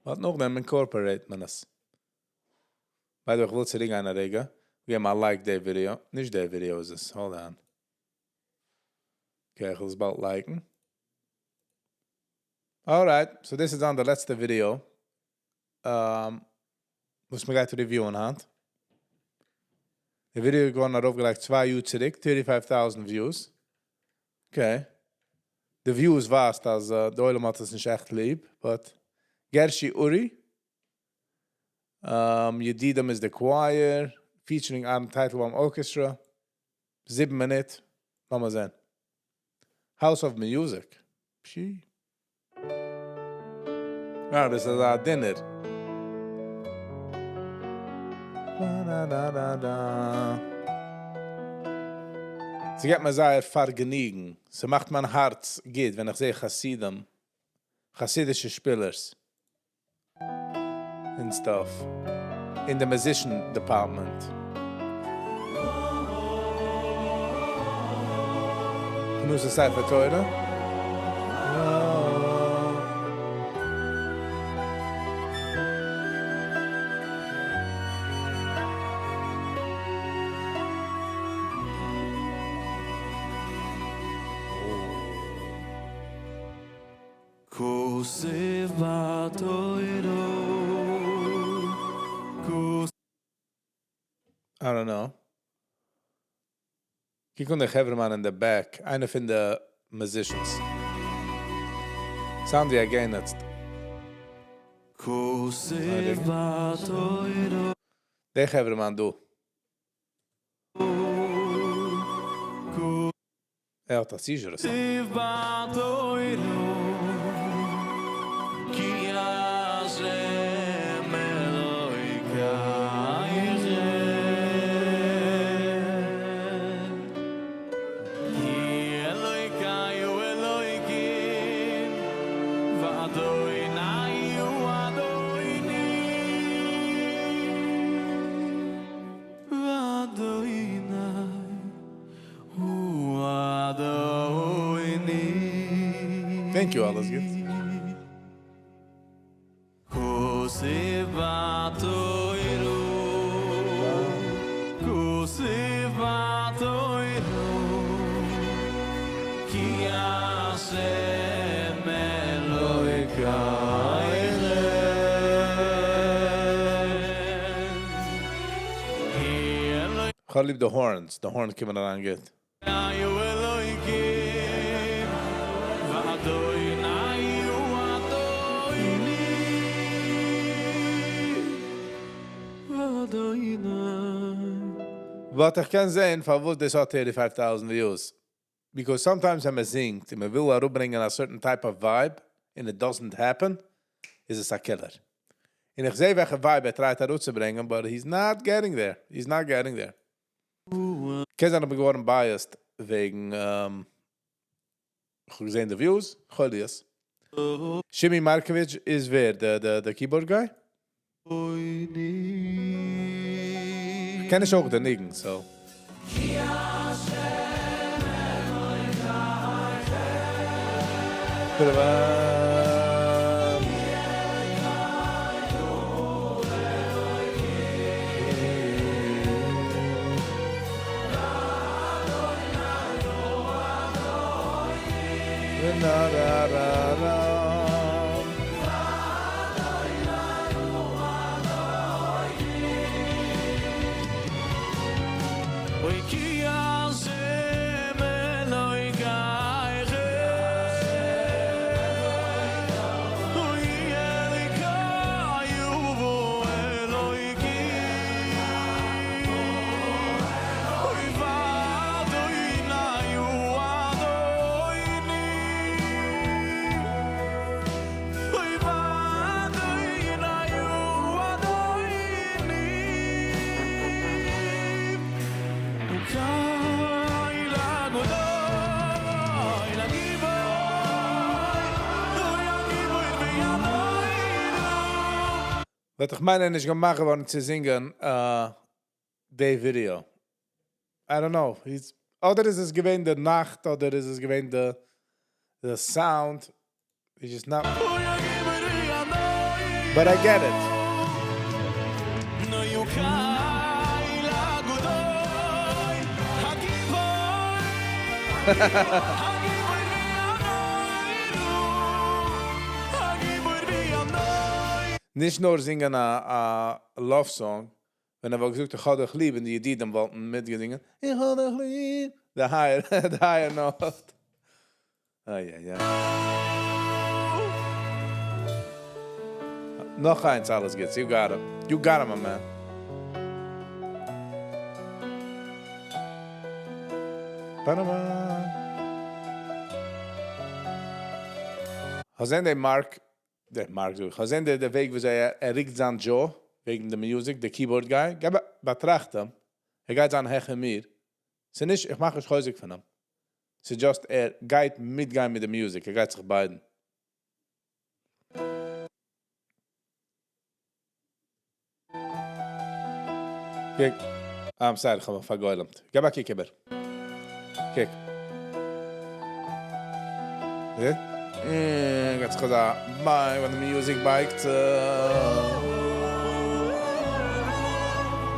But נאכדעם incorporate מען עס. By the way, איך וויל צוריק גיין א רגע, געבן א like די ווידעא, נישט די ווידעא איז עס, hold on. Okay, איך וועל עס באלד like ן. Alright, so דאס איז דאן די לעצטע ווידעא וואס מען גייט review ען היינט. די ווידעא איז געווארן ארויפגעלייגט 2 יאר צוריק, 35,000 views. Okay. די views ווייזט אז די עולם האט עס נישט עכט ליב, but גערשי אורי, ידידים איז די choir, featuring אהרן טייטלבוים Orchestra, 7 מינוט, לאמיר זען. House of Music. פשי. אה, דאס איז א dinner. דא דא דא דא. ס'געט מיר זייער פארגעניגן. ס'מאכט מיין הארץ גוט ווען איך זע חסידים, חסידישע שפילערס. און stuff. אין די musician department. הכנסת ספר תורה. כתוב בתורה I don't know. קוק אן דער חברה'מאן אין די back, איינער פון די musicians. Sound ווי א גענעצט. כתוב בתורה דער חברה'מאן דא. ער האט א seizure. כתוב בתורה כי השם אלוקיכם כי אלוקי הוא אלוקים ואדוני הוא אדוני ואדוני הוא אדוני. Thank you, אלעס גוט. כתוב בתורה כתוב בתורה כי השם אלוקיכם כי אלוקיכם. כ'האב ליב די horns, די horns קומען אריין גוט. But איך קען זען פארוואס דאס האט 35,000 views. Because sometimes ווען מען זינגט און מען וויל אראפברענגען א certain type of vibe and it doesn't happen, איז עס א killer. און איך זע וועלכע vibe ער try ט אראפצוברענגען, but he's not getting there. He's not getting there. קען זיין איך בין געווארן biased וועגן איך האב געזען די views, חוליות. Shimi Markovich איז ווער? די די די keyboard guy? איך קען נישט אויך די ניגון, so. But איך מיין ער איז נישט געמאכט געווארן צו זינגען די video. I don't know. He's אדער איז עס געווען די נאכט אדער איז עס געווען די the sound. He's just not. But I get it. נישט נאר זינגען א א love song, ווען ער וואלט געזאגט איך האב דיך ליב און די ידידים וואלטן מיטגעזינגען איך האב דיך ליב, די higher די higher note. איי איי איי. נאך איינס אלעס גוטס, you got it, you got it my man. פאנאמא. האסט זען די מארק, די מארק זאג איך, האסט זען די די וועג וויאזוי ער ריקט זיין jaw וועגן די music, די keyboard guy, גיי באטראכט אים, ער גייט זיין העכער מיר, ס'איז נישט, איך מאך נישט חוזק פון אים, ס'איז just ער גייט מיטגיין מיט די music, ער גייט זיך ביידן. קוק. I'm sorry, איך האב מיך פארגוילעמט. געב א קוק איבער. קוק. זעט? גייט זיך אזא ביי ווען די music בייגט זיך.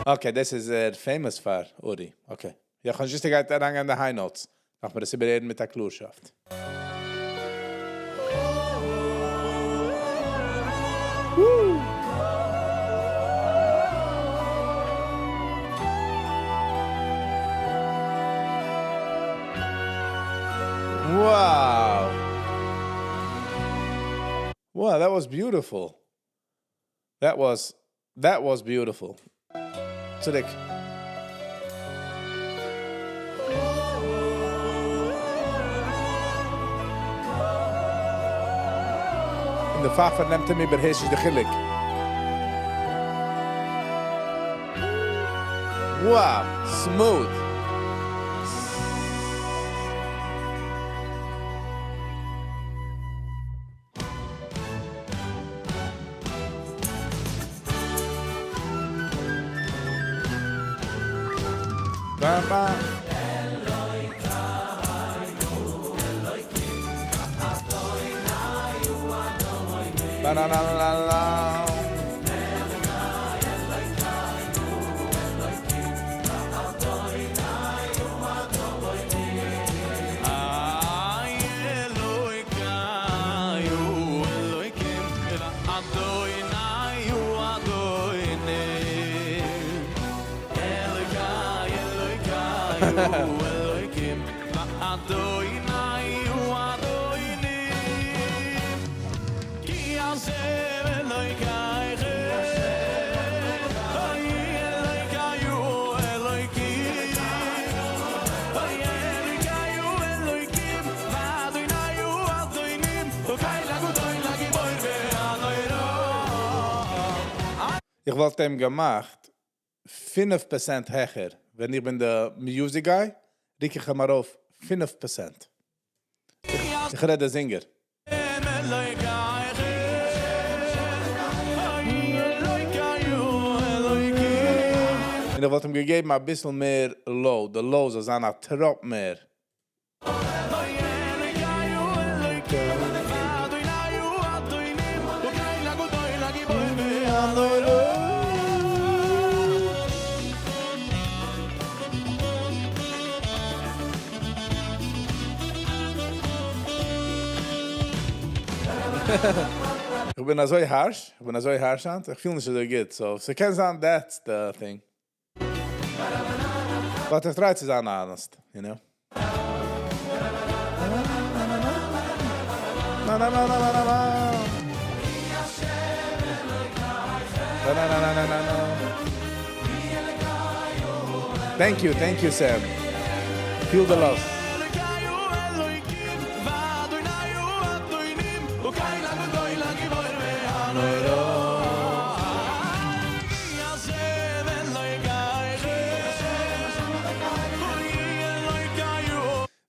Okay, דאס איז ער famous פאר, אורי. Okay. יא, כ'האב נישט געוואוסט ער גייט אריינגיין אין די high notes. דארף מען עס איבערהערן מיט א קלארשאפט. Wow! Wow, that was beautiful. That was, that was beautiful. צוריק. און די פייפער נעמט אים איבער הערשט נישט די חילוק. Wow! Smooth! איך וואלט אים געמאכט פינף percent העכער, ווען איך בין די music guy, ריק איך אים ארויף פינף percent. איך רעד די singer. און איך וואלט אים געגעבן אביסל מער low, די low זאל זיין א טראפ מער. איך בין אזוי harsh, איך בין אזוי harsh היינט, איך פיל נישט אזוי גוט, so ס'קען זיין that's the thing. But איך try צו זיין honest, you know. Thank you, thank you Sam. Feel the love.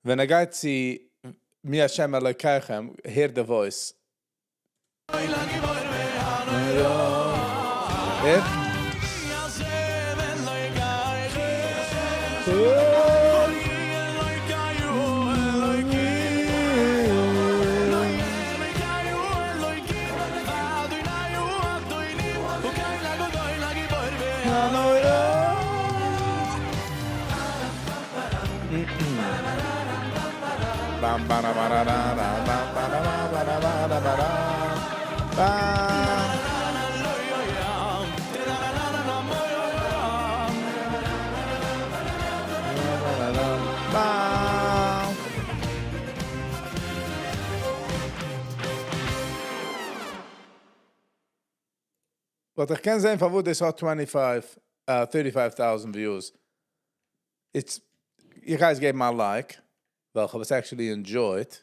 ווען ער גייט צו מי השם אלוקיכם, הער די voice. הער. But איך קען זען פארוואס דאס האט twenty five, thirty five thousand views. It's, איך גיי עס געבן א like, ווייל כ'האב עס actually enjoyed.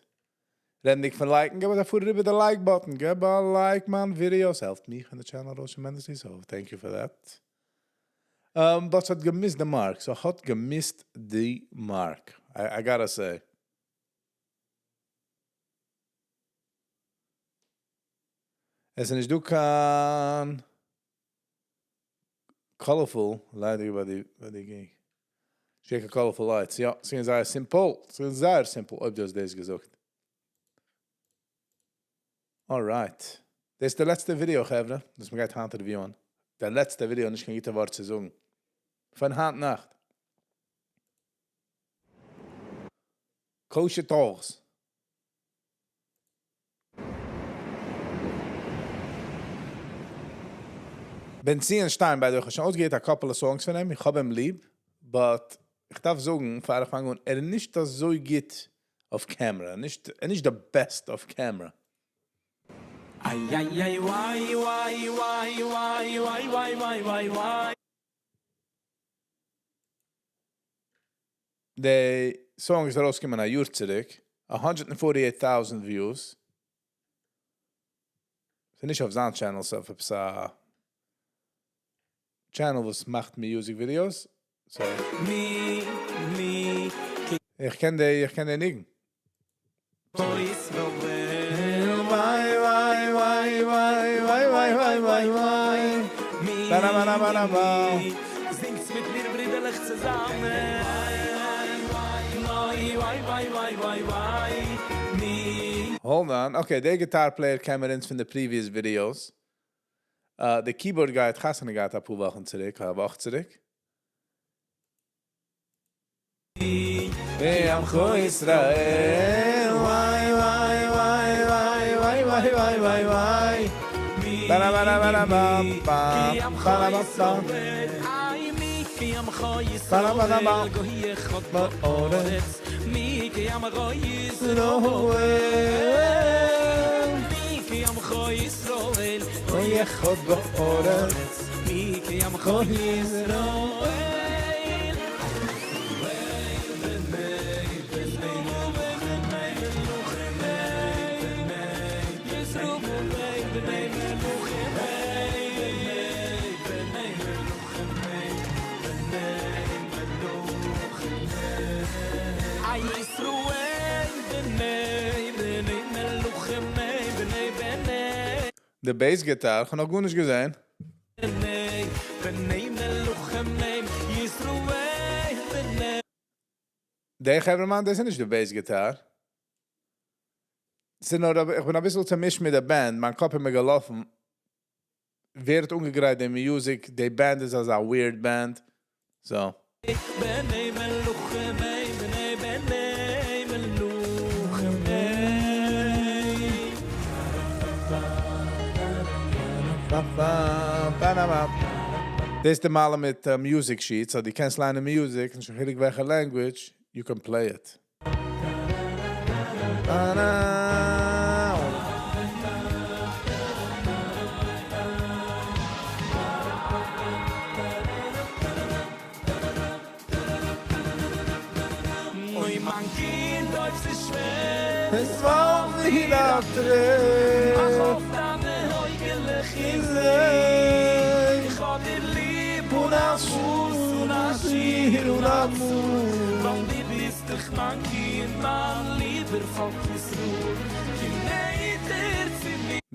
רעדנדיג פון like ן, געב א פאר אריבער די like button, געב א like מיין ווידיאו, ס'העלפט מיך און די channel ארויס tremendously, so thank you for that. But ס'האט געמיסט די mark, ס'האט געמיסט די mark, I gotta say. עס איז נישט דא קיין colorful lighting ביי די ביי די gig. נישט קיין colorful lights. יא, ס'איז געווען זייער simple. ס'איז געווען זייער simple אויב דו האסט דאס געזאגט. Alright. דאס איז די לעצטע ווידיאו חברה, וואס מ'גייט היינט review ען. די לעצטע ווידיאו, נישט קיין גוטע ווארט צו זאגן. פון היינט נאכט. Kosher Talks. בנציון שטיין, by the way, איך האב שוין אויסגעהערט א couple songs פון אים, איך האב אים ליב, but איך דארף זאגן, פאר איך פאנג אן, ער איז נישט אזוי גוט אויף camera, נישט, ער איז נישט די best אויף camera. איי איי איי וויי וויי וויי וויי וויי וויי וויי וויי וויי. די song איז ארויסגעקומען א יאר צוריק, א hundred and forty eight thousand views. ס'איז נישט אויף זיין channel, ס'איז אויף עפעס א channel וואס מאכט music videos. So. מי מי איך קען די, איך קען די ניגון. וויי וויי וויי וויי וויי וויי וויי וויי וויי באראבאראבאראבא. זינגטס מיט מיר ברידערלעך צוזאמען וויי וויי וויי וויי וויי וויי מי. Hold on, okay, דער guitar player קען מיר אונז פון די previous videos. די keyboard guy האט חתונה געהאט אפאר וואכן צוריק, א וואך צוריק. ועמך ישראל, וויי וויי וויי וויי וויי וויי וויי וויי וויי, באראבאראבאראבאמ באם באראבאמ באם. די bass guitar, איך האב נאך גארנישט געזען. די חברה-מאן, דאס איז נישט די bass guitar. ס'איז נאר, איך בין אביסל צעמישט מיט די band, מיין קאפ איז מיר געלאפן. ווער האט אנגעגרייט די music, די band איז אזא weird band. So. דאס איז די מעלה מיט music sheets, so דו קענסט ליינען music, נישט קיין חילוק וועלכע language, you can play it.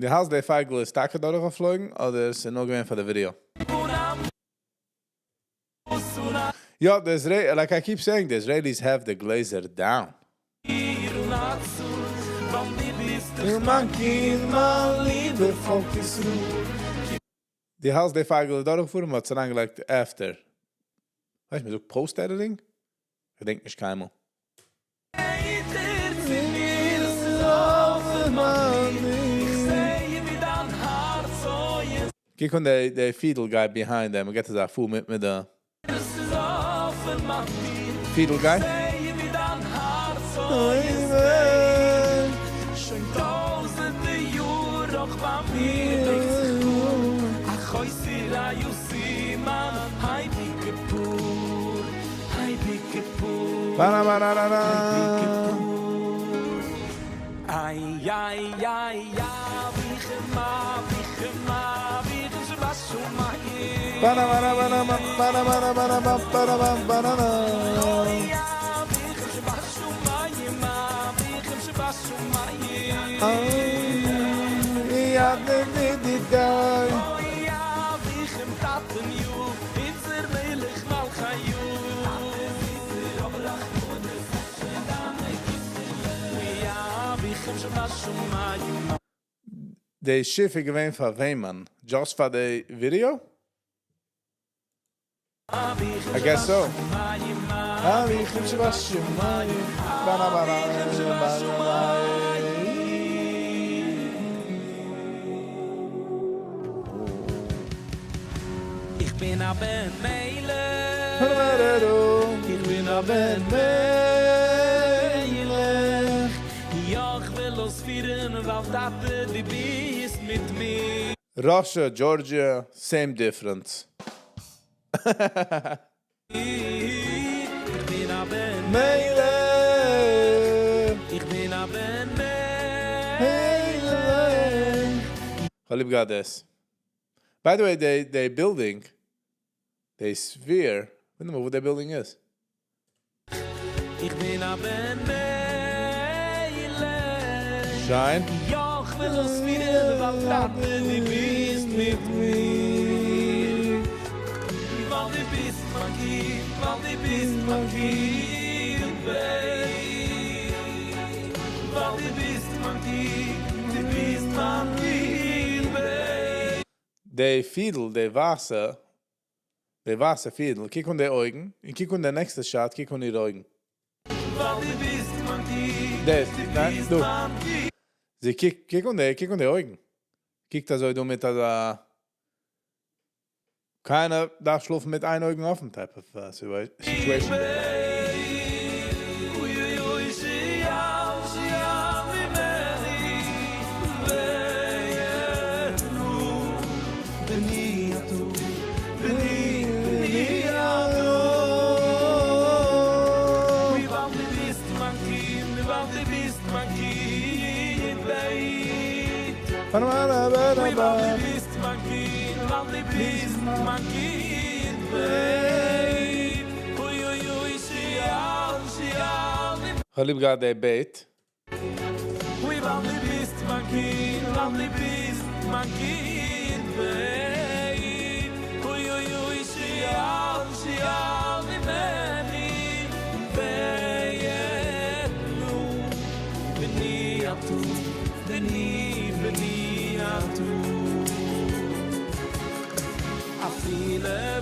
דו האלטסט די פייגל איז טאקע דורכגעפלויגן אדער ס'איז נאר געווען פאר די video? יא, די Israeli, like I keep saying, the Israelis have the גלעזער down. מיין קינד, מיין ליבער פאלק ישראל. דו האלטסט די פייגל איז דורכגעפארן, מ'האט עס אריינגעלייגט after. ווייסט, מ'זאגט post editing? איך געדענק נישט קיינמאל. קוק אן די די fiddle guy behind them, מ'געט אזא פאר מיט מיט די fiddle guy. די שיף איז געווען פאר וועמען? Just פאר די video? I guess so. אביכם שבשמים, בנה בנה בנה. איך בין א בן מלך. איך בין א בן מלך. איך וויל אויספירן ווייל טאטע דו ביסט מיט מיר. Russia, Georgia, same difference. איך בין א בן מלך. איך בין א בן מלך. כ'האב ליב געהאט דאס. By the way, די building, די sphere, וואונדער מיר וואו די building איז. איך בין א בן מלך. שיין. איך וויל אויספירן ווייל טאטע דו ביסט מיט מיר. ווייל דו ביסט מיין קינד, ווייל דו ביסט מיין קינד, babe. ווייל דו ביסט מיין קינד, דו ביסט מיין קינד, babe. די fiddle, די וואסער, די וואסער fiddle, קוק אן די אויגן, און קוק אן די נעקסטע shot, קוק אן אירע אויגן. ווייל דו ביסט מיין קינד, דאס, דו ניין, ביסט דא. מיין קינד. זי קוקט, קוק אן די, קוק אן די אויגן. קוקט אזוי דא מיט אזא קיינער דארף שלאפן מיט איין אויגן אפן type of situation. כ'האב ליב געהאט די beat.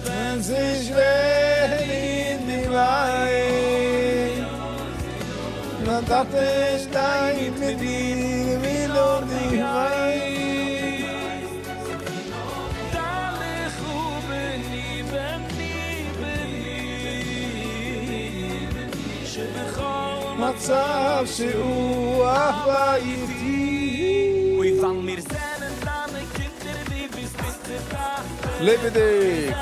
ווען ס'איז שווער אין די לייף, מיין טאטע שטייט מיט דיר ווי נאר דו ווייסט. מצב שהוא אחווה איתי. לעבעדיג!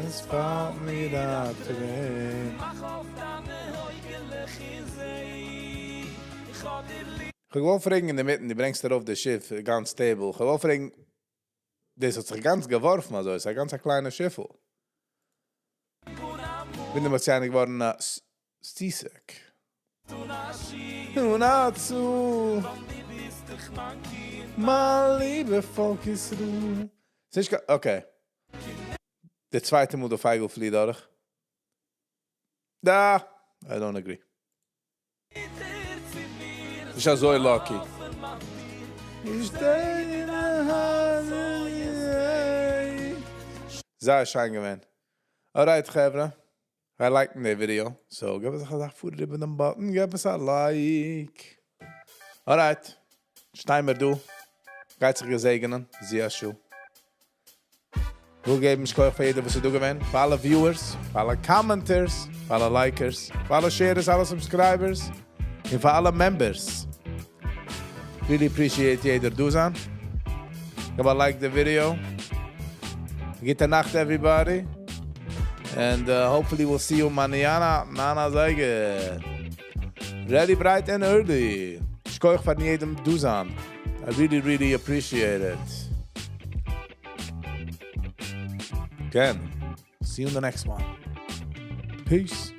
עס פאלט מיר א טרער. כ'האב געוואלט פרעגן אינדערמיטן, דו ברענגסט ארויף די שיף גאנץ stable, כ'האב געוואלט פרעגן, דאס האט זיך גאנץ געווארפן אזוי, ס'איז א גאנץ א קליינע שיפל. בין דעמאלטס יענער געווארן seasick. און א צו מיין ליבע פאלק ישראל. ס'נישט קיין, okay. די צווייטע מאל די פייגל פליעט דורך. דא, I don't agree. נישט אזוי lucky. זייער שיין געווען. Alright חברה, I like די video, so גיב עס א פאר איבער דעם button, גיב עס א like. Alright, שטיי מיר דא, גייט זיך געזעגענען, זיע שעה. וויל געבן שכוח פאר יעדער וואס איז דא געווען, פאר אלע viewers, פאר אלע commenters, פאר אלע likers, פאר אלע sharers, אלע subscribers, און פאר אלע members. Really appreciate יעדער דא זיין. גיב א like די video. גוטע נאכט everybody. And hopefully we'll see you mañana, ניין אזייגער. Ready, bright and early. שכוח פאר יעדעם דא זיין. I really, really appreciate it. Again, see you in the next one. Peace.